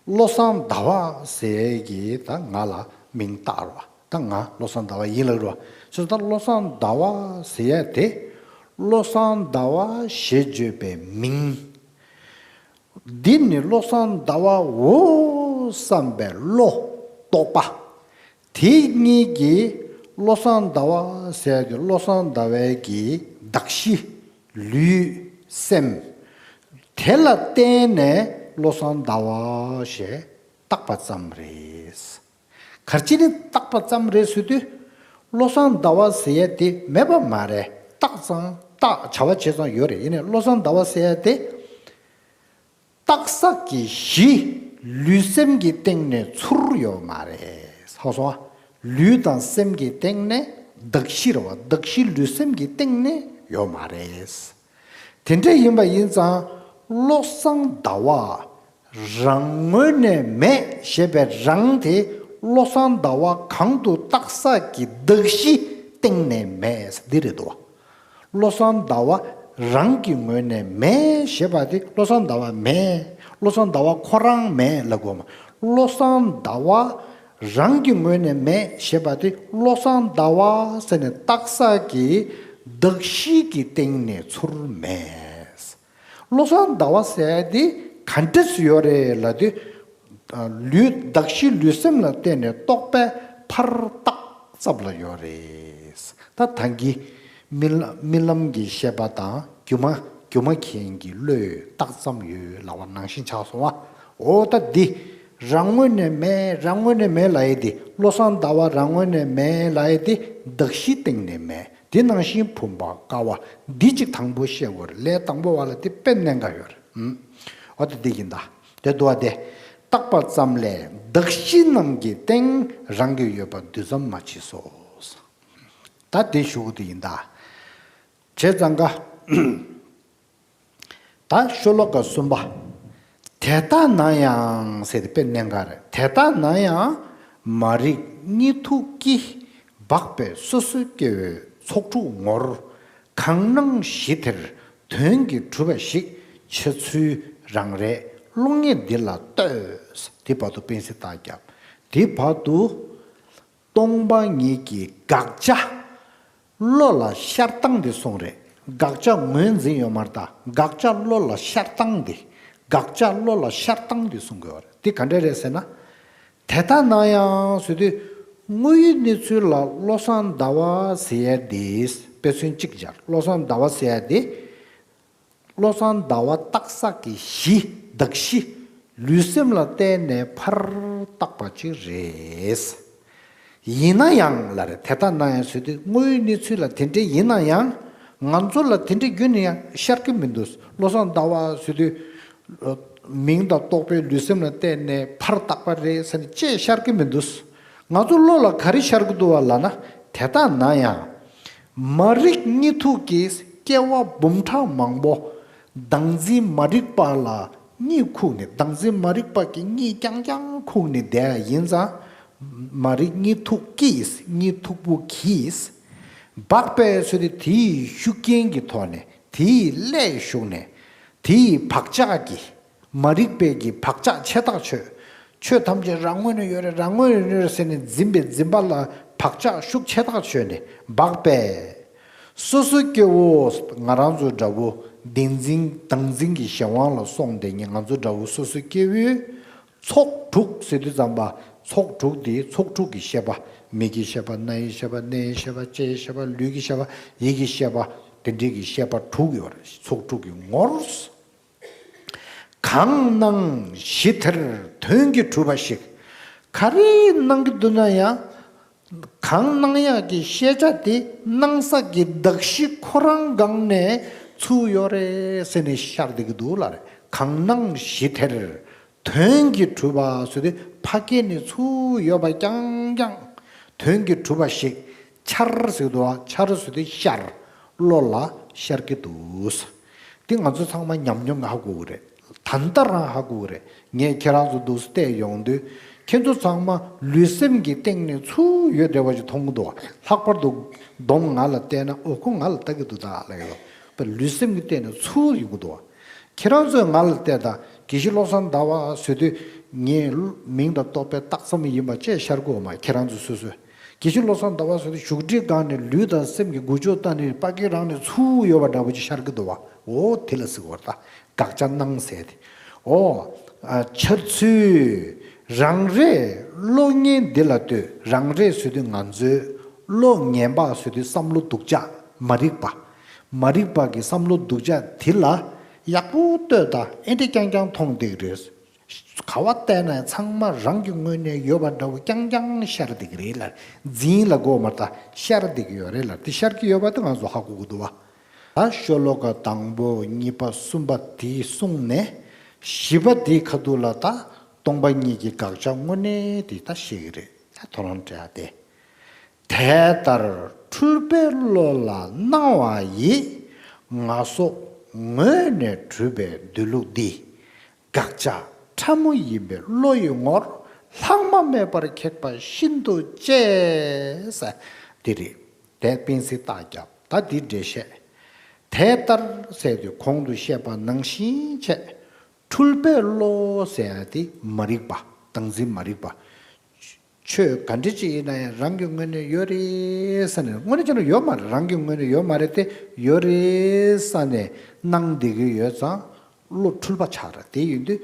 བློ་བཟང་ཟླ་བ་ཟེར་གྱིས་ད་ང་ལ་མིང་བཏགས་རོགས། ད་ང་བློ་བཟང་ཟླ་བ་ཡིན་ལབ་རོགས། ཅེས་ད་བློ་བཟང་ཟླ་བ་ཟེར་ཡ་དེ། བློ་བཟང་ཟླ་བ་ཞེས་བརྗོད་པའི་མིང་། འདི་ནི་བློ་བཟང་ཟླ་བའོ་བསམ་པའི་བློ། རྟོག་པ། དེ་གཉིས་ཀྱིས་བློ་བཟང་ཟླ་བ་ཟེར་གྱི་བློ་བཟང་ཟླ་བའི་གི་གདགས་གཞི། ལུས་སེམས། དེ་ལ་བརྟེན་ནས་བློ་བཟང་ཟླ་བ་ཞེས་བཏགས་པ་ཙམ་རེད། ག་རེ་བྱས་ནས་བཏགས་པ་ཙམ་རེད་ཟེར་དུས། བློ་བཟང་ཟླ་བ་ཟེར་ཡ་དེ་མེད་པ་མ་རེད། བཏགས་ཙང་བཏགས། བྱ་བ་བྱས་ཙང་ཡོད་རེད། ཡིན་ནའི་བློ་བཟང་ཟླ་བ་ཟེར་ཡ་དེ། བཏགས་ས་གི་གཞི་ལུས་སེམས་ཀྱི་སྟེང་ནས་ཚུར་ཡོད་མ་རེད། ཧ་གོ་སོང་ཨ། ལུས་དང་སེམས་ཀྱི་སྟེང་ནས། གདགས་གཞི་རེད་བ། གདགས་གཞི་ལུས་སེམས་ཀྱི་སྟེང་ནས་ཡོད་མ་རེད། དེ་འདྲ་ཡིན་པ་ཡིན་ཙང་། བློ་བཟང་ཟླ་བ་རང་ངོས་ནས་མེད་ཞེས་པའི་རང་དེ། བློ་བཟང་ཟླ་བ་གང་དུ་བཏགས་ས་གི་གདགས་གཞི་ སྟེང་ནས་མེད་འདི་རེད་དོ། བློ་བཟང་ཟླ་བ་རང་གི་ངོས་ནས་མེད་ཞེས་པ་དེ་བློ་བཟང་ཟླ་བ་མེད། བློ་བཟང་ཟླ་བ་ཁོ་རང་མེད་ལབ་དགོས་མ། བློ་བཟང་ཟླ་བ་རང་གི་ངོས་ནས་མེད་ཞེས་པ་དེ་བློ་བཟང་ཟླ་བ་ཟེར་ནས་བཏགས་ས་གི་གདགས་གཞི་གི་སྟེང་ནས་ཚུར་མེད། བློ་བཟང་ཟླ་བ་ཟེར་དེ་ག་འདྲས་སུ་ཡོད་རེད་ལབ་དུས། ལུས་གདགས་གཞི་ལུས་སེམས་ལ་བརྟེན་ནས་རྟོག་པས་ཕར་བཏགས་ཙམ་ལ་ཡོད་རེད། ད་ད་གིན་རྨི་ལམ་རྨི་ལམ་གྱི་ཤེས་པ་དང་སྒྱུ་མ་སྒྱུ་མ་མཁན་གྱི་བློས་བཏགས་ཙམ་ཡོད་ལབ་པ་ནང་བཞིན་ཆགས་སོང་བ། འོ་ད་འདི་རང་ངོས་ནས་མེད། རང་ངོས་ནས་མེད་ལབ་ཡས་དེ་བློ་བཟང་ཟླ་བ་རང་ངོས་ནས་མེད་ལབ་ཡས་དེ་གདགས་གཞི་སྟེང་ནས་མེད། དེ་ནང་བཞིན་བུམ་པ་ཀ་བ་འདི་གཅིག་དང་པོ་ཤེས་དགོས་རེད། ལས་དང་པོ་བ་ལ་དེ་དཔེ་གནད་འགག་ཡོད་རེད། ཨུམ། འོ་དེ་འདི་ཡིན་ད། དེ་འདུག་བ་དེ། བཏགས་པ་ཙམ་ལས་གདགས་གཞི་རྣམས་ཀྱི་སྟེང་རང་གི་ཡོད་པ་འདུས་ཙམ་མ་མཆིས་སོ། ད་དེ་ཞུ་གི་འདི་ཡིན་ད། བྱས་ཙང་ཀ་ད་ཤོ་ལོ་ཀ་གསུམ་པ། དེ་ལྟ་ན་ཡང་ཟེར་ཏེ་དཔེ་གནད་འགག་རེད། དེ་ལྟ་ན་ཡང་མ་རིག་གཉིད་འཐུག་གིས། སྦགས་པས་སོ་སོའི་སྐྱེ་བོའི་ཚོགས་དྲུག་ངོར། གང་སྣང་གཞི་དེར་དོན་གྱིས་གྲུབ་པ་ཞིག་འཆར་ཚུལ་རང་རེད། བློ་ངེས་འདི་ལ་ལྟོས། དེ་བར་དུ་པེན་སི་རྟགས་བརྒྱབ། དེ་བར་དུ། སྟོང་པ་ཉིད་ཀྱི་དགག་བྱ་བློ་ལ་ཤར་སྟངས་དེ་གསུངས་རེད། དགག་བྱ་ངོས་འཛིན་ཡོད་མ་རེད་ད། དགག་བྱ་བློ་ལ་ཤར་སྟངས་དེ། དགག་བྱ་བློ་ལ་ཤར་སྟངས་དེ་གསུང་གི་ཡོད་རེད། དེ་ག་འདྲ་རེད་ཟེར་ན། དེ་ལྟ་ན་ཡང་ཟེར་དུས། དངོས་ཡོད་གནས་ཚུལ་ལ་བློ་བཟང་ཟླ་བ་ཟེར་ཡ་དེ། དཔེ་མཚོན་གཅིག་སྦྱར། བློ་བཟང་ཟླ་བ་ཟེར་ཡ་དེ། བློ་བཟང་ཟླ་བ་བཏགས་ས་གི་གཞི་གདགས་གཞི་ལུས་སེམས་ལ་བརྟེན་ནས་ཕར་བཏགས་པ་ཅིག་རེད། ཡིན་ན་ཡང་ལབ་རེད། དེ་ལྟ་ན་ཡང་ཟེར་དུས་དངོས་ཡོད་གནས་ཚུལ་ལ་དེ་འདྲ་ཡིན་ན་ཡང་ང་ཚོ་ལ་དེ་འདྲ་རྒྱུན་ནས་ཡང་ཤར་གི་མི་འདུག་བློ་བཟང་ཟླ་བ་ཟེར་དུས་མིང་དང་རྟོག་པས་ལུས་སེམས་ལ་བརྟེན་ནས་ཕར་བཏགས་པ་རེད་ཟེར་ནས་ཅེས་ཤར་གི་མི་འདུག་ང་ཚོ་བློ་ལ་ག་རེ་ཤར་གི་འདུག་བ་ལབ་ན། དེ་ལྟ་ན་ཡང་། མ་རིག་གཉིད་འཐུག་གིས་སྐྱེ་བ་འབུམ་ཕྲག་མང་པོ་བདག་འཛིན་མ་རིག་པ་ལ་གཉིད་ཁུག་ནས། བདག་འཛིན་མ་རིག་པ་གི་གཉིད་རྐྱང་རྐྱང་ཁུག་ནས་བསྡད་ཡིན་ཙང་། མ་རིག་གཉིད་འཐུག་གིས། གཉིད་འཐུག་པོ་གིས། སྦགས་པས་ཟེར་དུས་དེའི་ཤུགས་རྐྱེན་གྱི་ཐོག་ནས། དེའི་བློས་ཞུགས་ནས། དེའི་བག་ཆགས་ཀྱིས། མ་རིག་པའི་གི་བག་ཆགས་ཆེ་ཐག་ཆོད། ཆོས་ཐམས་ཅད་རང་ངོས་ནས་ཡོད་རེད། རང་ངོས་ནས་ཡོད་རེད་ཟེར་ནས་འཛིན་པའི་འཛིན་པ་ལ་བག་ཆགས་ཤུགས་ཆེ་ཐག་ཆོད་ནས་སྦགས་པས། སོ་སོའི་སྐྱེ་བོ་ང་རང་ཚོ་འདྲ་བོ་བདེན་འཛིན་བདག་འཛིན་གྱི་གཞན་དབང་ལ་སོང་བསྡད་མཁན་ང་ཚོ་འདྲ་བོ་སོ་སོའི་སྐྱེ་བོའི་ཚོགས་དྲུག་ཟེར་དུས་ཙམ་པ་ཚོགས་དྲུག་དེ་ཚོགས་དྲུག་གི་ཤེས་པ། མིག་གི་ཤེས་པ། རྣ་ཡི་ཤེས་པ། སྣའི་ཤེས་པ། ལྕེའི་ཤེས་པ། ལུས་ཀྱི་ཤེས་པ། ཡིད་ཀྱི་ཤེས་པ། དེ་འདྲའི་གི་ཤེས་པ་དྲུག་ཡོད་རེད། ཚོགས་དྲུག་གི་ངོར། གང་སྣང་གཞི་དེར་དོན་གྱིས་གྲུབ་པ་ཞིག་ག་རེ་སྣང་གི་འདུག་ན་ཡང་། གང་སྣང་ཡག་གི་ཤེས་བྱ་དེ་སྣང་ས་གི་གདགས་གཞི་ཁོ་རང་སྒང་ནས་ཚུར་ཡོད་རེད་ཟེར་ནས་ཤར་བསྡད་ཀྱི་འདུག་ལབ་རེད། གང་སྣང་གཞི་དེར་དོན་གྱིས་གྲུབ་པ་ཟེར་དུས་ཕ་གི་ནས་ཚུར་ཡོད་པ་རྐྱང་རྐྱང་དོན་གྱིས་གྲུབ་པ་ཞིག་འཆར་ཟེར་གྱི་འདུག་བ། འཆར་ཟེར་དུས་ཤར། བློ་ལ་ཤར་གྱི་འདུག་དེ་ང་ཚོ་ཚང་མ་ཉམས་མྱོང་ཧ་གོ་གི་རེད། ད་ལྟ་རང་ཧ་གོ་གི་རེད། ངས་ཁྱེད་རང་ཚོ་འདུག་སེ་བལྟས་ཡོང་དུས་ཁྱེད་ཚོ་ཚང་མ་ལུས་སེམས་ཀྱི་སྟེང་ནས་ཚུར་ཡོད་བསྡད་པ་ཞིག་མཐོང་གི་འདུག་བ། ལྷག་པར་དུ་གདོང་ང་ལ་བལྟས་ན། འོ་ཁོ་ང་ལ་ལྟ་གི་འདུག་ད་ལབ་ཡོད། པ་ལུས་སེམས་ཀྱི་སྟེང་ནས་ཚུར་ཡོང་གི་འདུག་བ། ཁྱེད་རང་ཚོས་ང་ལ་བལྟས་དང་། དགེ་བཤེས་བློ་བཟང་ཟླ་བ་ཟེར་དུས་ངའི་མིང་དང་རྟོག་པས་བཏགས་ཙམ་ཡིན་པ་བཅས་ཤར་གི་ཡོད་མ། ཁྱེད་རང་ཚོ་སོ་སོས་དགེ་བཤེས་བློ་བཟང་ཟླ་བ་ཟེར་དུས་བཞུགས་ཁྲིའི་སྒང་ནས་ལུས་དང་སེམས་ཀྱི་འགུལ་སྐྱོད་བཏང་ནས་ཕ་གི་རང་ནས་ཚུར་ཡོད་པ་འདྲ་པོ་ཅིག་ཤར་གི་འདུག་བ། འོ་དེ་ལ་ཟེར་གི་ཡོད་རེད་ད། དགག་བྱ་སྣང་ཟེར་དེ། འོ། ཨ། འཆར་ཚུལ། རང་རེས་བློ་ངན་འདི་ལ་ལྟོས། རང་རེས་ཟེར་དུས་ང་ཚོའི་བློ་ངན་པ་ཟེར་དུས་བསམ་བློ་སྡུག་ཅག་མ་རིག་པ། མ་རིག་པ་གི་བསམ་བློ་སྡུག་ཅག་དེ་ལ་ཡག་པོ་ལྟོས་དང་། ཨེ་འདྲ་རྐྱང་རྐྱང་མཐོང་བསྡད་ཀྱི་རེད། ག་བ་བལྟས་ན་ཚང་མ་རང་གི་ངོས་ནས་ཡོད་པ་འདྲ་བོ་རྐྱང་རྐྱང་ཤར་བསྡད་ཀྱི་རེད་ལ། འཛིན་ལ་གོ་མ་ད་ཤར་བསྡད་ཀྱི་ཡོད་རེད་ལ། དེ་ཤར་གྱི་ཡོད་པ་དེ་ང་ཚོ་ཧ་གོ་གི་འདུག་བ། ད་ཤོ་ལོ་ཀ་དང་པོ་གཉིས་པ་གསུམ་པ་དེ་གསུངས་ནས། བཞི་པ་དེའི་ཁ་ཐུག་ལ་ད་སྟོང་པ་ཉིད་ཀྱི་དགག་བྱ་དངོས་གནས་དེ་ད་བཤད་ཀྱི་རེད། ད་ཐོ་རངས་བྲལ་ཏེ། དེ་ལྟར་འཁྲུལ་པའི་བློ་ལ་སྣང་བ་ཡིས། ང་སོགས་ངོས་ནས་གྲུབ་པའི་འདུས་ལུགས་འདི། དགག་བྱ་ཕྲ་མོ་ཡིན་པའི་བློ་ཡི་ངོར། ལྷག་མ་མེད་པར་ཁེགས་པ་ཤིན་ཏུ་གཅེས། དེ་རེད། དེ་སྤེན་སྲིད་རྟགས་བརྒྱབ། ད་འདི་འགྲེལ་བཤད། དེ་ལྟར་ཟེར་དུས་གོང་དུ་བཤད་པ་ནང་བཞིན་བྱས། འཁྲུལ་པའི་བློ་ཟེར་ཡ་དེ་མ་རིག་པ། བདག་འཛིན་མ་རིག་པ། ཆོས་ག་འདྲ་ཅིག་ཡིན་ན་ཡང་རང་གི་ངོས་ནས་ཡོད་རེད་བསམ་ནས། དངོས་གནས་བྱས་ན་ཡོད་མ་རེད། རང་གི་ངོས་ནས་ཡོད་མ་རེད་དེ། ཡོད་རེད་བསམ་ནས་སྣང་བསྡད་ཀྱི་ཡོད་ཙང་བློ་འཁྲུལ་པ་ཆགས་རེད། དེ་ཡིན་དུས་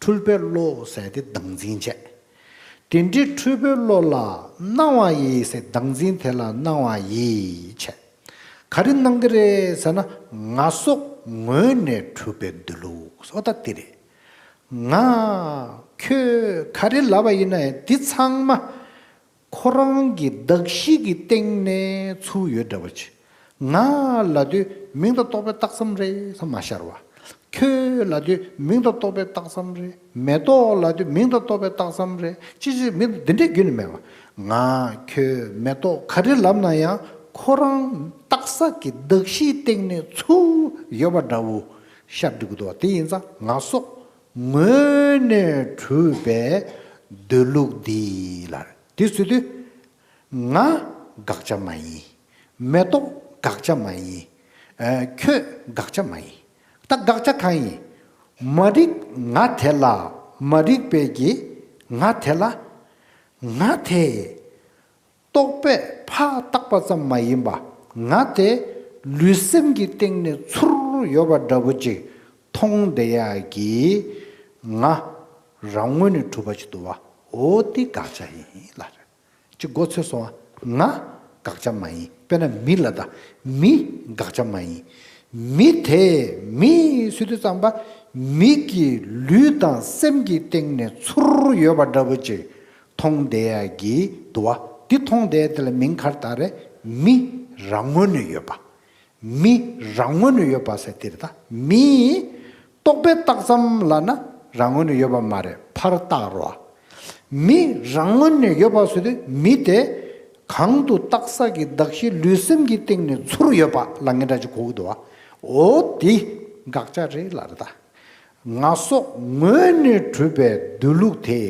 འཁྲུལ་པའི་བློ་ཟེར་དེ་བདག་འཛིན་བྱས། དེ་འདྲའི་འཁྲུལ་པའི་བློ་ལ་སྣང་བ་ཡིས་ཟེར། བདག་འཛིན་དེ་ལ་སྣང་བ་ཡིས་བྱས། ག་རེ་སྣང་གི་རེད་ཟེར་ན། ང་སོགས་ངོས་ནས་གྲུབ་པའི་འདོད་ལུགས་སོགས་ད་དེ་རེད། ང་ཁྱོད་ག་རེ་ལབ་པ་ཡིན་ན་ཡང་འདི་ཚང་མ་ཁོ་རང་གི་གདགས་གཞི་གི་སྟེང་ནས་ཚུར་ཡོད་འདྲ་བོ་ཅིག་ང་ལབ་དུས་མིང་དང་རྟོག་པའི་རྟགས་ཙམ་རེད་བསམ་མ་ཤར་བ། ཁྱོད་ལབ་དུས་མིང་དང་རྟོག་པའི་རྟགས་ཙམ་རེད། མེ་ཏོག་ལབ་དུས་མིང་དང་རྟོག་པའི་རྟགས་ཙམ་རེད། ཅི་ཅི་མིང་དང་འདི་འདྲའི་རྒྱུན་ནས་མེད་པ། ང་ཁྱོད་མེ་ཏོག་ག་རེ་ལབ་ན་ཡང་ཁོ་རང་རྟགས་གསལ་གྱི་གདགས་གཞིའི་སྟེང་ནས་ཚུར་ཡོད་པ་འདྲ་བོ་ཤར་འགྲོ་གི་འདུག་བ། དེ་ཡིན་ཙང་ང་སོགས་ངོས་ནས་གྲུབ་པའི་འདོད་ལུགས་འདི་ལ་རེད། དེ་ཟེར་དུས། ང་དགག་བྱ་མ་ཡིན། མེ་ཏོག་དགག་བྱ་མ་ཡིན། ཨ། ཁྱོད་དགག་བྱ་མ་ཡིན། ད་དགག་བྱ་གང་ཡིན། མ་རིག་ང་དེ་ལ། མ་རིག་པའི་གི་ང་དེ་ལ། ང་དེ་རྟོག་པས་ཕར་བཏགས་པ་ཙམ་མ་ཡིན་པ། ང་དེ་ལུས་སེམས་ཀྱི་སྟེང་ནས་ཚུར་ཡོད་པ་འདྲ་བོ་ཅིག་མཐོང་བསྡད་ཡག་གི་ང་རང་ངོས་ནས་གྲུབ་པ་ཅིག་འདུག་བ། འོ་དེ་དགག་བྱ་ཡིན་ལ། ཅིག་མགོ་ཚོས་སོང་ང་། ང་དགག་བྱ་མ་ཡིན། དཔེར་ན་མི་ལ་ད། མི་དགག་བྱ་མ་ཡིན། མི་དེ་མི་ཟེར་དུས་ཙམ་པ། མི་གི་ལུས་དང་སེམས་ཀྱི་སྟེང་ནས་ཚུར་ཡོད་པ་འདྲ་བོ་ཅིག་མཐོང་བསྡད་ཡག་གི་འདུག་བ། འདི་མཐོང་བསྡད་དེ་ལ་མིང་ག་རེ་བཏགས་རེད། མི་རང་ངོས་ནས་ཡོད་པ། མི་རང་ངོས་ནས་ཡོད་པ་ཟེར་དེ་རེད་ད། མི་རྟོག་པས་བཏགས་ཙམ་ལབ་ན་རང་ངོས་ནས་ཡོད་པ་མ་རེད། ཕར་བཏགས་རོགས། མི་རང་ངོས་ནས་ཡོད་པ་ཟེར་དུས་མི་དེ་གང་དུ་རྟགས་གསལ་གྱི་གདགས་གཞི་ལུས་སེམས་ཀྱི་སྟེང་ནས་ཚུར་ཡོད་པ་ལབ་མཁན་འདྲ་ཅིག་གོ་གི་འདུག་བ། འོ་དེ་དགག་བྱ་རེད་ལབ་རེད་ད། ང་སོགས་ངོས་ནས་གྲུབ་པའི་འདོད་ལུགས་དེ།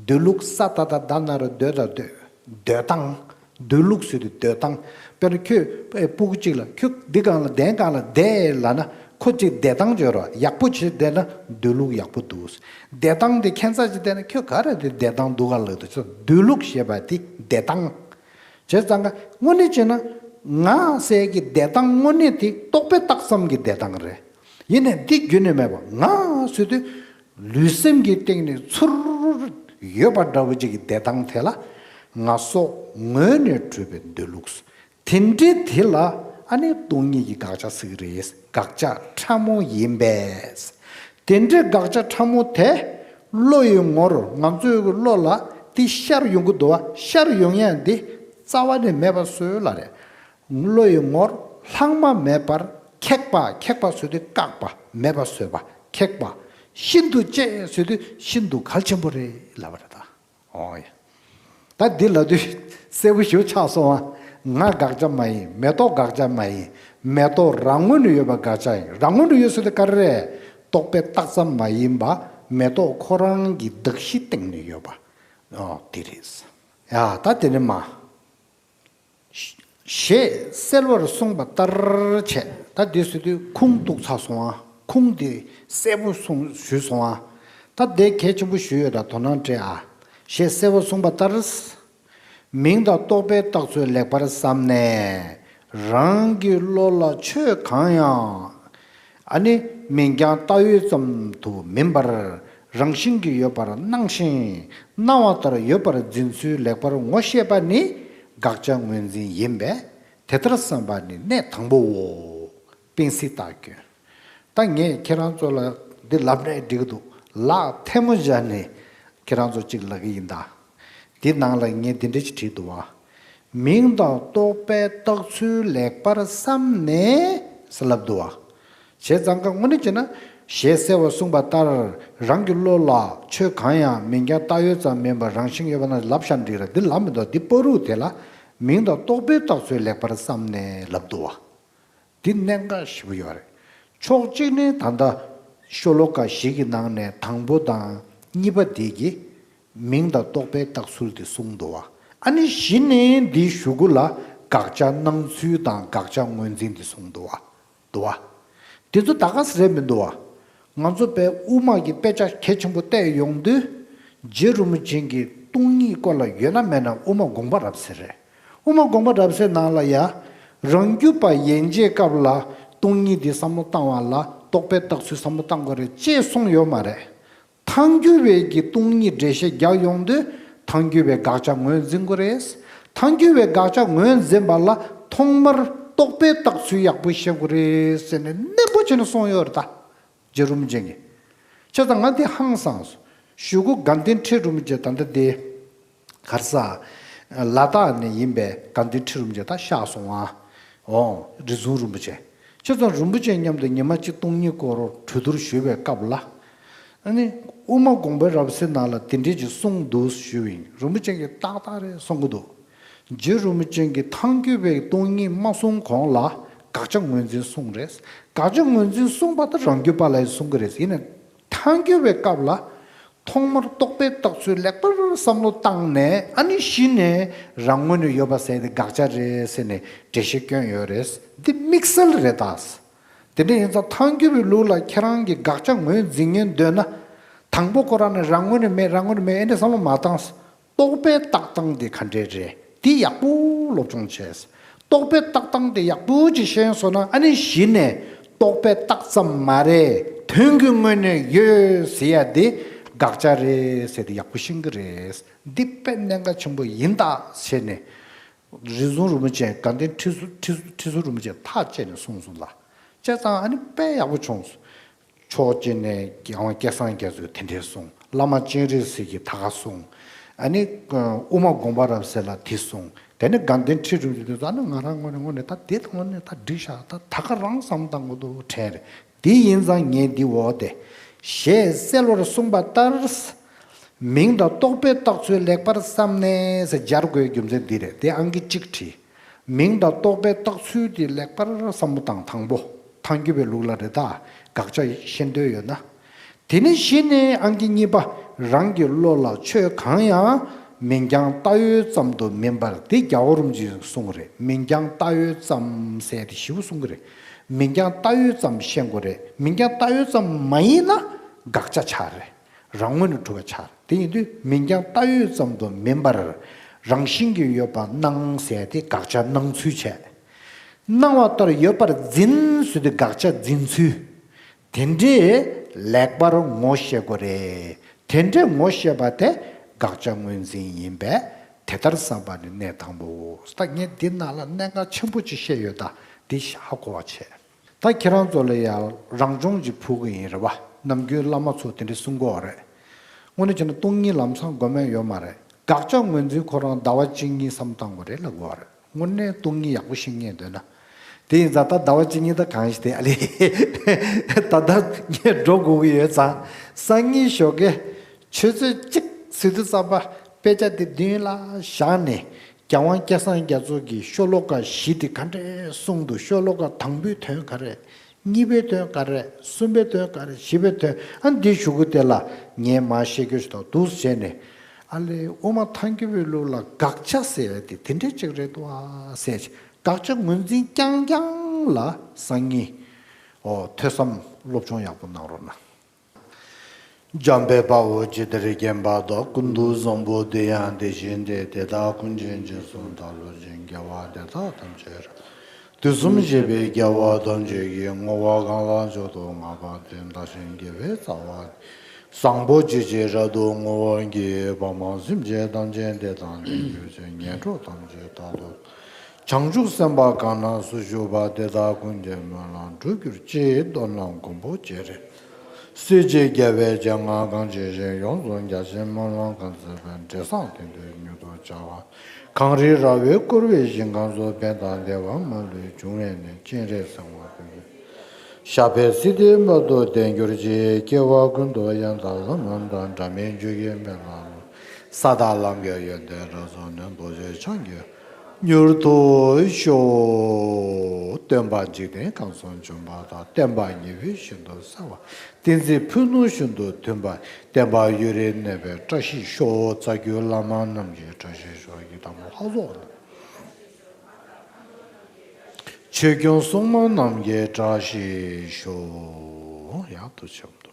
འདོད་ལུགས་ས་ད་བཏགས་སྡ་ན་རོ་འདོད་ད་འདོད། འདོད་སྟངས། འདོད་ལུགས་ཟེར་དུས་འདོད་སྟངས། དཔེར་ན་ཁྱོད་ཨེ་སྤུ་གུ་གཅིག་ལ་ཁྱོད་འདི་སྒང་ལ་གདན་སྒང་ལ་བསྡད་ལབ་ན། ཁོ་གཅིག་བསྡད་སྟངས་བརྗོད་རོགས། ཡག་པོ་བྱས་བསྡད་ན་འདོད་ལུགས་ཡག་པོ་འདུག་བསྡད་སྟངས་དེ་ཁྱད་མཚར་ཅིག་བསྡད་ན། ཁྱོད་ག་རེ་དེ་བསྡད་སྟངས་འདུག་ག་ལབ་དུས་ཚོད། འདོད་ལུགས་ཞེས་པ་དེ་བསྡད་སྟངས། བྱས་ཙང་ཀ་དངོས་གནས་བྱས་ན་ང་ཟེར་གྱི་བསྡད་སྟངས་དངོས་གནས་དེ་རྟོག་པས་བཏགས་ཙམ་གྱི་བསྡད་སྟངས་རེད། ཡིན་ནའི་འདི་རྒྱུན་ནས་མེད་པ། ང་ཟེར་དུས་ལུས་སེམས་ཀྱི་སྟེང་ནས་ཚུར་ཡོད་པ་འདྲ་བོ་ཅིག་གི་བསྡད་སྟངས་དེ་ལ་ང་སོགས་ངོས་ནས་གྲུབ་པའི་འདོད་ལུགས། དེ་འདྲའི་དེ་ལ་ཨ་ནི་སྟོང་ཉིད་ཀྱི་དགག་བྱ་ཟེར་གྱི་རེད། དགག་བྱ་ཕྲ་མོ་ཡིན་པས། དེ་འདྲའི་དགག་བྱ་ཕྲ་མོ་དེ་བློ་ཡི་ངོར། ང་ཚོའི་གི་བློ་ལ་དེ་ཤར་ཡོང་གི་འདུག་བ། ཤར་ཡོང་ཡ་འདི་རྩ་བ་ནས་མེད་པ་བཟོས་ལ་རེད། བློ་ཡི་ངོར་ལྷག་མ་མེད་པར་ཁེགས་པ། ཁེགས་པ་ཟེར་དུས་བཀག་པ། མེད་པ་བཟོས་པ། ཁེགས་པ། ཤིན་ཏུ་གཅེས་ཟེར་དུས་ཤིན་ཏུ་གལ་ཆེན་པོ་རེད་ལབ་པ་རེད་ད། ཨོ་ཡ། ད་འདི་ལབ་དུས་གསལ་པོ་ཞེ་པོ་ཆགས་སོང་ཨ། ང་དགག་བྱ་མ་ཡིན། མེ་ཏོག་དགག་བྱ་མ་ཡིན། མེ་ཏོག་རང་ངོས་ནས་ཡོད་པ་དགག་བྱ་ཡིན། རང་ངོས་ནས་ཡོད་ཟེར་དུས་ག་རེ་རེད། རྟོག་པས་བཏགས་ཙམ་མ་ཡིན་པ། མེ་ཏོག་ཁོ་རང་གི་གདགས་གཞིའི་སྟེང་ནས་ཡོད་པ། ཨོ་དེ་རེད། ཡ་ད་དེ་ནས་མ། ཞེས་གསལ་བར་གསུངས་པ་ལྟར་བྱས། ད་འདི་ཟེར་དུས་ཁུངས་གཏུགས་ཚར་སོང་ཨ། ཁུངས་འདི་གསལ་པོ་གསུངས་ཞུས་སོང་ཨ། ད་འདི་གལ་ཆེན་པོ་ཞུས་ཡོད་ད། དོ་སྣང་སྤྲད་ཨ། ཞེས་གསལ་བར་གསུངས་པ་ལྟར། མིང་དང་རྟོག་པའི་རྟགས་ཚུལ་ལེགས་པར་བསམ་ནས། རང་གི་བློ་ལ་ཆོས་གང་ཡང་། ཨ་ནི་མིང་རྐྱང་བཏགས་ཡོད་ཙམ་དུ་མིན་པར་རང་བཞིན་གྱིས་ཡོད་པར་སྣང་ཞིང་། སྣང་བ་ལྟར་ཡོད་པར་འཛིན་ཚུལ་ལེགས་པར་ངོ་ཤེས་པ་ནི་དགག་བྱ་ངོས་འཛིན་ཡིན་པས། དེ་ལྟར་བསམ་པ་ནི་གནད་དང་པོའོ། སྤེན་སྲིད་རྟགས་ཀྱི། ད་ངས་ཁྱེད་རང་ཚོ་ལ་འདི་ལབ་ནའི་འགྲིག་གི་འདུག་ལག་ཐལ་མོ་སྦྱར་ནས་ཁྱེད་རང་ཚོ་གཅིག་ལབ་ཀྱི་ཡིན་ད། འདི་ནང་ལ་ངས་འདི་འདྲ་ཅིག་བྲིས་འདུག་བ། མིང་དང་རྟོག་པའི་རྟགས་ཚུལ་ལེགས་པར་བསམ་ནས་ཟེར་ལབ་འདུག་བ། བྱས་ཙང་ཀ་དངོས་གནས་བྱས་ན། ཞེས་གསལ་བར་གསུངས་པ་ལྟར། རང་གི་བློ་ལ་ཆོས་གང་ཡང་མིང་རྐྱང་བཏགས་ཡོད་ཙམ་མིན་པར་རང་བཞིན་ཡོད་པ་ན་ལབ་བཞག་འགྲིག་ར། འདི་ལབ་མི་འདུག་འདི་བར་དུ་དེ་ལ་མིང་དང་རྟོག་པའི་རྟགས་ཚུལ་ལེགས་པར་བསམ་ནས་ལབ་འདུག་བ། འདི་གནད་འགག་ཞེ་པོ་ཡོད་རེད། ཕྱོགས་གཅིག་ནས་ད་ལྟ་ཤོ་ལོ་ཀ་བཞི་གི་ནང་ནས་དང་པོ་དང་གཉིས་པ་དེ་གི་མིང་དང་རྟོག་པའི་རྟགས་ཚུལ་དེ་གསུངས་འདུག་བ། ཨ་ནི་གཞི་ནས་འདིའི་གཞུག་གུ་ལ་དགག་ དགག་བྱ་སྣང་ཚུལ་དང་དགག་བྱ་ངོས་འཛིན་དེ་གསུངས་འདུག་བ། འདུག་བ། དེ་ཚོ་ད་ག་སེ་རེད་མི་འདུག་བ། ང་ཚོ་དཔེ་དབུ་མ་གི་དཔེ་ཆ་གལ་ཆེན་པོ་བལྟས་ཡོང་དུས། རྗེ་རིན་པོ་ཆེ་གིས་སྟོང་ཉིད་སྐོར་ལ་ཡོད་ན་མེད་ན་དབུ་མ་དགོངས་པ་རབ་གསལ་རེད། དབུ་མ་དགོངས་པ་རབ་གསལ་ནང་ལ་ཡ། རང་རྒྱུད་པ་ཡན་ཆད་སྐབས་ལ་སྟོང་ཉིད་དེ་བསམ་བློ་བཏང་བ་ལ་རྟོག་པས་བཏགས་ཚུལ་བསམ་བློ་བཏང་དགོས་རེད་ཅེས་གསུངས་ཡོད་མ་རེད། ཐལ་འགྱུར་བའི་གི་སྟོང་ཉིད་འགྲེལ་བཤད་རྒྱག་ཡོང་དུས་ཐལ་འགྱུར་བའི་དགག་བྱ་ངོས་འཛིན་དགོས་རེད། ཐལ་འགྱུར་བའི་དགག་བྱ་ངོས་འཛིན་པ་ལ་ཐོག་མར་རྟོག་པས་བཏགས་ཚུལ་ཡག་པོ་ཤེས་དགོས་རེད་ཟེར་ནས་ནན་པོ་བྱས་ནས་གསུངས་ཡོད་རེད་ད། རྗེ་རིན་པོ་ཆེ་གིས། བྱས་ཙང་ང་འདི་ཧང་སངས་སོང་། གཞུག་གུ་དགའ་ལྡན་ཁྲི་རིན་པོ་ཆེ་ད་ལྟ་འདི། གར་ས། ལ་དྭགས་ནས་ཡིན་པའི་དགའ་ལྡན་ཁྲི་རིན་པོ་ཆེ་ད་གཤེགས་སོང་ཨ། འོ། རི་བཟུང་རིན་པོ་ཆེ། བྱས་ཙང་རིན་པོ་ཆེ་མཉམ་དུ་ཉི་མ་གཅིག་སྟོང་ཉིད་སྐོར་གྲོས་བསྡུར་ཞུ་བའི་སྐབས་ལ། ཨ་ནི། དབུ་མ་དགོངས་པ་རབ་གསལ་ནང་ལ་དེ་འདྲས་ཀྱི་གསུངས་འདུག་ཞུས་པ་ཡིན། རིན་པོ་ཆེ་གིས་ཏག་ཏག་རེད་གསུང་གི་འདུག་རྗེ་རིན་པོ་ཆེ་གིས་ཐལ་འགྱུར་བའི་སྟོང་ཉིད་མ་གསུང་གོང་ལ་དགག་བྱ་ངོས་འཛིན་གསུངས་རེད། དགག་བྱ་ངོས་འཛིན་གསུངས་པ་ད་རང་རྒྱུད་པ་ལ་གསུང་གི་རེད། ཡིན་ནའི། ཐལ་འགྱུར་བའི་སྐབས་ལ། ཐོག་མར་རྟོག་པས་བཏགས་ཚུལ་ལེགས་པར་བསམ་བློ་བཏང་ནས་ཨ་ནི་གཞི་ནས་རང་ངོས་ནས་ཡོད་པ་ཟེར་ཏེ་དགག་བྱ་རེད་ཟེར་ནས་འགྲེལ་བཤད་བསྐྱོན་ཡོད་རེད། འདི་དམིགས་བསལ་རེད་ད། དེ་འདྲ་ཡིན་ཙང་ཐལ་འགྱུར་བའི་ལུགས་ལ་ཁྱེད་རང་གིས་དགག་བྱ་ངོས་འཛིན་མཁན་འདོད་ན། དང་པོ་ཁོ་རང་ནས་རང་ངོས་ནས་མེད་རང་ངོས་ནས་མེད་ཨེ་འདྲ་བསམ་བློ་མ་བཏང་། རྟོག་པས་བཏགས་སྟངས་དེ་ག་འདྲས་རེད། དེ་ཡག་པོ་སློབ་སྦྱོང་བྱས། རྟོག་པས་བཏགས་སྟངས་དེ་ཡག་པོ་ཅིག་ཤེས་སོང་ན་ཨ་ནི་གཞི་ནས་རྟོག་པས་བཏགས་ཙམ་མ་རེད། དོན་གྱི་ངོས་ནས་ཡོད་ཟེར་ཡ་དེ་དགག་བྱ་རེད་ཟེར་དེ་ཡག་པོ་ཤེས་ཀྱི་རེད། འདི་དཔེ་གནད་འགག་ཆེན་པོ་ཡིན་ད་ཟེར་ནས། རི་བཟུང་རིན་པོ་ཆེ་དགའ་ལྡན་ཁྲི་ཟུར་ཁྲི་ཟུར་ཁྲི་ཟུར་རིན་པོ་ཆེ་ཐག་བཅད་ནས་གསུངས་སོང་ལ། བྱས་ཙང་ཨ་ནི་དཔེ་ཡག་པོ་བྱུང་སོང་། ཕྱོགས་གཅིག་ནས་རྒྱལ་དབང་སྐལ་བཟང་རྒྱ་མཚོས་དེ་འདྲས་གསུངས། བླ་མ་སྤྱན་རས་གཟིགས་ཀྱིས་ད་ག་གསུངས། ཨ་ནི། དབུ་མ་དགོངས་པ་རབ་གསལ་ལ་དེ་གསུངས། དེ་ནས་དགའ་ལྡན་ཁྲི་རིན་པོ་ཆེ་དེ་ཚོ་ཨ་ནི་ང་རང་ངོས་ནས་ངོས་ནས་ད་དེ་དང་ངོས་ནས་ད་འགྲིག་ཤག་ད་ད་ག་རང་བསམ་བཏང་དགོས་འདུག་དྲན་རེད། དེ་ཡིན་ཙང་ངས་འདི་འོ་དེ། ཞེས་གསལ་བར་གསུངས་པ་ལྟར། མིང་དང་རྟོག་པས་བཏགས་ཚུལ་ལེགས་པར་བསམ་ནས་ཟེར་སྦྱར་དགོས་རྒྱུ་མཚན་འདི་རེད། དེ་ཨང་ཀི་གཅིག་བྲིས། མིང་དང་རྟོག་པས་བཏགས་ཚུལ་དེ་ལེགས་པར་བསམ་བློ་བཏང་དང་པོ། ཐལ་འགྱུར་བའི་ལུགས་ལ་རེད་ད། དགག་བྱ་ཤེས་འདོད་ཡོད་ན། དེ་ནས་གཞི་ནས་ཨང་ཀི་གཉིས་པ། རང་གི་བློ་ལ་ཆོས་གང་ཡང་མིང་རྐྱང་བཏགས་ཡོད་ཙམ་དུ་མིན་པར་དེ་རྒྱལ་བ་རིན་པོ་ཆེས་གསུངས་རེད། མིང་རྐྱང་བཏགས་ཡོད་ཙམ་ཟེར་དེ་ཞིབ་པོ་གསུང་གི་རེད། མིང་རྐྱང་བཏགས་ཡོད་ཙམ་ཤེས་དགོས་རེད། མིང་རྐྱང་བཏགས་ཡོད་ཙམ་མ་ཡིན་ན་དགག་བྱ་ཆགས་རེད། རང་ངོས་ནས་གྲུབ་པ་ཆགས། དེ་ཡིན་དུས་མིང་རྐྱང་བཏགས་ཡོད་ཙམ་དུ་མིན་པར། རང་བཞིན་གྱིས་ཡོད་པ་སྣང་ཟེར་ཏེ་དགག་བྱ་སྣང་ཚུལ་བྱས། སྣང་བ་ལྟར་ཡོད་པར་འཛིན་ཟེར་ཏེ་དགག་བྱ་འཛིན་ཚུལ། དེ་འདྲས་ལེགས་པར་ངོ་ཤེས་དགོས་རེད། དེ་འདྲས་ངོ་ཤེས་པ་དེ་དགག་བྱ་ངོས་འཛིན་ཡིན་པས་དེ་ལྟར་བསམ་པ་ནི་གནད་དང་པོའོ། ད་ངས་འདི་ནང་ལ་གནད་འགག་ཆེན་པོ་ཅིག་བཤད་ཡོད་ད། འདི་ཧ་གོ་བ་བྱས། ད་ཁྱེད་རང་ཚོ་ལ་ཡང་རང་སྦྱོང་ཅིག་ཕུལ་གི་ཡིན་རེད་བ། ནམ་རྒྱུན་བླ་མ་ཚོ་དེ་འདྲ་གསུང་གི་ཡོད་རེད། དངོས་གནས་བྱས་ན་སྟོང་ཉིད་ལམ་སང་དགོས་མེད་ཡོད་མ་རེད། དགག་བྱ་ངོས་འཛིན་ཁོ་རང་ཟླ་བ་གཅིག་གཉིས་བསམ་བཏང་དགོས་རེད་ལབ་གི་ཡོད་རེད། དངོས་གནས་སྟོང་ཉིད་ཡག་པོ་ཤེས་ངེས་འདོད་ན། དེ་ཡིན་ཙང་ད་ཟླ་བ་གཅིག་གཉིས་ད་གང་ཞིག་དེ་ཨ་ལས། ད་ལྟ་ངས་འགྲོ་དགོས་ཀྱི་ཡོད་ཙང་། སང་ཉིན་ཞོགས་ཀས་ཆུ་ཚོད་གཅིག་ཟིན་དུས་ཙམ་པ་དཔེ་ཆ་དེ་མདུན་ལ་བཞག་ནས། རྒྱལ་དབང་སྐལ་བཟང་རྒྱ་མཚོ་གིས་ཤོ་ལོ་ཀ་བཞི་དེ་ག་འདྲས་གསུངས་འདུག་ཤོ་ལོ་ཀ་དང་པོའི་དོན་ག་རེ། གཉིས་པའི་དོན་ག་རེ། གསུམ་པའི་དོན་ག་རེ། བཞི་པའི་དོན། ཨ་འདི་གཞུག་གུ་དེ་ལ་ངས་མར་བཤད་རྒྱུ་ཞིག་དང་འདུག་བྱས་ནས། ཨ་ལས་དབུ་མ་ཐལ་འགྱུར་བའི་ལུགས་ལ་དགག་བྱ་ཟེར་ཡ་དེ་དེ་འདྲས་ཅིག་རེད་འདུག་ཨ་ཟེར། དགག་བྱ་ངོས་འཛིན་རྐྱང་རྐྱང་ལ་སང་ཉིན། ཨོ་ཐོས་བསམ་སློབ་སྦྱོང་ཡག་པོ་གནང་རོགས་གནང་། འཇམ་དཔལ་དཔའ་བོས་ཇི་ལྟར་མཁྱེན་པ་དང་། ཀུན་ཏུ་བཟང་པོ་དེ་ཡང་དེ་བཞིན་ཏེ། དེ་དག་ཀུན་གྱི་རྗེས་སུ་བདག་སློབ་ཅིང་། དགེ་བ་འདི་དག་ཐམས་ཅད་རབ། དུས་གསུམ་གཤེགས་པའི་རྒྱལ་བ་ཐམས་ཅད་ཀྱིས། བསྔོ་བ་གང་ལ་མཆོག་ཏུ་བསྔགས་པ་དེས། བདག་གཞན་དགེ་བའི་རྩ་བ། བཟང་པོ་སྤྱོད་ཕྱིར་རབ་ཏུ་བསྔོ་བར་བགྱི། ཕ་མ་སེམས་ཅན་ཐམས་ཅད་བདེ་དང་ལྡན་གྱུར་ཅིག་ངན་འགྲོ་ཐམས་ཅད་རྟག་ཏུ། བྱང་ཆུབ་སེམས་དཔའ་གང་རྣམས་སུ་ཞུགས་པ། དེ་དག་ཀུན་གྱི་སྨོན་ལམ་འགྲུབ་གྱུར་ཅིག །མདོར་ན་མགོན་པོ་སྤྱན་རས་གཟིགས་ཀྱི་རྒྱལ་བའི་སྤྱན་སྔར་གང་ཇི་བཞིན་ཡོངས་སུ་རྒྱ་ཆེའི་སྨོན་ལམ་གང་མཛད་པའི། འབྲས་བཟང་དོན་དུ་མྱུར་དུ་བྱ་བ། གངས་རི་ར་བས་བསྐོར་བའི་ཞིང་ཁམས་སུ། ཕན་དང་བདེ་བ་མ་ལུས་འབྱུང་བའི་གནས། སྤྱན་རས་གཟིགས་དབང་བསྟན་པའི། ཞབས་པད་སྲིད་མཐའི་དཔལ་དུ་ལྡན་གྱུར་ཅིག །སྐྱེ་བ་ཀུན་ཏུ་ཡང་དག་བླ་མ་དང་། འབྲལ་མེད་རྒྱུད་ཀྱི་དཔལ་ལ་ལོངས། ས་དང་ལམ་གྱི་ཡོན་ཏན་རབ་རྫོགས་ནས། རྡོ་རྗེ་འཆང་གི་མྱུར་དུ་ཤོག །སྟོན་པ་འཇིག་རྟེན་ཁམས་སུ་བྱོན་པ་དང་། བསྟན་པ་ཉི་འོད་བཞིན་དུ་གསལ་བ། བསྟན་འཛིན་ཕུ་ནུ་བཞིན་དུ་མཐུན་པ། བསྟན་པ་ཡུན་རིང་གནས་པའི་བཀྲ་ཤིས་ཤོག །རྩ་བརྒྱུད་བླ་མ་རྣམས་ཀྱི་བཀྲ་ཤིས་ཤོག །ཡི་དམ་ལྷ་ཚོགས་རྣམས། ཆོས་སྐྱོང་སྲུང་མ་རྣམས་ཀྱི་བཀྲ་ཤིས་ཤོག། ཡག་ཏུ་ཆོག།